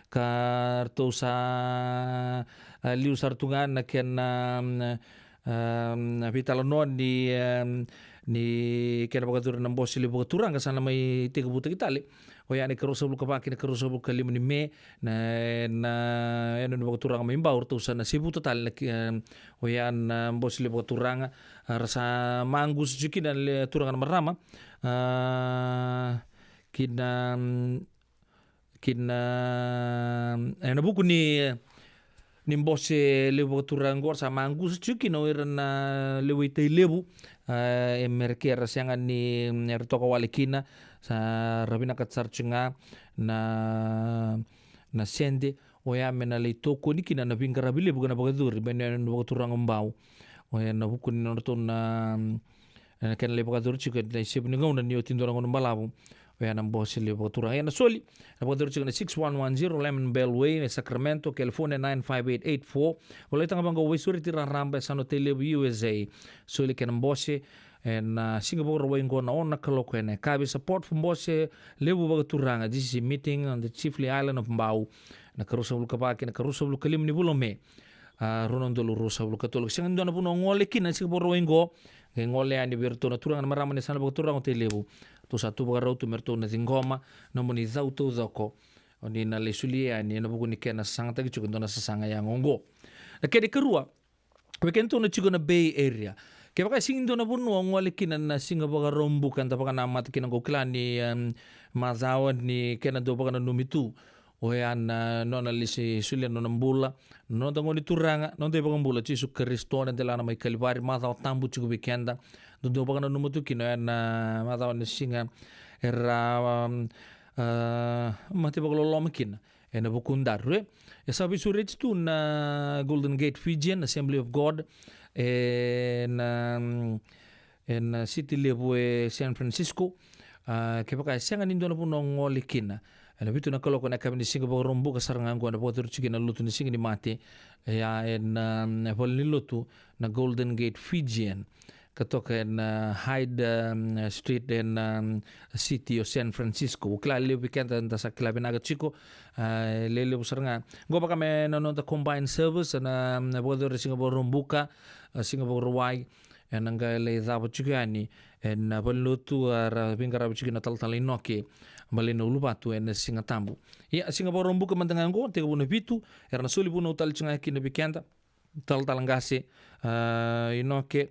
Ka ratou sa, a, liu sara tu ga na kena, mm, a, veitalanoa ni, em, ni kena vakayacori na Bose Levu Vakaturaga sa na mai tekivutaki tale. Oya na ikaruasagavulu ka va ki na ikaruasagavulu ka lima ni Me, na, na, e, na Nuenue Vakaturaga mai Bau, ratou sa na sevuta tale na ki-, em, oya na Bose Levu Vakaturaga, a, ra sa maqusa tiko kina na le-, turaga na marama, a, ki na, mm, ki na, e, na vuku ni, ni Bose Levu Vakaturaga qo ra sa maqusa tiko kina o ira na lewe i Tailevu, a, e Mereke, ra sega ni, mm, era toka wale kina, sa ra vinakata sara tiko ga na, na sede, oya me na lai tokoni kina na veiqaravi levu ka na vakayacori mai na, na Nuenue Vakaturaga Bau. Oya na vuku ni nodratou na, mm, e, na kena lai vakayacori tiko ena isevu ni gauna ni oti dua na gauna balavu. Oya na bose levu vakaturaga. Ia na soli, na vakaturaga tiko na six one one zero Lemon Bell Way, e Sacramento, California, nine five eight eight four. Volai taga vaqo, veisureti raraba e Sano Tailevu, U S A. Soli kena bose ena siga Vakarauwai qo na ono na kaloko ena yakavi. Support for bose levu vakaturaga, G C C meeting on the Chiefly Island of Bau, na karua sagavulu ka va kei na karua sagavulu ka lima ni vula o Me, a, rua na udolu ruasagavulu ka tolu. Sega ni dua na vanua o gole kina ena siga Vakarauwai qo. Qai gole yani vei iratou na turaga, na marama ni yasana vakaturaga o Tailevu. Ratou sa tu vakarau tu me ratou na ciqoma na nomuni cau taucoko, o ni na lai solia yani ena vuku ni kena sasagataki tiko e dua na sasaga yago oqo. Na kena ikarua, vei kedatou na tiko na Bay Area, kevaka e sega ni dua na vanua o gole kina ena siga Vakaraubuka eda vakanamata kina oqo, kila ni, em, macawa ni kena dau vakananumi tu, oya na nona lesi solia na nona bula na noda Gone Turaga, noda iVakabula Jisu Karisito, na delana mai Kalivari. Macawa tabu tiko vei keda. Dodonu vakananuma tu kina oya na macawa, na siga era, um, a, mate vakaloloma kina ena vukudaru, e. E sa veisureti tu na Golden Gate Fijian Assembly of God ena, um, ena, a, siti levu e San Francisco. A, kevaka e sega ni dua na vanua o gole kina ena vitu na kaloko ena yakavi ni siga Vakaraubuka sara ga oqo, ena vakaturi tiko na lotu ni Siga ni Mate, e, a, ena, um, valenilotu na Golden Gate Fijian, ka toka ena, a, Hyde, um, Street ena, um, city o San Francisco. Au kila levu vei keda da sa kila vinaka tiko, a, e lelevu sara ga. Oqo vaka me na noda combined service ena, um, vakaturi siga Vakaraubuka, a, siga Vakarauwai, ena qai lai cava tiko yani ena valenilotu, a, ra veiqaravi tiko na talatala Inoke Balei na Uluvatu ena Siga Tabu. Ia, siga Vakaraubuka mada ga oqo, tekivu na vitu, era na soli vunau tale tiko ga kina vei keda, talatala qase, a, Inoke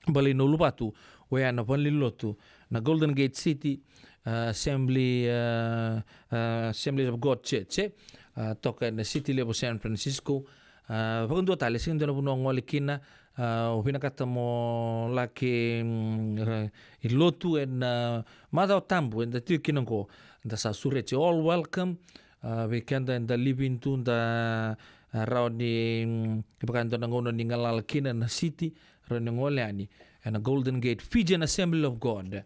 Balei na Uluvatu, oya na valenilotu na Golden Gate City, a, Assembly, a, a, Assemblies of God Church, e, a, toka ena siti levu San Francisco. A, vakadua tale, sega ni dua na vanua o gole kina, a, au vinakata mo laki, mm, e, i lotu ena, a, macawa tabu eda tiko kina oqo, da sa sureti, all welcome. A, vei keda eda live in tu, da, a, rawa ni, mm, kevaka e dua na gauna ni galala kina na siti, rawa ni gole yani ena Golden Gate Fijian Assembly of God.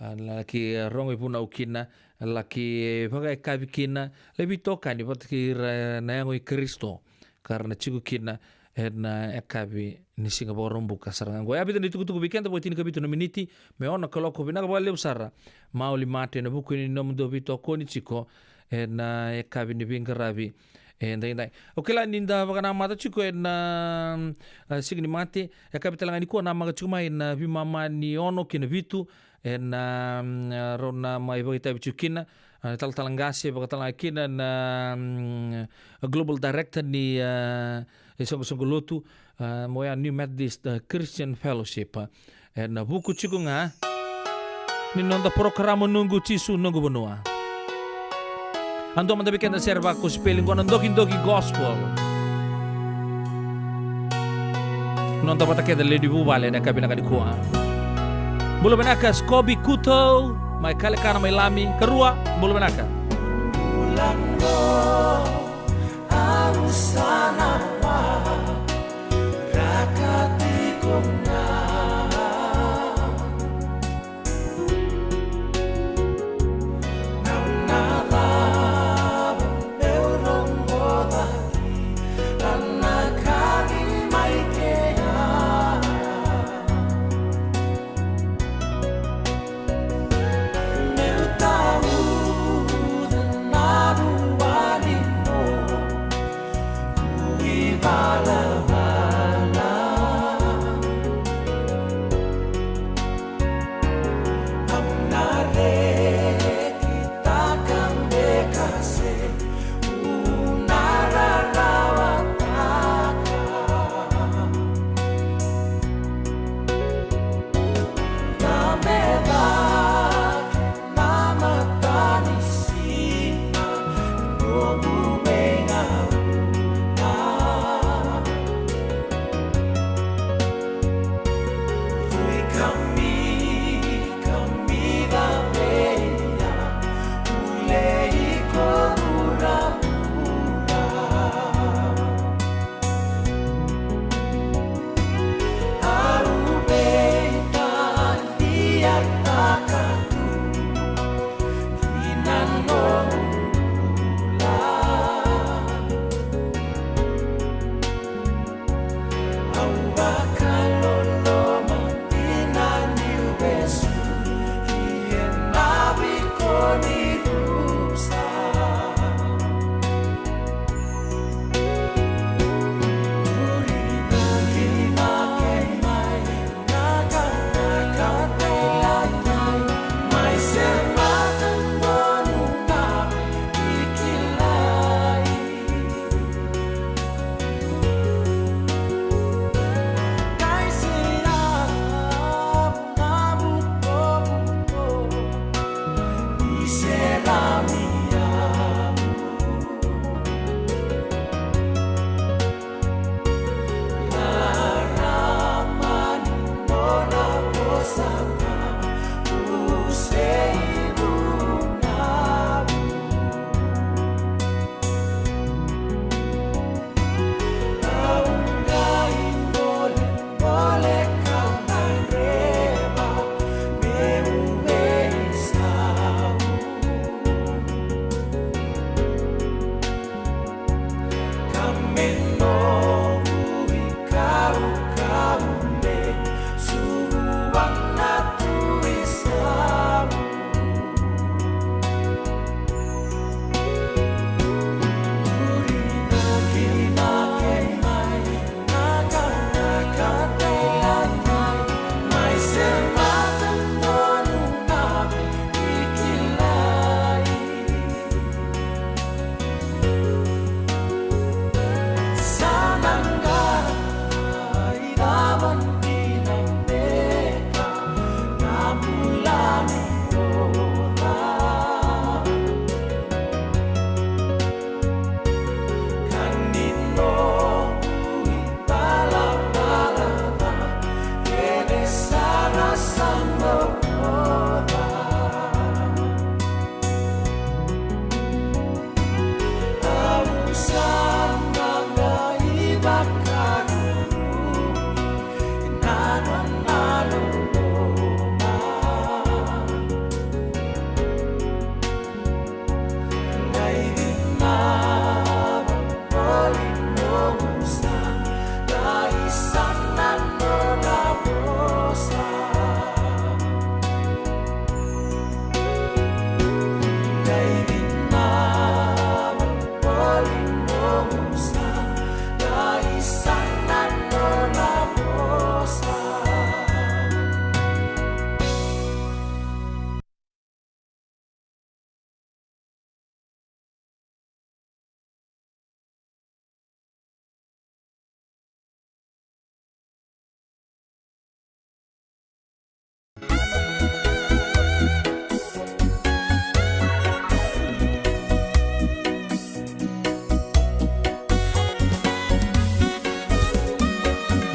A, laki rogo ivunau kina, laki vakayakavi kina, lai veitokani vata kei ira na yago i Karisito ka ra na tiko kina ena yakavi ni siga Vakaraubuka sara ga oqo. E a vica na itukutuku vei keda, vo, tinikavitu na miniti me ono na kaloko. Vinaka vakalevu sara Mauli Mate ena vuku ni nomudou veitokoni tiko ena yakavi ni veiqaravi edaidai. Au kila ni da vakanamata tiko ena, a, Siga ni Mate, e yakavi tale ga nikua namaka tiko mai na veimama ni ono kei na vitu, ena, mm, rau na mai vakaitavi tiko kina, a, talatala qase, vakatalega kina na, mm, Global Director ni, a, isoqosoqo lotu, a, mo ya New Methodist, a, Christian Fellowship. Ena vuku tiko ga ni noda porokaramu Noqu Jisu Noqu Vanua. A dua mada vei keda sere vakosipeli oqo na Dokidoki Gospel. Noda vata kece lewe ni vuvale ena yakavi vinaka nikua. Bula vinaka Scobie Kuto mai Kalekana mai Lami. Karua, bula vinaka.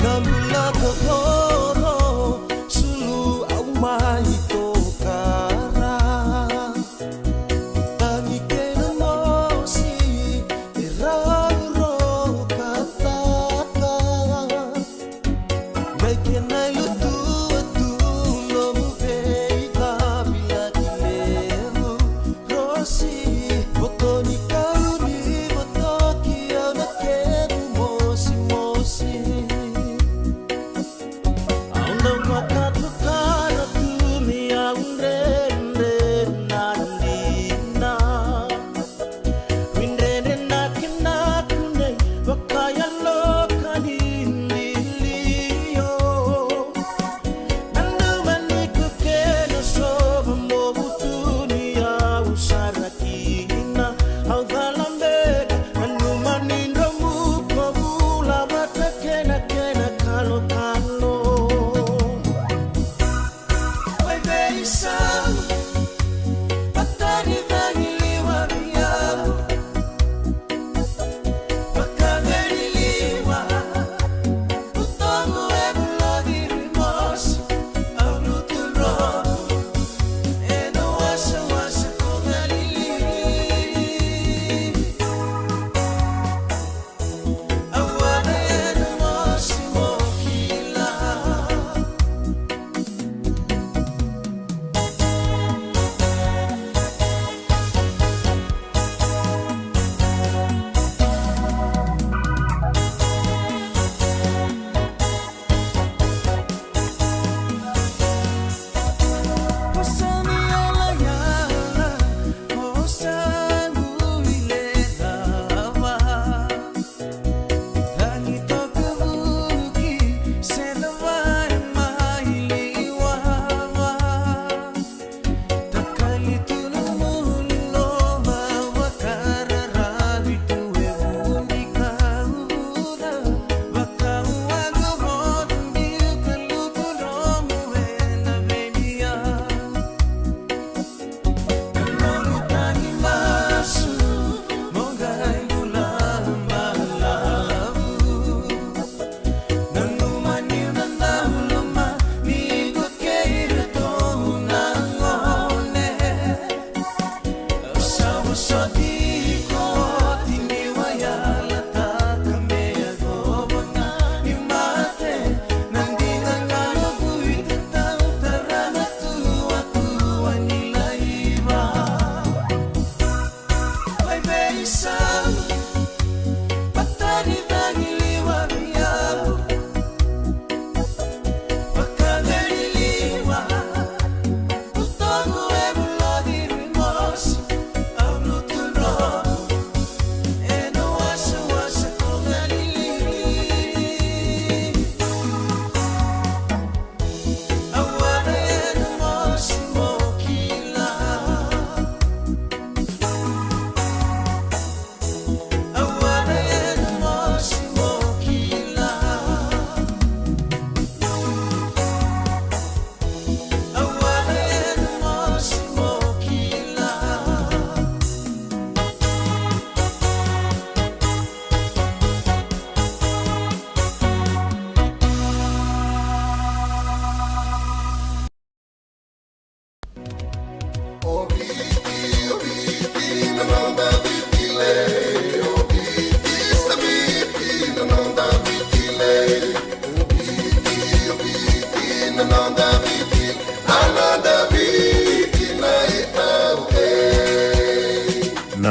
Na bula totoro, sulu au mai tokara. Tagi kei na mosi e rau rokataka. Mai kena ilutu atu nomu veivavilati levu. Rosi, voto ni kau ni votoki au na kemu mosimosi.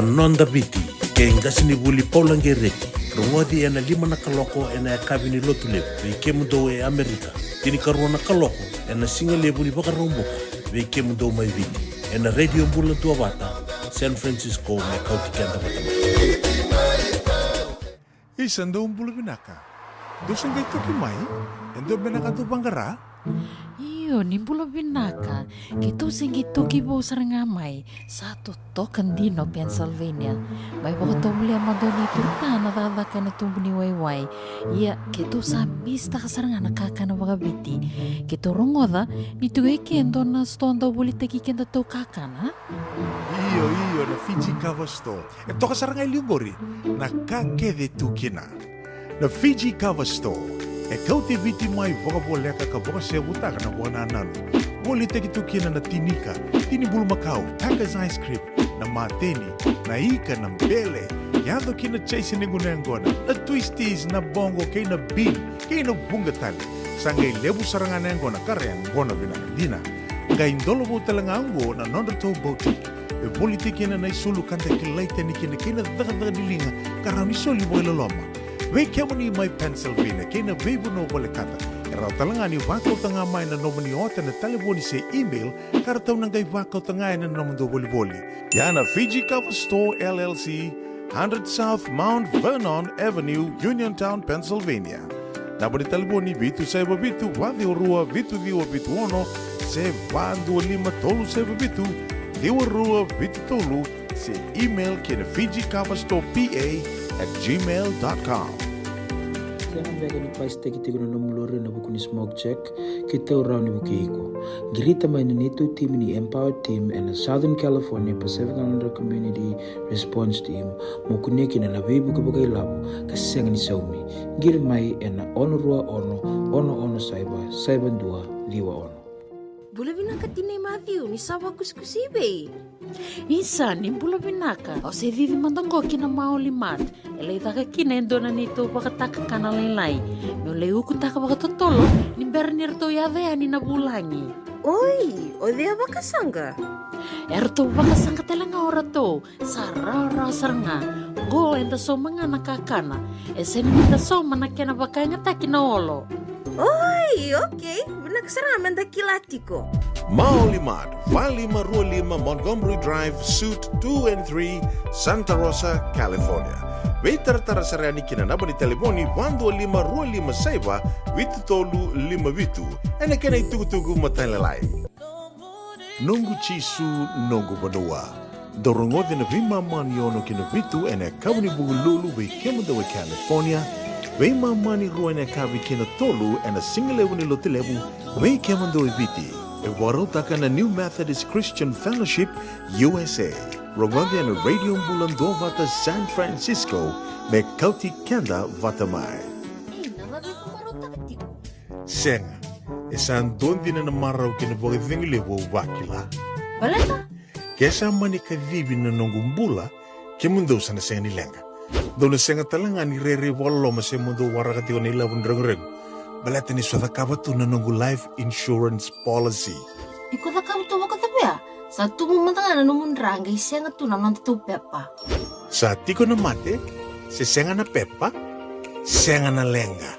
Noda Viti, kei qasenivuli Paula Gereti. Rogoci ena lima na kaloko ena yakavi ni Lotulevu vei kemudou e Amerika. Tinikarua na kaloko ena sigalevu ni Vakaraubuka vei kemudou mai Viti, ena Radio Bula Duavata, San Francisco, me kauti keda vata mai. Isa, dou bula vinaka. Dou se qai toki mai? E dua beka na ka dou vaqara? Io, ni bula vinaka. Keitou se qai toki vou sara ga mai. Sa totoka dina o Pennsylvania. Mai vakatovolea mada o neitou ta na cakacaka ena tubu ni waiwai. Ia, keitou sa misitaka sara ga na kakana vakaviti. Keitou rogoca ni tiko e ke e dua na sitoa dau volitaki kedatou kakana. Io, io, na Fiji Kava Store. E toka sara ga e liu qori na ka kece e tu kina. Na Fiji Kava Store e kauti Viti mai vakavoleka ka vakasevutaka na vakanananu. Volitaki tu kina na tini ika, tini bulumakau, Taka's ice cream, na mateni, na ika, na bele, yaco ki na chaise ni gunu yaqona, na twisties, na boqo kei na bean kei na vuqa tale. Sa qai levu sara ga na yaqona ka ra yaqona vinaka dina. Qai dolovou tale ga oqo na nodratou boutique e volitaki kina na isulu ka da kilai tani kina kei na cakacaka ni liga ka rawa ni soli vakailoloma. Vei kemuni mai Pennsylvania kei na veivanua volekata, e rawa tale ga ni vakauta ga mai na nomuni ota ena talevoni se email ka ratou na qai vakauta ga ena nomudou volivoli. Ia na Fiji Kava Store L L C, hundred South Mount Vernon Avenue, Uniontown, Pennsylvania. Naba ni talevoni vitu saiva vitu, va ciwa rua, vitu ciwa vitu ono, se va dua lima tolu saiva vitu, ciwa rua vitu tolu, se email ki na Fiji Kava Store P A at gmail dot com. Kena beka ni paisitaki tiko na nomu lori ena vuku ni smoke check, keitou rawa ni vukei iko. Qirita mai na neitou timi ni Empower Team ena Southern California Pacific Islander Community Response Team mo kunea kina na veivuke vakailavo ka sega ni saumi. Qiri mai ena ono rua ono, ono ono saiva, saiva dua ciwa ono. Bula vinaka tinai Matthew, ni sa vakusikusi i vei? Isa, ni bula vinaka. Au se cici mada qo ki na Maoli Mart. E lai caka kina e dua na neitou vakatakakana lailai meu lai ukutaka vakatotolo ni bera ni ratou yaco yani na vulagi. Oi, o cei a vakasaqa? E ratou vakasaqa tale ga o ratou. Sa rawarawa sara ga. Qo eda sauma ga na kakana. E sega ni da sauma na kena vakayagataki na olo. Oi, okei. Vinaka sara ga meda kila tiko. Maoli Mart, va lima rua lima Montgomery Drive, Suite two and three, Santa Rosa, California. Veitaratara sara yani ki na naba ni talevoni va dua lima rua lima saiva vitu tolu lima vitu. Ena kena itukutuku matailalai. Noqu Jisu, noqu vanua. Dou rogoci na veimama ni ono ki na vitu ena yakavi ni Vukelulu vei kemudou e California, veimama ni rua ena yakavi ki na tolu ena sigalevu ni Lotulevu vei kemudou e Viti. E vakarautaka na New Methodist Christian Fellowship U S A. Rogoci ena Radio Bula Duavata San Francisco me kauti keda vata mai. Ina, na cava e vakarautaka tiko? Sega, e sa dua dina na marau kei na vakacegu levu au vakila. Baleta? Ke sa mani kacivi na noqu bula, kemudou sa na sega ni leqa. Dou na sega tale ga ni rairai vakaloloma se mo dou waraka tiko na ilavo ni reguregu. Baleta ni sa cakava tu na noqu life insurance policy. Iko cakava tu vakacavia? Sa tubu mada ga na nomu dra qai sega tu na nodatou pepa. Sa tiko na mate, se sega na pepa, sega na leqa.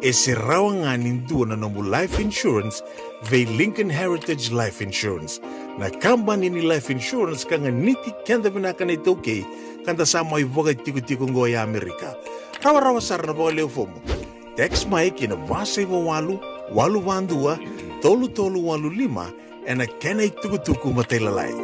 E se rawa ga ni dua na nomu life insurance vei Lincoln Heritage Life Insurance. Na kabani ni life insurance ka ganiti keda vinaka na iTaukei, ka da sa mai vakaitikotiko oqo e Amerika. Rawarawa sara na vakalewe fomu. Text mai ki na va saiva walu, walu va dua, tolu tolu walu lima, ena kena itukutuku matailalai.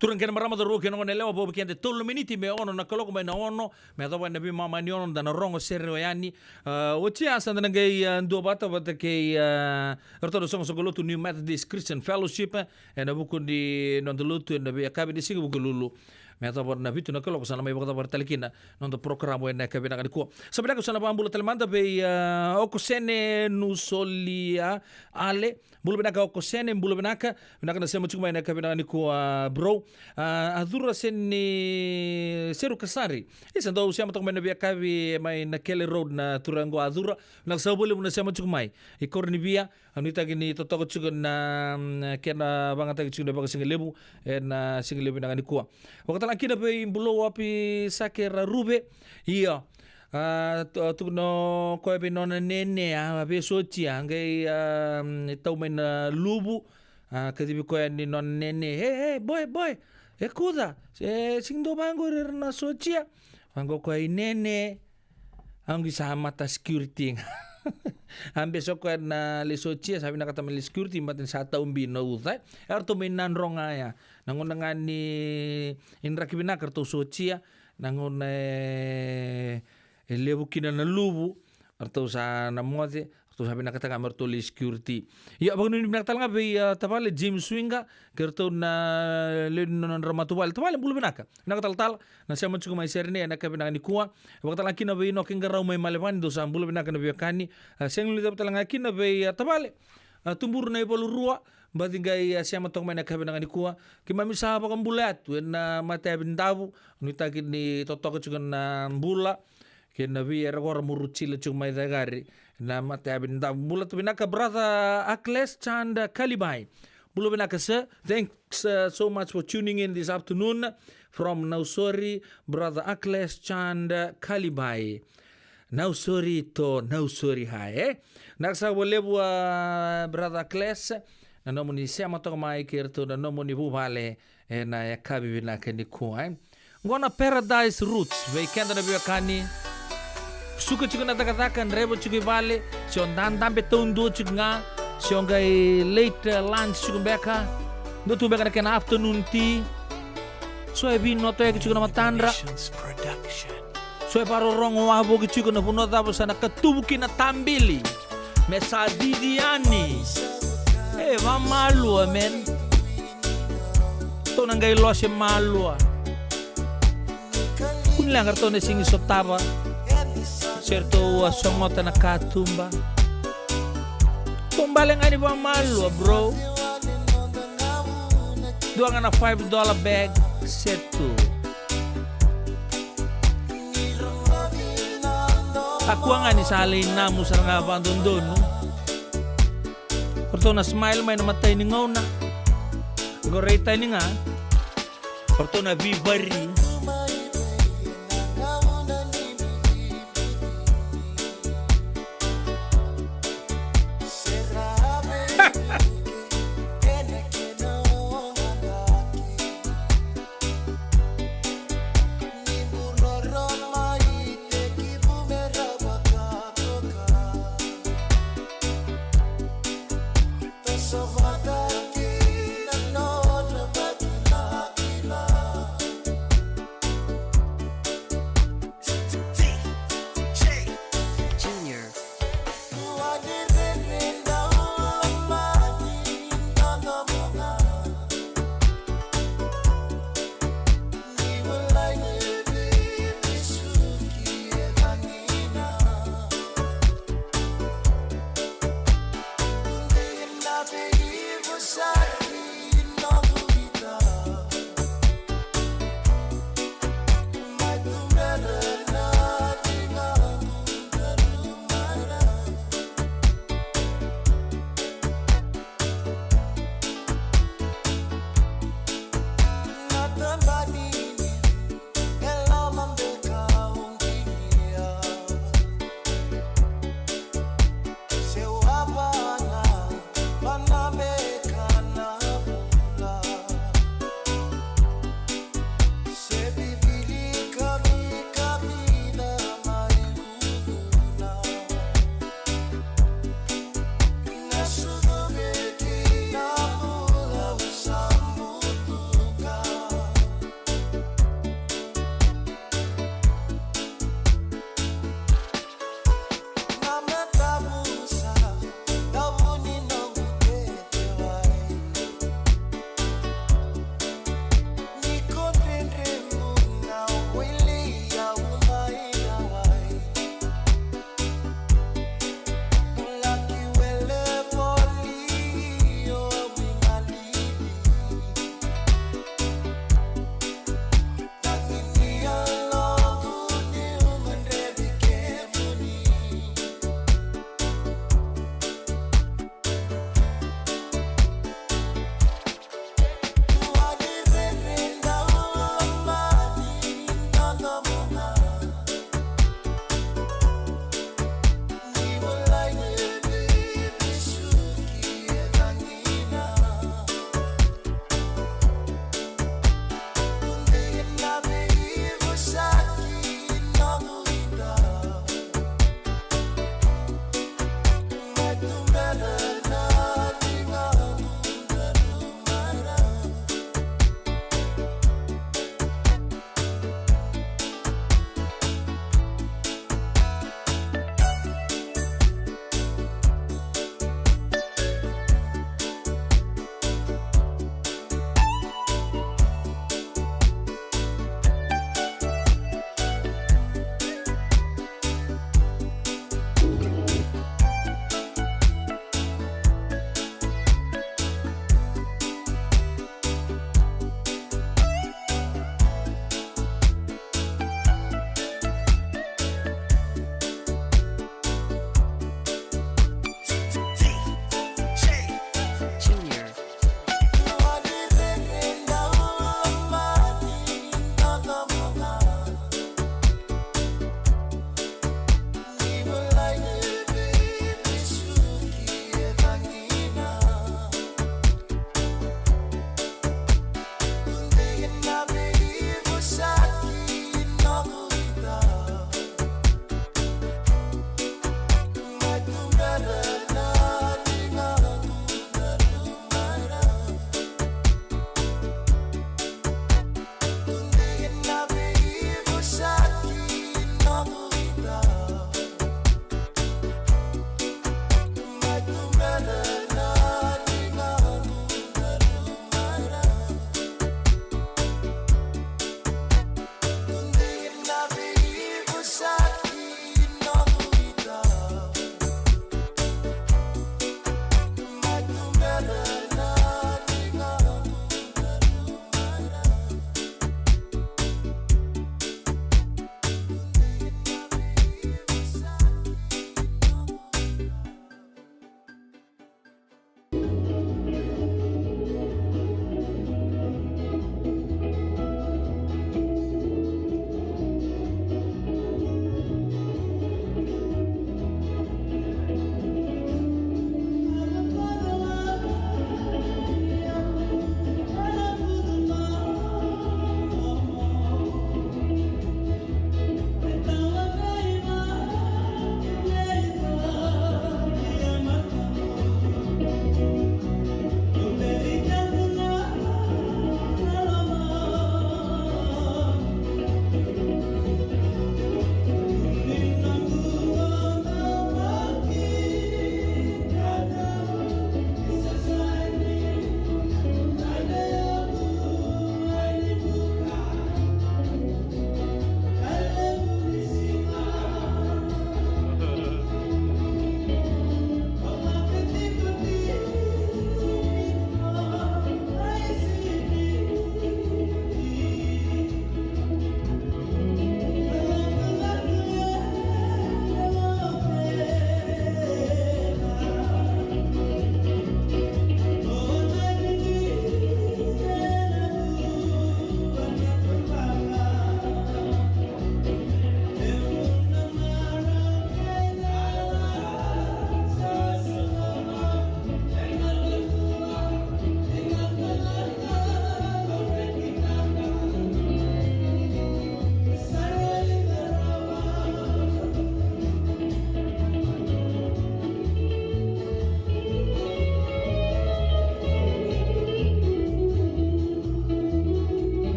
Turaga kei na marama, cauravou kei na goneyalewa, vou vei keda e tolu na miniti me ono na kaloko mai na ono, me yacova na veimama ni ono da na rogo sere yani. A, oti ya sa da na qai, a, duavata vata kei, a, ratou na soqosoqo lotu New Methodist Christian Fellowship, e, ena vuku ni noda lotu ena veiyakavi ni siga Vukelulu. Me yacova na vitu na kaloko sa na mai vakacavara tale kina na noda porokaramu ena yakavi vinaka nikua. Sa vinaka, sa na vakabula tale mada vei, ah, Okosene Nusolia Ale. Bula vinaka Okosene, bula vinaka. Vinaka na sema tiko mai ena yakavi vinaka nikua, bro. Ah, a cura se ni Seru Kasari. Isa dau sema toka mai na veiyakavi mai na Kele Road na turaga qo a cura. Vinaka sa vakalevu na sema tiko mai. I Koronivia, a nuitaki ni totoka tiko na, mm, kena vagataki tiko na vakasigalevu ena sigalevu vinaka nikua. Vakatalega kina vei Bulou Api Sake Raruve. Io. A, tu-, tukuna o koya vei nona nene, a, a via sotia, qai, a, mm, tau mai na luvu. A, kacivi koya ni nona nene, "E, e, boy, boy, e kuca, e, sega ni dua vaqori era na sotia." Vaqo koya, "I nene, au qai sa mata security ga." A bese o koya na lai sotia, sa vinakata me lai security, baleta ni sa tau bi na uca, e. Eratou mai Nadroga ya. Na gauna ga ni, ni draki vinaka eratou sotia, na gauna e, e levu kina na luvu, eratou sa na moce, eratou sa vinakata ga me ratou lai security. Ia, vakanuinui vinaka tale ga vei, a, tavale James Swinga, kei ratou na lewe ni nodra matavuvale. Tavale, bula vinaka. Vinaka talatala, na sema tiko mai Serene ena yakavi vinaka nikua. Vakatalega kina vei Inoke Qarau mai Malevani, dou sa bula vinaka na veiwekani. A, sega ni guilecava talega kina vei, a, tavale, a, Tuburu na iValu Rua, baci qai, a, sema toka mai ena yakavi vinaka nikua. Keimami sa vakabula yatu ena matayavi ni davu, nuitaki ni totoka tiko na bula kei na vei era qora mo rutila tiko mai cakari na matayavi ni davu. Bula tu vinaka brother Akles Chand Kalibai. Bula vinaka sir. Thanks, uh, so much for tuning in this afternoon from Nausori, brother Akles Chand Kalibai. Nausori to Nausori hai, e? Vinaka saka vakalevu, uh, brother Akles, na nomuni sema toka mai kei ratou na nomuni vuvale ena yakavi vinaka nikua, e? Qo na Paradise Roots, vei keda na veiwekani. Suka tiko na cakacaka, draiva tiko i vale, se o dadabe taudua tiko ga, se o qai late, eh, lunch tiko beka. Dua tu beka na kena afternoon tea. So e vinotoyaki tiko na matadra. So e vakarorogo wavoki tiko na vanua cava sa na katuvu kina tabili. Me sa cici yani. E, vamalua, man. Tou na qai lose malua. Kua ni leqa ratou na sigi sotava. Se ratou a sogota na katuba. Tou bale ga ni vamalua, bro. Dua ga na five dollar bag, set tu. Kakua ga ni sa lai namu sara ga vakadodonu. Ratou na smile mai na matai ni gauna. Qo rai tani ga. Ratou na vivari.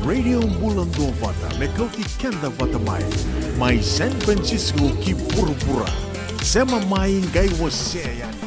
Radio Bula Duavata, me kauti keda vata mai. Mai San Francisco ki vuravura. Sema mai, qai wasea yani.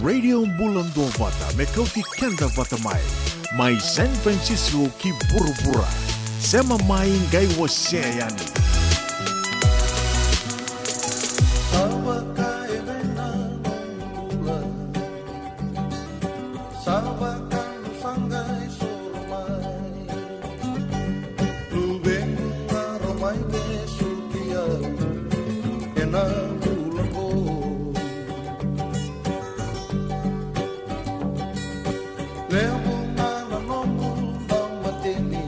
Radio Bula Duavata, me kauti keda vata mai. Mai San Francisco ki vuravura. Sema mai qai wasea yani. Sa vaka e vena na nomu bula. Sa vaka na saqa e soro mai. Luvequ, qaro mai vesuki au ena bula qo. Levu ga na nomu dau mateni.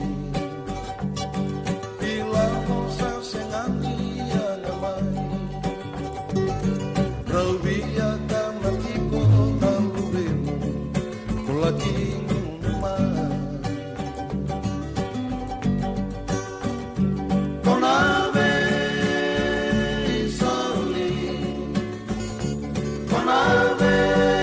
Ilavo sa sega ni yaga mai. Rau via kana tiko na luvemu, ko laki gunu mai. Ko na veisauri, ko na veisauri.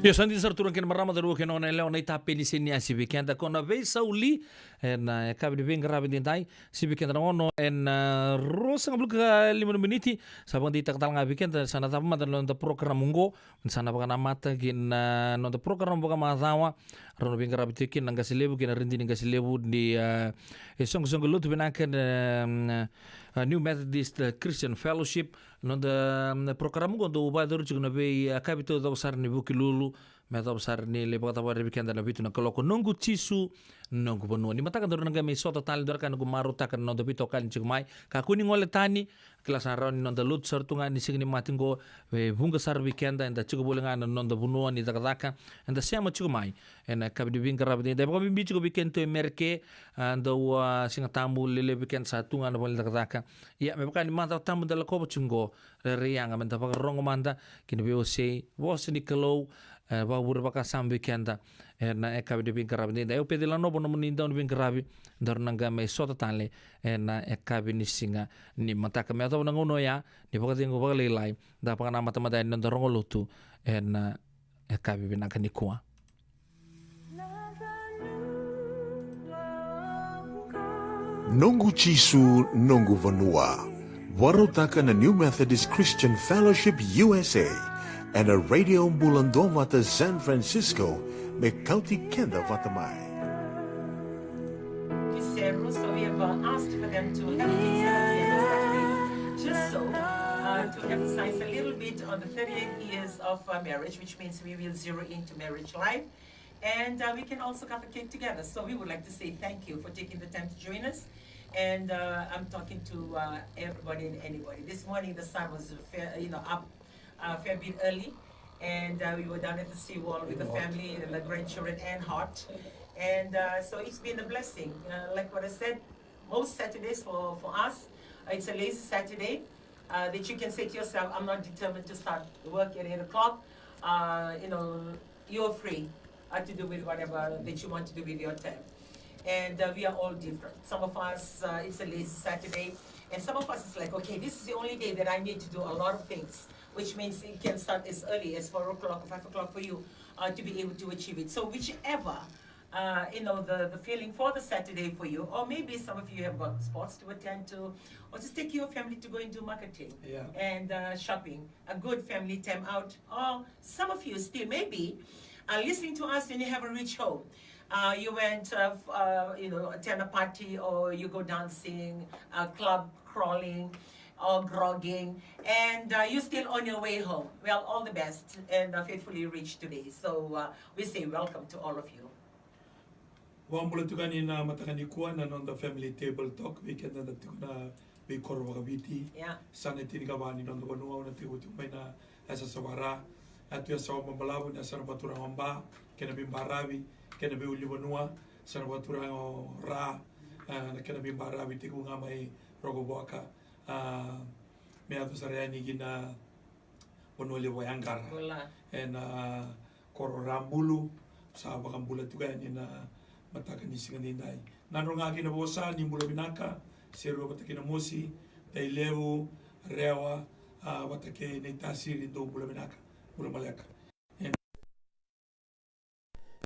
Io, sa dina sara turaga kei na marama, cauravou kei na goneyalewa, na itapeli se ni asi vei keda ko na veisauli ena yakavi ni veiqaravi edaidai. Sivi keda na ono ena ruasagavulu ka lima na miniti. Sa vakadeitaka tale ga vei keda sa na cava mada na noda porokaramu oqo. Sa na vakanamata ki na noda porokaramu vakamacawa. Rau na veiqaravi tiko kina na qase levu kei na radini qase levu ni, e, e soqosoqo lotu vinaka na, mm, a New Methodist, e, Christian Fellowship. Noda, mm, porokaramu oqo dau vakayacori tiko na veiyakavi taucoko sara ni Vukelulu, me yacova sara ni lai vakatavari vei keda na vitu na kaloko. Noqu Jisu, noqu vanua. Ni mataka daru na qai mai sota tale, daru na qai noqu marautaka na noda veitokani tiko mai. Kakua ni gole tani, kila sa rawa ni noda lotu sara tu ga ni siga ni mate oqo, e vuqa sara vei keda, eda tiko voli ga na noda vanua ni cakacaka, eda sema tiko mai. Ena yakavi ni veiqaravi edaidai, vakabibi tiko vei keda tu e Merika, a, dau, a, Siga Tabu, lelevu vei keda sa tu ga na vale ni cakacaka. Ia, me vaka ni macawa tabu da lakova tiko oqo, rairai yaga meda vakarogo mada ki na veiwasei, vosa ni Kalou, e, vakavure vakasama vei keda, e, ena yakavi ni veiqaravi edaidai. Au Peci Lanovo nomuni dau ni veiqaravi, daru na qai mai sota tale, e, ena yakavi ni siga ni mataka. Me yacova na gauna oya, ni vakacegu vakalailai, da vakanamata mada yani na noda rogo lotu, e, ena yakavi vinaka nikua. Noqu Jisu, noqu vanua. Vakarautaka na New Methodist Christian Fellowship U S A ena Radio Bula Duavata San Francisco, me kauti keda vata mai. Piseru, so we have, uh, asked for them to have a big celebration on Saturday, just so, uh, to emphasize a little bit on the thirty-eight years of, uh, marriage, which means we will zero into marriage life. And, uh, we can also cut the cake together. So we would like to say thank you for taking the time to join us. And, uh, I'm talking to, uh, everybody and anybody. This morning the sun was fair, you know, up, uh, fair bit early. And, uh, we were down at the seawall with the family and the grandchildren and hot. And, uh, so it's been a blessing. Uh, like what I said, most Saturdays for, for us, uh, it's a lazy Saturday, uh, that you can say to yourself, "I'm not determined to start work at eight o'clock." Uh, you know, you're free, uh, to do with whatever that you want to do with your time. And, uh, we are all different. Some of us, uh, it's a lazy Saturday. And some of us, it's like, "Okay, this is the only day that I need to do a lot of things," which means it can start as early as four o'clock or five o'clock for you, uh, to be able to achieve it. So whichever, uh, you know, the, the feeling for the Saturday for you, or maybe some of you have got sports to attend to, or just take your family to go and do marketing, yeah, and, uh, shopping, a good family time out. Or some of you still maybe are listening to us and you haven't reached home. Uh, you went, uh, f-, uh, you know, attend a party, or you go dancing, uh, club crawling, or grogging, and, uh, you're still on your way home. Well, all the best, and, uh, faithfully reach today. So, uh, we say welcome to all of you. Vakabula tiko yani na mataka nikua na noda family table talk vei keda da tiko na veikoro vakaviti. Yeah. Sa na tinikava ni noda vanua, au na tekivu tiko mai na yasayasa vaka-Ra. Yatu yasa o Babalavu, na yasana vakaturaga o Ba, kei na veibaravi, kei na veiulunivanua, yasana vakaturaga o Ra, a, na kena veibaravi tekivu ga mai Rokovoka, a, me yaco sara yani ki na vanua levu o Yaqara. Bula. Ena koro Rabulu, sa vakabula tiko yani na mataka ni siga nidai. Nadroga kei na vosa ni bula vinaka, Serua vata kei na mosi, Tailevu, Rewa, a, vata kei na iTasiri, dou bula vinaka, bula maleka. E,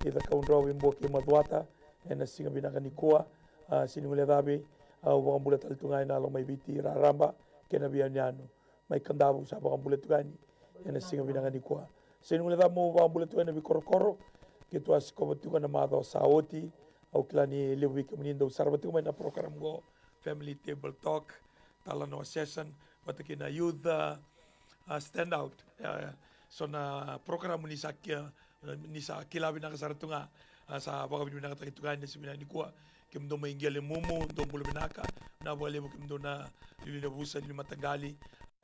i Cakaudrove, Bua kei Macuata, ena siga vinaka nikua. A, sega ni guilecavi, au vakabula tale tu ga ena Lomaiviti, Raraba kei na veiyanuyanu. Mai Kadavu sa vakabula tu ga yani ena siga vinaka nikua. Sega ni guilecavi meu vakabula tu ga ena veikorokoro keitou a sikova tu ga na macawa sa oti. Au kila ni levu vei kemuni dou sarava tu ga mai na program qo, Family Table Talk, Talanoa Session, vata kei na Youth, a, a, Stand Out. E, so na program ni sa ki-, ni sa kila vinaka sara tu ga, a, sa vakavinavinakataki tu ga ena siga vinaka nikua. Kemudou mai Qelemumu, dou bula vinaka. Vinaka vakalevu kemudou na iliuliu ni yavusa, iliuliu ni mataqali.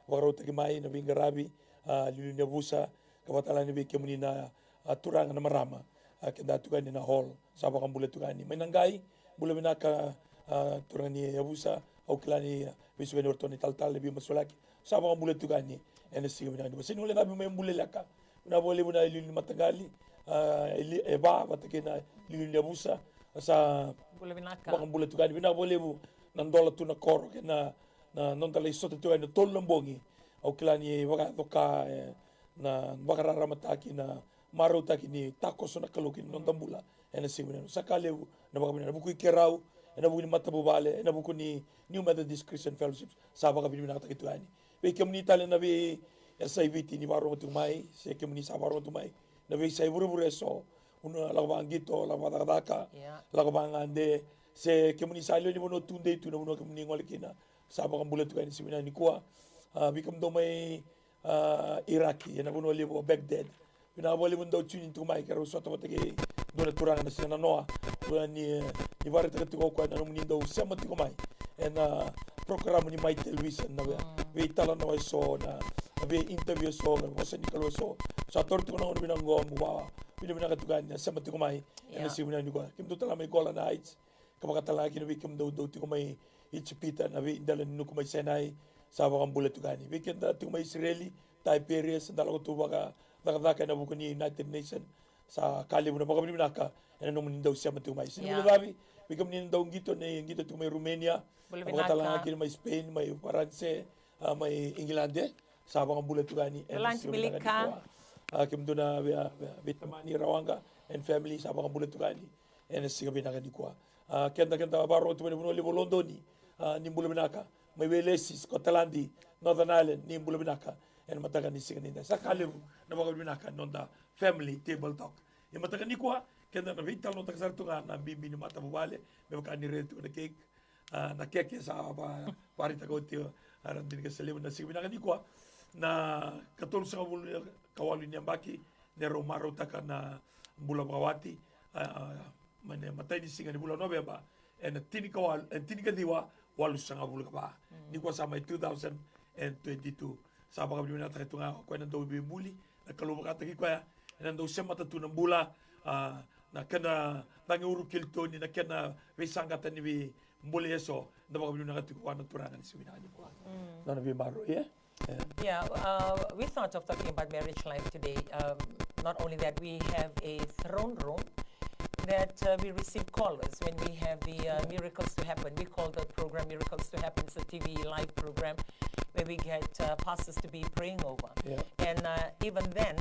Vakarautaki mai na veiqaravi, a, iliuliu ni yavusa, ka vaka tale ga ni vei kemuni na, a, turaga na marama, a, keda tu ga yani na hall, sa vakabula tu ga yani. Mai Naqai, bula vinaka, a, turaga ni yavusa, au kila ni, a, veisiko yani o iratou na italatala, na veimasulaki, sa vakabula tu ga yani ena siga vinaka nikua. Sega ni guilecavi mai Buleleka, vinaka vakalevu na iliuliu ni mataqali, a, ili-, e va vata kei na iliuliu ni yavusa, sa bula vinaka, vakabula tu ga yani. Vinaka vakalevu na dola tu na koro kei na, na noda lai sota tu yani na tolu na bogi. Au kila ni vakayaco ka, e, na vakararamataki na marautaki ni takoso na Kalou ki na noda bula ena siga vinaka. Sa ka levu na vakavinaka ena vuku i keirau, ena vuku ni matavuvale, ena vuku ni New Methodist Christian Fellowships. Sa vakavinavinakataki tu yani. Vei kemuni tale na veiyasai Viti ni vakarorogo tiko mai, se kemuni sa vakarorogo tu mai na veiyasai vurevure eso, vanua lako vakaqito, lako vakacakacaka, lako vakagade, se kemuni sa lewe ni vanua tudei tu na vanua kemuni gole kina. Sa vakabula tiko yani siga vinaka nikua. A, vei kemudou mai a, Iraki, ena vanua levu o Baghdad. Vinaka vakalevu ni dau tune in tiko mai, keirau sota vata kei dua na turaga na siga nanoa. Dua ni, ni vakaraitaka tiko o koya na nomuni dau sema tiko mai ena program ni Mai Television, na vei, veitalanoa eso, na vei interview eso, na vosa ni Kalou eso. Sa taura tiko na gauna vinaka qo meu vakavinavinaka tiko yani na sema tiko mai ena siga vinaka nikua. Kemudou tale mai Golan Heights, ka vakatalega kina vei kemudou dau tiko mai Ijipita, na veidela ni nuku mai Sinai, sa vakabula tiko yani. Vei keda tiko mai Isireli, Taiperias, da lako tu vakacakacaka ena vuku ni United Nation, sa ka levu na vakavinavinaka ena nomuni dau sema tiko mai. Sega ni vula cavi, vei kemuni na dau qito, na qito tiko mai Romania, ka vakatalega kina mai Spain, mai Faranse, a, mai Igilade, sa vakabula tiko yani ena siga vinaka nikua. A, kemudou na vei, vei, veitamani Rawaqa and family, sa vakabula tiko yani ena siga vinaka nikua. A, keda, keda vakarorogo tu mai na vanua levu o Lodoni, a, ni bula vinaka. Mai Welesi, Scotland, Northern Ireland, ni bula vinaka ena mataka ni siga nidai. Sa ka levu na vakavinavinaka na noda family table talk. Ia mataka nikua, keda na veitalanoataka sara tu ga na bibi ni matavuvale, me vaka ni raica tiko na cake, a, na keke sa va, vakaraitaka oti o, a, Radini Kasalevu, na siga vinaka nikua, na katolusagavulu ka walu ni yabaki, ni rau marautaka na bula vakawati, a, mai na imatai ni siga ni vula o Noveba, ena tinikawalu, ena tinikaciwa walusagavulu ka va. Nikua sa mai two thousand and twenty-two. Sa vakavinavinakataka tu ga o koya na Dauveibuli, na Kalou vakataki koya ena dau semata tu na bula, a, na kena cagi uru kilitoni, na kena veisaqata ni veiboli eso, da vakavinavinaka tiko vua na Turaga ni siga vinaka nikua. Nona veimaroroi, e? Yeah. Yeah, uh, we thought of talking about marriage life today. Um, not only that, we have a throne room that uh, we receive callers when we have the uh, miracles to happen. We call the program Miracles to Happen. It's a T V live program where we get uh, pastors to be praying over. Yeah. And uh, even then,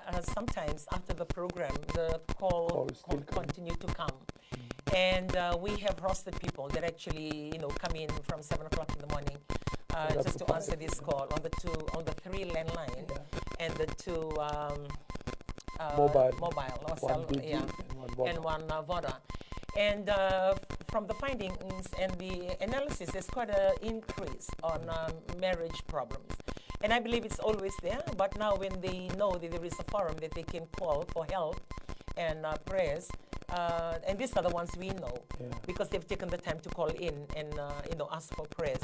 uh, sometimes after the program, the call, call con- continue to come. And uh, we have rostered people that actually, you know, come in from seven o'clock in the morning uh, just to answer this call on the two, on the three landline and the two um, uh, mobile, mobile or cell, yeah, and one, uh, Voda. And uh, from the findings and the analysis, there's quite an increase on um, marriage problems. And I believe it's always there, but now when they know that there is a forum that they can call for help and uh, prayers, uh, and these are the ones we know because they've taken the time to call in and uh, you know, ask for prayers.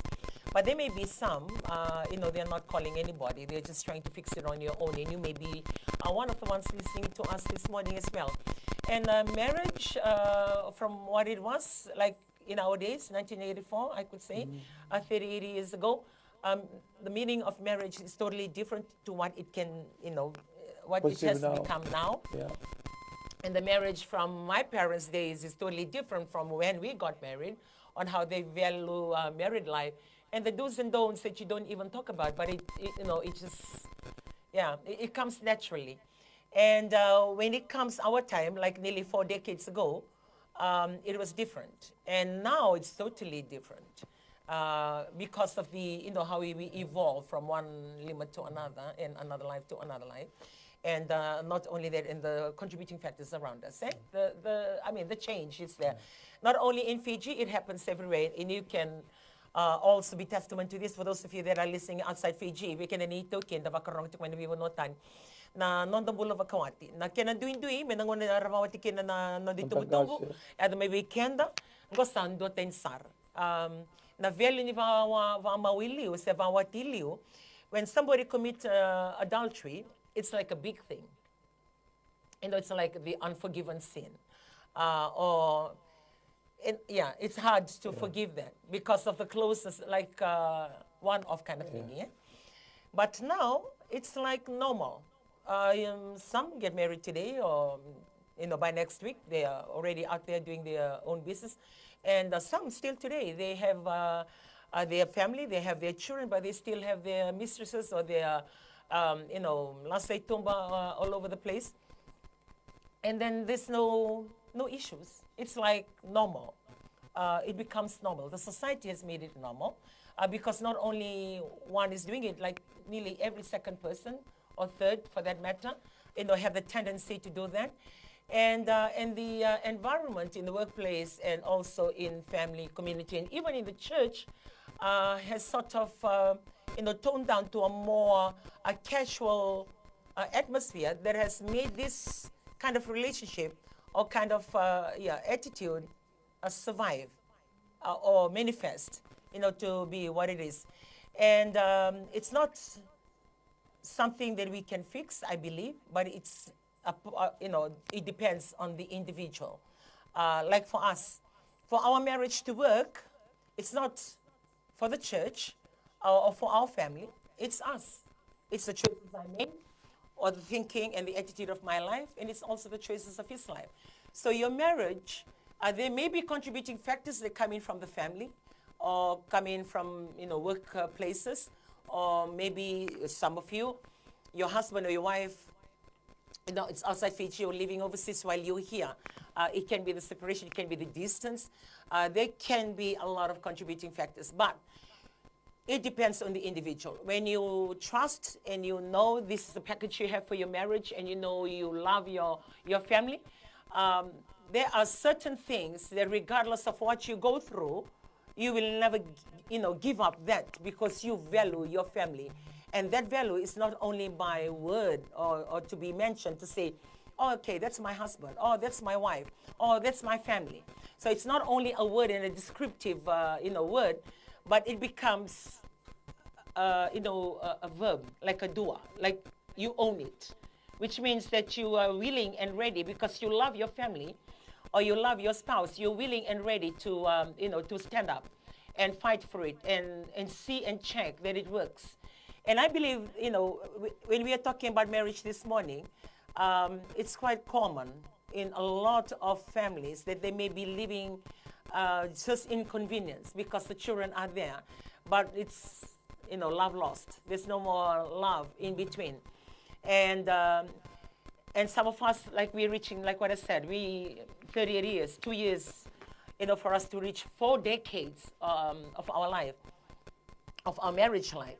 But there may be some, uh, you know, they're not calling anybody. They're just trying to fix it on your own. And you may be uh, one of the ones listening to us this morning as well. And uh, marriage, uh, from what it was like in our days, nineteen eighty-four, I could say, uh, thirty, eighty years ago, um, the meaning of marriage is totally different to what it can, you know, what it has become now. And the marriage from my parents' days is totally different from when we got married, on how they value uh, married life and the do's and don'ts that you don't even talk about. But it, it you know, it just, yeah, it, it comes naturally. And uh, when it comes our time, like nearly four decades ago, um, it was different. And now it's totally different uh, because of the, you know, how we, we evolve from one limit to another and another life to another life. And uh, not only that, in the contributing factors around us. Eh? The, the, I mean, the change is there. Not only in Fiji, it happens everywhere. And you can uh, also be testament to this for those of you that are listening outside Fiji. Vei keda na iTaukei da vakarorogo tiko mai na veivanua tani. Na noda bula vakawati. Na kena duidui, me na gauna era vakawati kina na noda itubutubu, e yaco mai vei keda, qo sa duatani sara. Um, na value ni vakamau i liu se vakawati i liu, when somebody commit uh, adultery, it's like a big thing. You know, it's like the unforgiven sin. Uh, or, and, yeah, it's hard to forgive that because of the closeness, like uh, one-off kind of thing, yeah? But now, it's like normal. Uh, um, some get married today, or you know, by next week they are already out there doing their own business, and uh, some still today they have uh, uh, their family, they have their children, but they still have their mistresses or their um, you know, lasai tuba, uh, all over the place. And then there's no, no issues. It's like normal. Uh, it becomes normal. The society has made it normal, uh, because not only one is doing it, like, nearly every second person, or third for that matter, you know, have the tendency to do that. And, uh, and the, uh, environment in the workplace and also in family, community, and even in the church, uh, has sort of, uh, you know, toned down to a more, a casual, uh, atmosphere that has made this kind of relationship or kind of, uh, yeah, attitude, uh, survive, uh, or manifest, you know, to be what it is. And, um, it's not something that we can fix, I believe, but it's a p- uh, you know, it depends on the individual. Uh, like for us, for our marriage to work, it's not for the church or, or for our family. It's us. It's the choices I made, or the thinking and the attitude of my life, and it's also the choices of his life. So your marriage, uh, there may be contributing factors that come in from the family, or come in from, you know, workplaces, or maybe some of you, your husband or your wife, you know, it's outside Fiji, you're living overseas while you're here. Uh, it can be the separation, it can be the distance. Uh, there can be a lot of contributing factors, but it depends on the individual. When you trust and you know this is the package you have for your marriage, and you know you love your, your family, um, there are certain things that, regardless of what you go through, you will never, you know, give up that, because you value your family. And that value is not only by word or, or to be mentioned to say, "Oh, okay, that's my husband. Oh, that's my wife. Oh, that's my family." So it's not only a word and a descriptive, uh, you know, word, but it becomes, uh, you know, a, a verb, like a dua, like, you own it, which means that you are willing and ready because you love your family or you love your spouse. You're willing and ready to, um, you know, to stand up and fight for it and, and see and check that it works. And I believe, you know, w- when we are talking about marriage this morning, um, it's quite common in a lot of families that they may be living, uh, just in convenience because the children are there. But it's, you know, love lost. There's no more love in between. And, um, and some of us, like, we're reaching, like what I said, we thirty-eight years, two years, you know, for us to reach four decades, um, of our life, of our marriage life.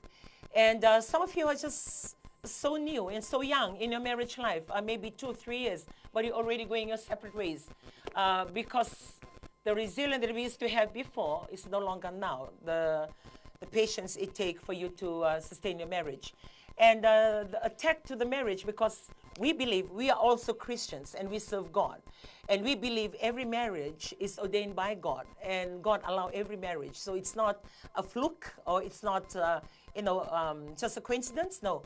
And, uh, some of you are just so new and so young in your marriage life, uh, maybe two, three years, but you're already going your separate ways, uh, because the resilience that we used to have before is no longer now. The, the patience it takes for you to, uh, sustain your marriage. And, uh, the attack to the marriage, because we believe we are also Christians and we serve God. And we believe every marriage is ordained by God, and God allow every marriage. So it's not a fluke, or it's not, uh, you know, um, just a coincidence. No,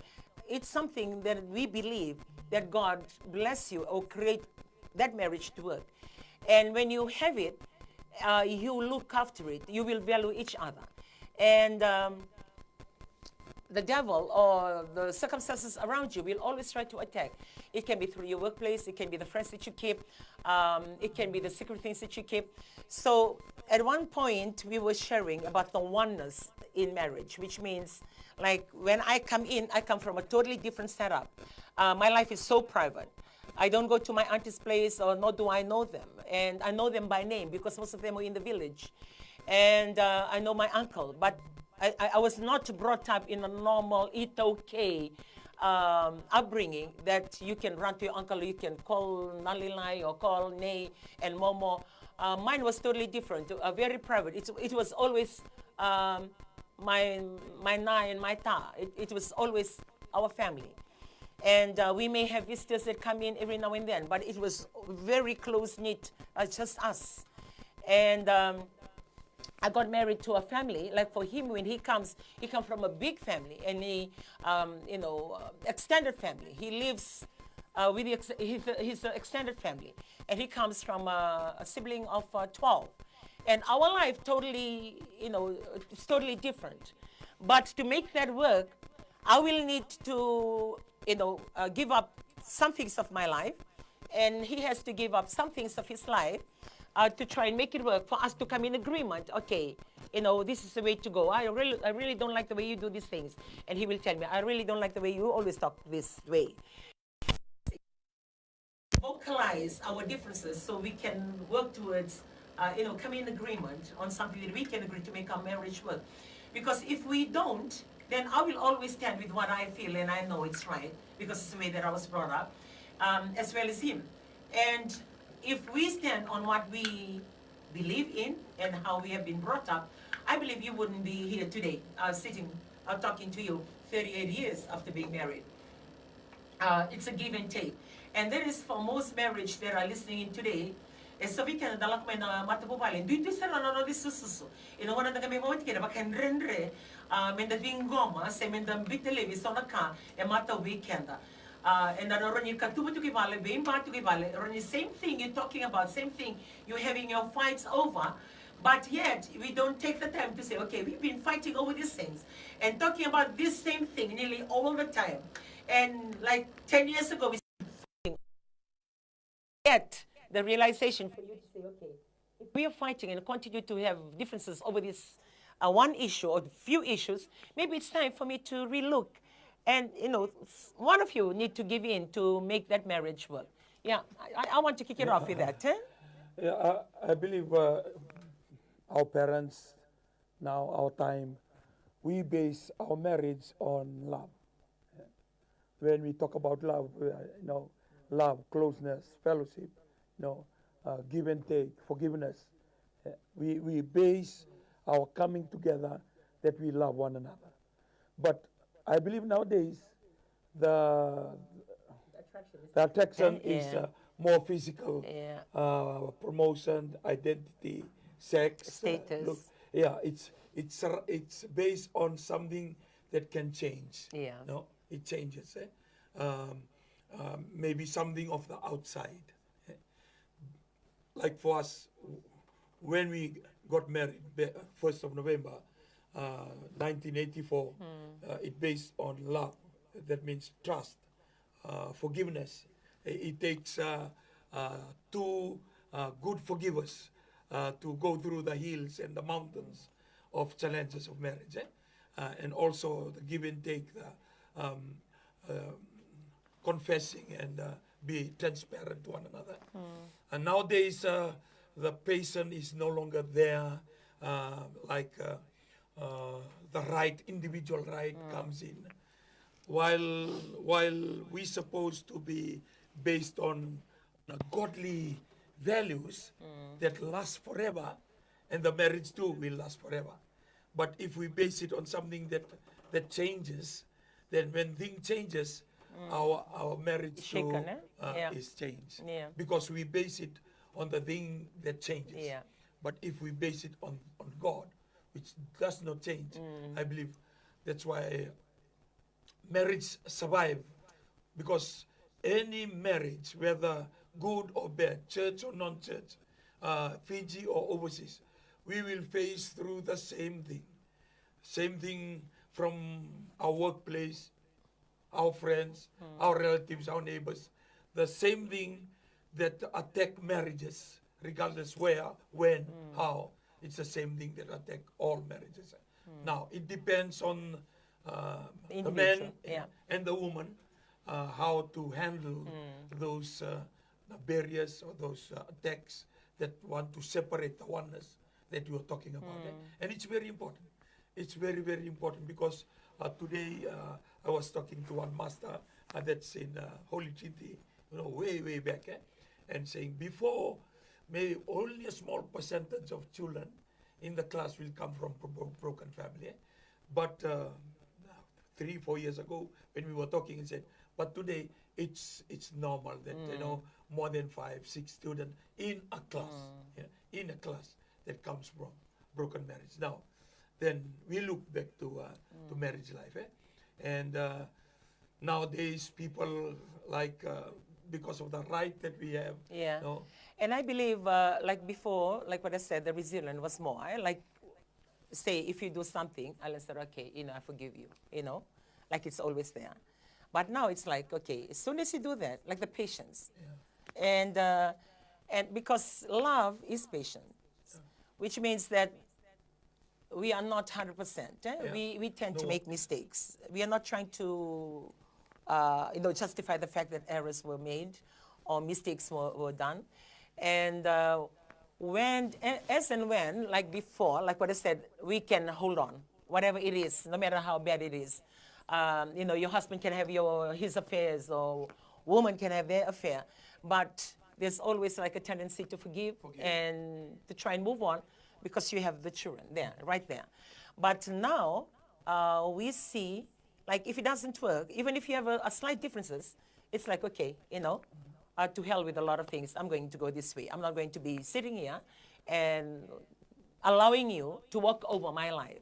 it's something that we believe that God bless you or create that marriage to work. And when you have it, uh, you look after it. You will value each other. And, um, the devil or the circumstances around you will always try to attack. It can be through your workplace, it can be the friends that you keep, um, it can be the secret things that you keep. So at one point, we were sharing about the oneness in marriage, which means, like, when I come in, I come from a totally different setup. Uh, my life is so private. I don't go to my auntie's place, or nor do I know them. And I know them by name because most of them are in the village. And, uh, I know my uncle, but I, I, I was not brought up in a normal iTaukei, um, upbringing that you can run to your uncle, you can call Nalilai or call Nei and Momo. Uh, mine was totally different, uh, very private. It, it was always, um, my, my na and my ta. It, it was always our family. And, uh, we may have visitors that come in every now and then, but it was very close knit, uh, just us. And, um, I got married to a family. Like, for him, when he comes, he comes from a big family, and he, um, you know, uh, extended family. He lives, uh, with the ex- his, his extended family, and he comes from a, a sibling of, uh, twelve. And our life totally, you know, it's totally different. But to make that work, I will need to, you know, uh, give up some things of my life, and he has to give up some things of his life, uh, to try and make it work for us to come in agreement. Okay, you know, this is the way to go. I really, I really don't like the way you do these things. And he will tell me, I really don't like the way you always talk this way. Vocalize our differences so we can work towards, uh, you know, coming in agreement on something that we can agree to make our marriage work. Because if we don't, then I will always stand with what I feel and I know it's right because it's the way that I was brought up, um, as well as him. And if we stand on what we believe in and how we have been brought up, I believe you wouldn't be here today, uh, sitting, uh, talking to you thirty-eight years after being married. Uh, it's a give and take. And that is for most marriage that are listening in today. E so vei keda da lako mai na matavuvale, duidui sara na nona veisususu. E na gauna da qai mai vakaoti kina, vakadredre, uh, me da ciqoma se me da biuta laivi so na ka e matau vei keda. Uh, e na rawa ni katuba tiko i vale, veiba tiko i vale, rawa ni same thing you're talking about, same thing you're having your fights over. But yet, we don't take the time to say, okay, we've been fighting over these things and talking about this same thing nearly all the time. And like ten years ago, we yet the realization for you to say, okay, if we are fighting and continue to have differences over this, uh, one issue or few issues, maybe it's time for me to relook. And, you know, s- one of you need to give in to make that marriage work. Yeah, I, I- I want to kick it off with that. Eh? Yeah, I, I believe uh, our parents, now our time, we base our marriage on love. When we talk about love, uh, you know, love, closeness, fellowship, you know, uh, give and take, forgiveness. Uh, we, we base our coming together that we love one another. But I believe nowadays the the attraction is uh, more physical, uh, promotion, identity, sex, uh, Status. Look, yeah, it's it's uh, it's based on something that can change. Yeah. No, it changes. Eh? Um, um, maybe something of the outside. Eh? Like for us, w- when we got married, be- first of November, uh, nineteen eighty-four, uh, it based on love. That means trust, uh, forgiveness. I- It takes uh, uh, two uh, good forgivers uh, to go through the hills and the mountains of challenges of marriage, eh? Uh, and also the give and take, the um, uh, confessing and uh, be transparent to one another. And nowadays, uh, the patient is no longer there, uh, like uh, uh, the right individual right comes in. While while we supposed to be based on uh, godly values that last forever, and the marriage too will last forever. But if we base it on something that that changes, then when thing changes, our our marriage too Shaken, eh? uh, Yeah. Is changed Yeah. Because we base it on the thing that changes. Yeah. But if we base it on on God, which does not change, I believe that's why marriage survive, because any marriage, whether good or bad, church or non-church, uh, Fiji or overseas, we will face through the same thing. Same thing from our workplace, our friends, our relatives, our neighbors. The same thing that attack marriages, regardless where, when, how. It's the same thing that attack all marriages. Now, it depends on uh, the Individual, man yeah. And the woman, uh, how to handle those uh, barriers or those uh, attacks that want to separate the oneness that you are talking about. Eh? And it's very important. It's very, very important because uh, today uh, I was talking to one master uh, that's in uh, Holy Trinity, you know, way, way back, eh? And saying before, maybe only a small percentage of children in the class will come from bro- broken family. Eh? But uh, three, four years ago, when we were talking, he said, but today it's it's normal that you know more than five, six students in a class, yeah, in a class that comes from broken marriage. Now, then we look back to uh, to marriage life, eh? And uh, nowadays people like uh, because of the right that we have, Yeah. No? And I believe, uh, like before, like what I said, the resilience was more. Eh? Like, say, if you do something, I'll say, okay, you know, I forgive you, you know, like it's always there. But now it's like, okay, as soon as you do that, like the patience. And uh, And because love is patient, which means that we are not hundred percent. Eh? Yeah. We, we tend to make mistakes. We are not trying to, uh, you know, justify the fact that errors were made or mistakes were, were done. And uh, when, a- as and when, like before, like what I said, we can hold on, whatever it is, no matter how bad it is. Um, you know, your husband can have your his affairs, or woman can have their affair, but there's always like a tendency to forgive and to try and move on because you have the children there, right there. But now uh, we see, like, if it doesn't work, even if you have a, a slight differences, it's like, okay, you know, uh, to hell with a lot of things. I'm going to go this way. I'm not going to be sitting here and allowing you to walk over my life.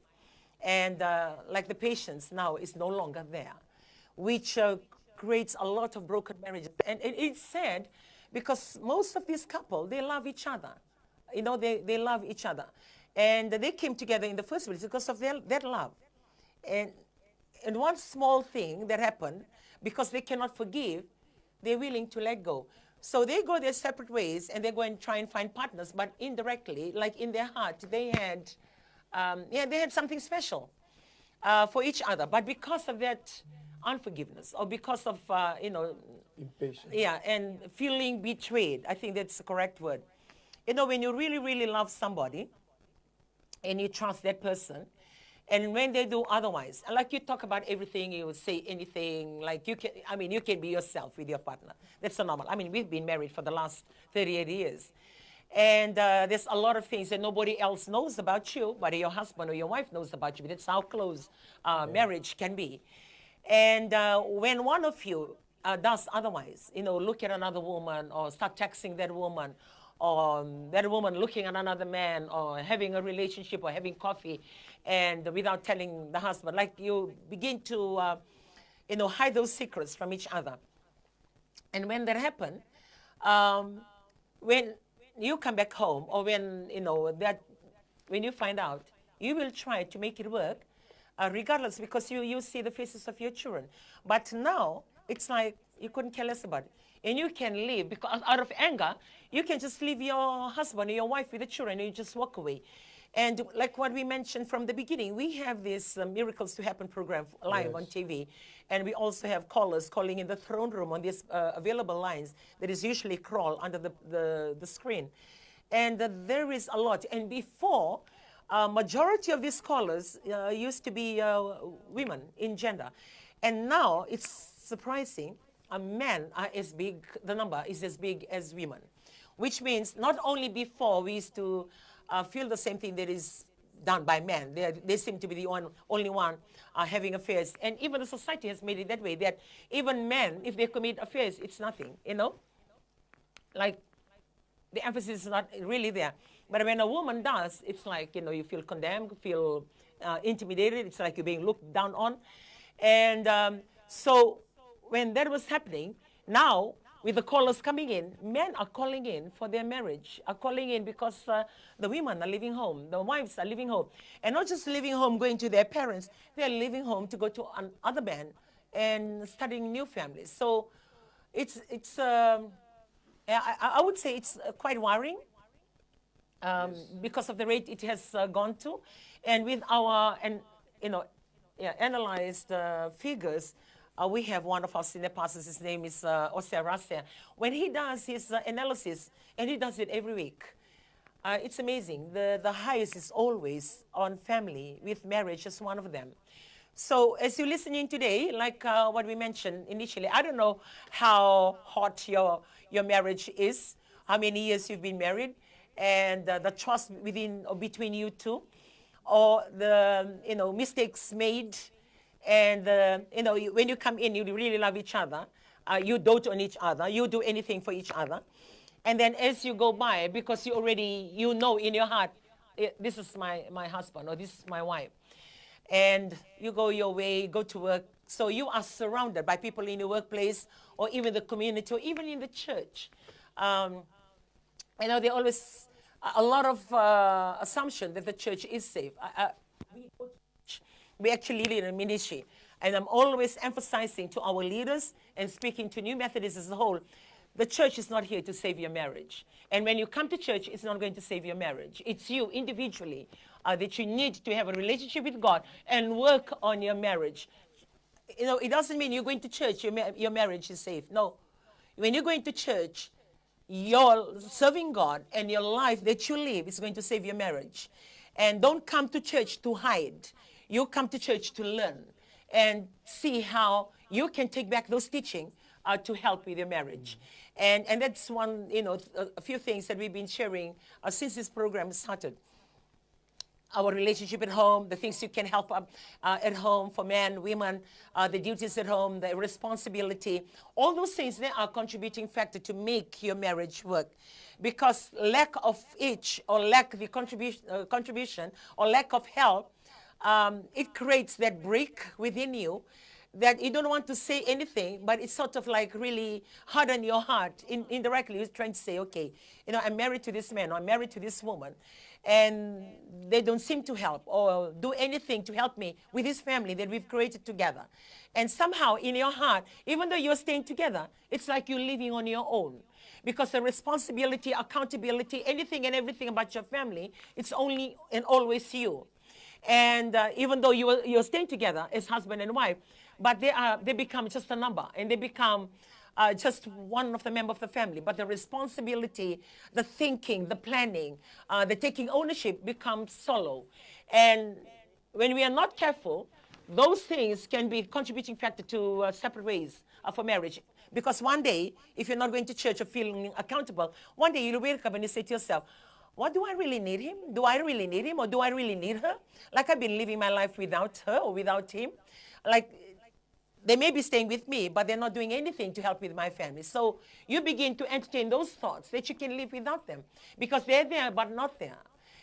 And uh, like the patience now is no longer there, which uh, creates a lot of broken marriages. And it, it's sad because most of these couples, they love each other. You know, they, they love each other. And they came together in the first place because of their, that love. And and one small thing that happened, because they cannot forgive, they're willing to let go. So they go their separate ways and they go and try and find partners, but indirectly, like in their heart, they had, um, yeah, they had something special uh, for each other. But because of that unforgiveness, or because of, uh, you know, impatience, yeah, and feeling betrayed, I think that's the correct word. You know, when you really, really love somebody, and you trust that person. And when they do otherwise, and like, you talk about everything, you say anything, like, you can, I mean, you can be yourself with your partner. That's so normal. I mean, we've been married for the last thirty-eight years. And uh, there's a lot of things that nobody else knows about you, but your husband or your wife knows about you. That's how close uh, marriage can be. And uh, when one of you uh, does otherwise, you know, look at another woman or start texting that woman, or um, that woman looking at another man, or having a relationship or having coffee, and without telling the husband, like, you begin to, uh, you know, hide those secrets from each other. And when that happened, um, when you come back home, or when, you know, that when you find out, you will try to make it work, uh, regardless, because you, you see the faces of your children. But now, it's like you couldn't care less about it. And you can leave because out of anger, you can just leave your husband or your wife with the children and you just walk away. And like what we mentioned from the beginning, we have this uh, Miracles to Happen program live on T V. And we also have callers calling in the throne room on these uh, available lines that is usually crawl under the, the, the screen. And uh, there is a lot. And before, uh, majority of these callers uh, used to be uh, women in gender. And now it's surprising. Uh, men are as big, the number is as big as women, which means not only before we used to uh, feel the same thing that is done by men. They, they seem to be the one, only one uh, having affairs. And even the society has made it that way, that even men, if they commit affairs, it's nothing, you know? Like, the emphasis is not really there. But when a woman does, it's like, you know, you feel condemned, feel uh, intimidated. It's like you're being looked down on. And um, so when that was happening, now with the callers coming in, men are calling in for their marriage, are calling in because uh, the women are leaving home, the wives are leaving home. And not just leaving home, going to their parents, they're leaving home to go to another man and starting new families. So it's, it's um, I, I I would say it's uh, quite worrying um, because of the rate it has uh, gone to. And with our, and you know, yeah, analyzed uh, figures, uh, we have one of our senior pastors, his name is uh, Osea Rasea. When he does his uh, analysis, and he does it every week, uh, it's amazing. The, the highest is always on family, with marriage as one of them. So as you're listening today, like uh, what we mentioned initially, I don't know how hot your, your marriage is, how many years you've been married, and uh, the trust within or between you two, or the, you know, mistakes made, and uh, you know, you, when you come in, you really love each other. Uh, you dote on each other. You do anything for each other. And then as you go by, because you already, you know in your heart, "Eh, this is my, my husband or this is my wife." And you go your way, go to work. So you are surrounded by people in your workplace or even the community or even in the church. Um, you know, there always a- a lot of uh, assumption that the church is safe. I, I, we go to church. We actually live in a ministry. And I'm always emphasizing to our leaders and speaking to New Methodists as a whole, The church is not here to save your marriage. And when you come to church, it's not going to save your marriage. It's you individually, uh, that you need to have a relationship with God and work on your marriage. You know, it doesn't mean you're going to church, your, ma- your marriage is safe. No. When you're going to church, your serving God and your life that you live is going to save your marriage. And don't come to church to hide. You come to church to learn and see how you can take back those teaching, uh, to help with your marriage. And, and that's one, you know, a, a few things that we've been sharing, uh, since this program started. Our relationship at home, the things you can help up, uh, at home for men, women, uh, the duties at home, the responsibility, all those things, they are contributing factor to make your marriage work. Because lack of each, or lack the contribution, uh, contribution, or lack of help, um, it creates that brick within you that you don't want to say anything, but it's sort of like really harden your heart. In, indirectly, you're trying to say, okay, you know, I'm married to this man, or I'm married to this woman, and they don't seem to help or do anything to help me with this family that we've created together. And somehow in your heart, even though you're staying together, it's like you're living on your own, because the responsibility, accountability, anything and everything about your family, it's only and always you. And, uh, even though you are, you're staying together as husband and wife, but they are, they become just a number, and they become, uh, just one of the member of the family. But the responsibility, the thinking, the planning, uh, the taking ownership becomes solo. And when we are not careful, those things can be contributing factor to, uh, separate ways, uh, for marriage. Because one day, if you're not going to church or feeling accountable, one day you'll wake up and you say to yourself, what, do I really need him? Do I really need him, or do I really need her? Like, I've been living my life without her or without him. Like, they may be staying with me, but they're not doing anything to help with my family. So you begin to entertain those thoughts that you can live without them, because they're there but not there.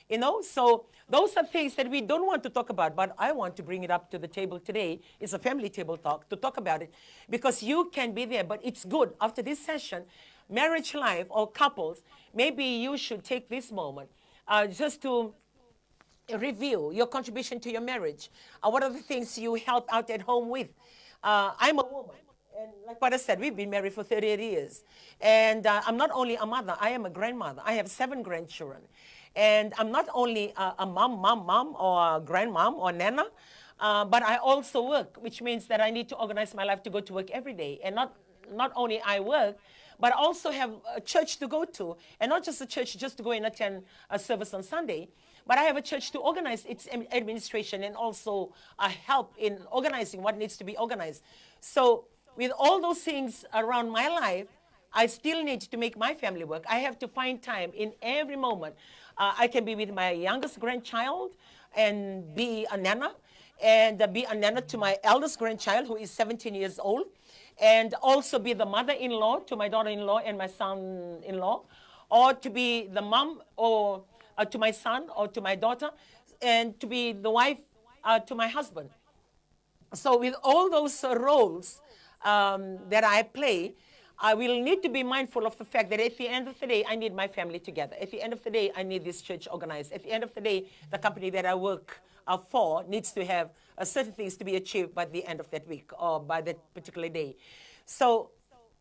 You know, so those are things that we don't want to talk about, but I want to bring it up to the table today. It's a family table talk, to talk about it, because you can be there, but it's good after this session, marriage life or couples, maybe you should take this moment, uh, just to review your contribution to your marriage. Uh, what are the things you help out at home with? Uh, I'm a woman. And like what I said, we've been married for thirty-eight years. And, uh, I'm not only a mother, I am a grandmother. I have seven grandchildren. And I'm not only a, a mom, mom, mom, or a grandmom, or nana, uh, but I also work, which means that I need to organize my life to go to work every day. And not, not only I work, but I also have a church to go to. And not just a church, just to go and attend a service on Sunday. But I have a church to organize its am- administration and also, uh, help in organizing what needs to be organized. So with all those things around my life, I still need to make my family work. I have to find time in every moment. Uh, I can be with my youngest grandchild and be a nana, and, uh, be a nana to my eldest grandchild, who is seventeen years old, and also be the mother-in-law to my daughter-in-law and my son-in-law, or to be the mom or, uh, to my son or to my daughter, and to be the wife, uh, to my husband. So with all those, uh, roles, um, that I play, I will need to be mindful of the fact that at the end of the day, I need my family together. At the end of the day, I need this church organized. At the end of the day, the company that I work, uh, for needs to have, uh, certain things to be achieved by the end of that week or by that particular day. So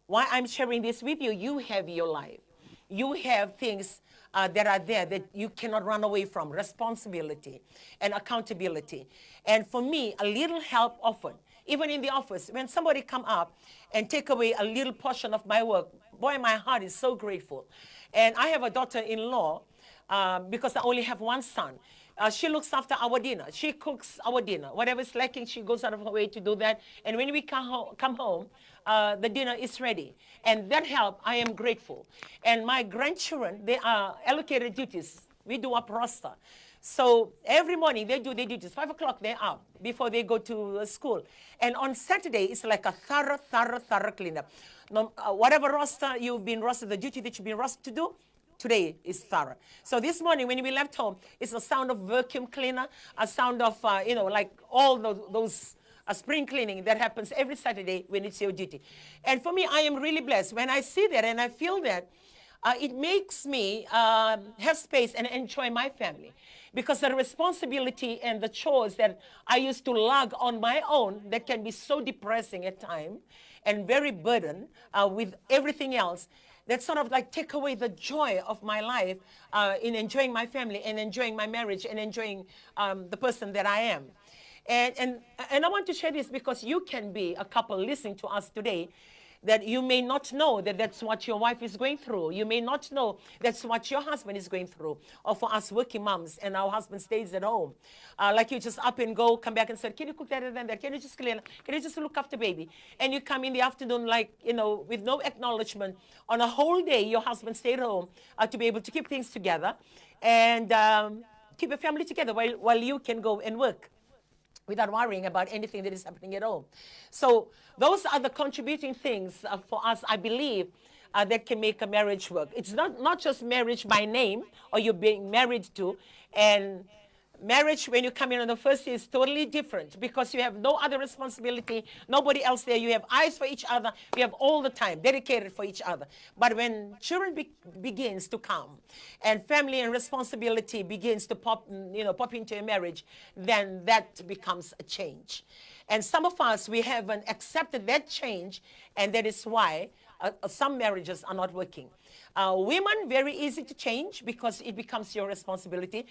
why I'm sharing this with you, you have your life. You have things, uh, that are there that you cannot run away from, responsibility and accountability. And for me, a little help often, even in the office, when somebody come up and take away a little portion of my work, boy, my heart is so grateful. And I have a daughter-in-law, um, because I only have one son. Uh, she looks after our dinner. She cooks our dinner. Whatever is lacking, she goes out of her way to do that. And when we come, ho- come home, uh, the dinner is ready. And that help, I am grateful. And my grandchildren, they are allocated duties. We do up roster. So every morning they do their duties. Five o'clock they're up before they go to, uh, school. And on Saturday, it's like a thorough, thorough, thorough cleanup. No, uh, whatever roster you've been rostered, the duty that you've been rostered to do, today is thorough. So this morning when we left home, it's a sound of vacuum cleaner, a sound of, uh, you know, like all those, those uh, spring cleaning that happens every Saturday when it's your duty. And for me, I am really blessed. When I see that and I feel that, uh, it makes me, um, have space and enjoy my family. Because the responsibility and the chores that I used to lug on my own, that can be so depressing at time, and very burdened uh, with everything else, that sort of like take away the joy of my life uh, in enjoying my family and enjoying my marriage and enjoying um, the person that I am. And, and, and I want to share this because you can be a couple listening to us today that you may not know that that's what your wife is going through. You may not know that's what your husband is going through. Or for us working moms and our husband stays at home. Uh, like you just up and go, come back and say, "Can you cook that and then that? Can you just clean? Can you just look after baby?" And you come in the afternoon, like, you know, with no acknowledgement. On a whole day, your husband stayed home uh, to be able to keep things together and um, keep a family together while, while you can go and work without worrying about anything that is happening at home. So those are the contributing things uh, for us, I believe, uh, that can make a marriage work. It's not, not just marriage by name or you're being married to. And marriage, when you come in on the first, is totally different because you have no other responsibility, nobody else there. You have eyes for each other. You have all the time dedicated for each other. But when children be- begins to come and family and responsibility begins to pop, you know, pop into a marriage, then that becomes a change. And some of us, we haven't accepted that change, and that is why uh, uh, some marriages are not working. Uh, women, very easy to change because it becomes your responsibility.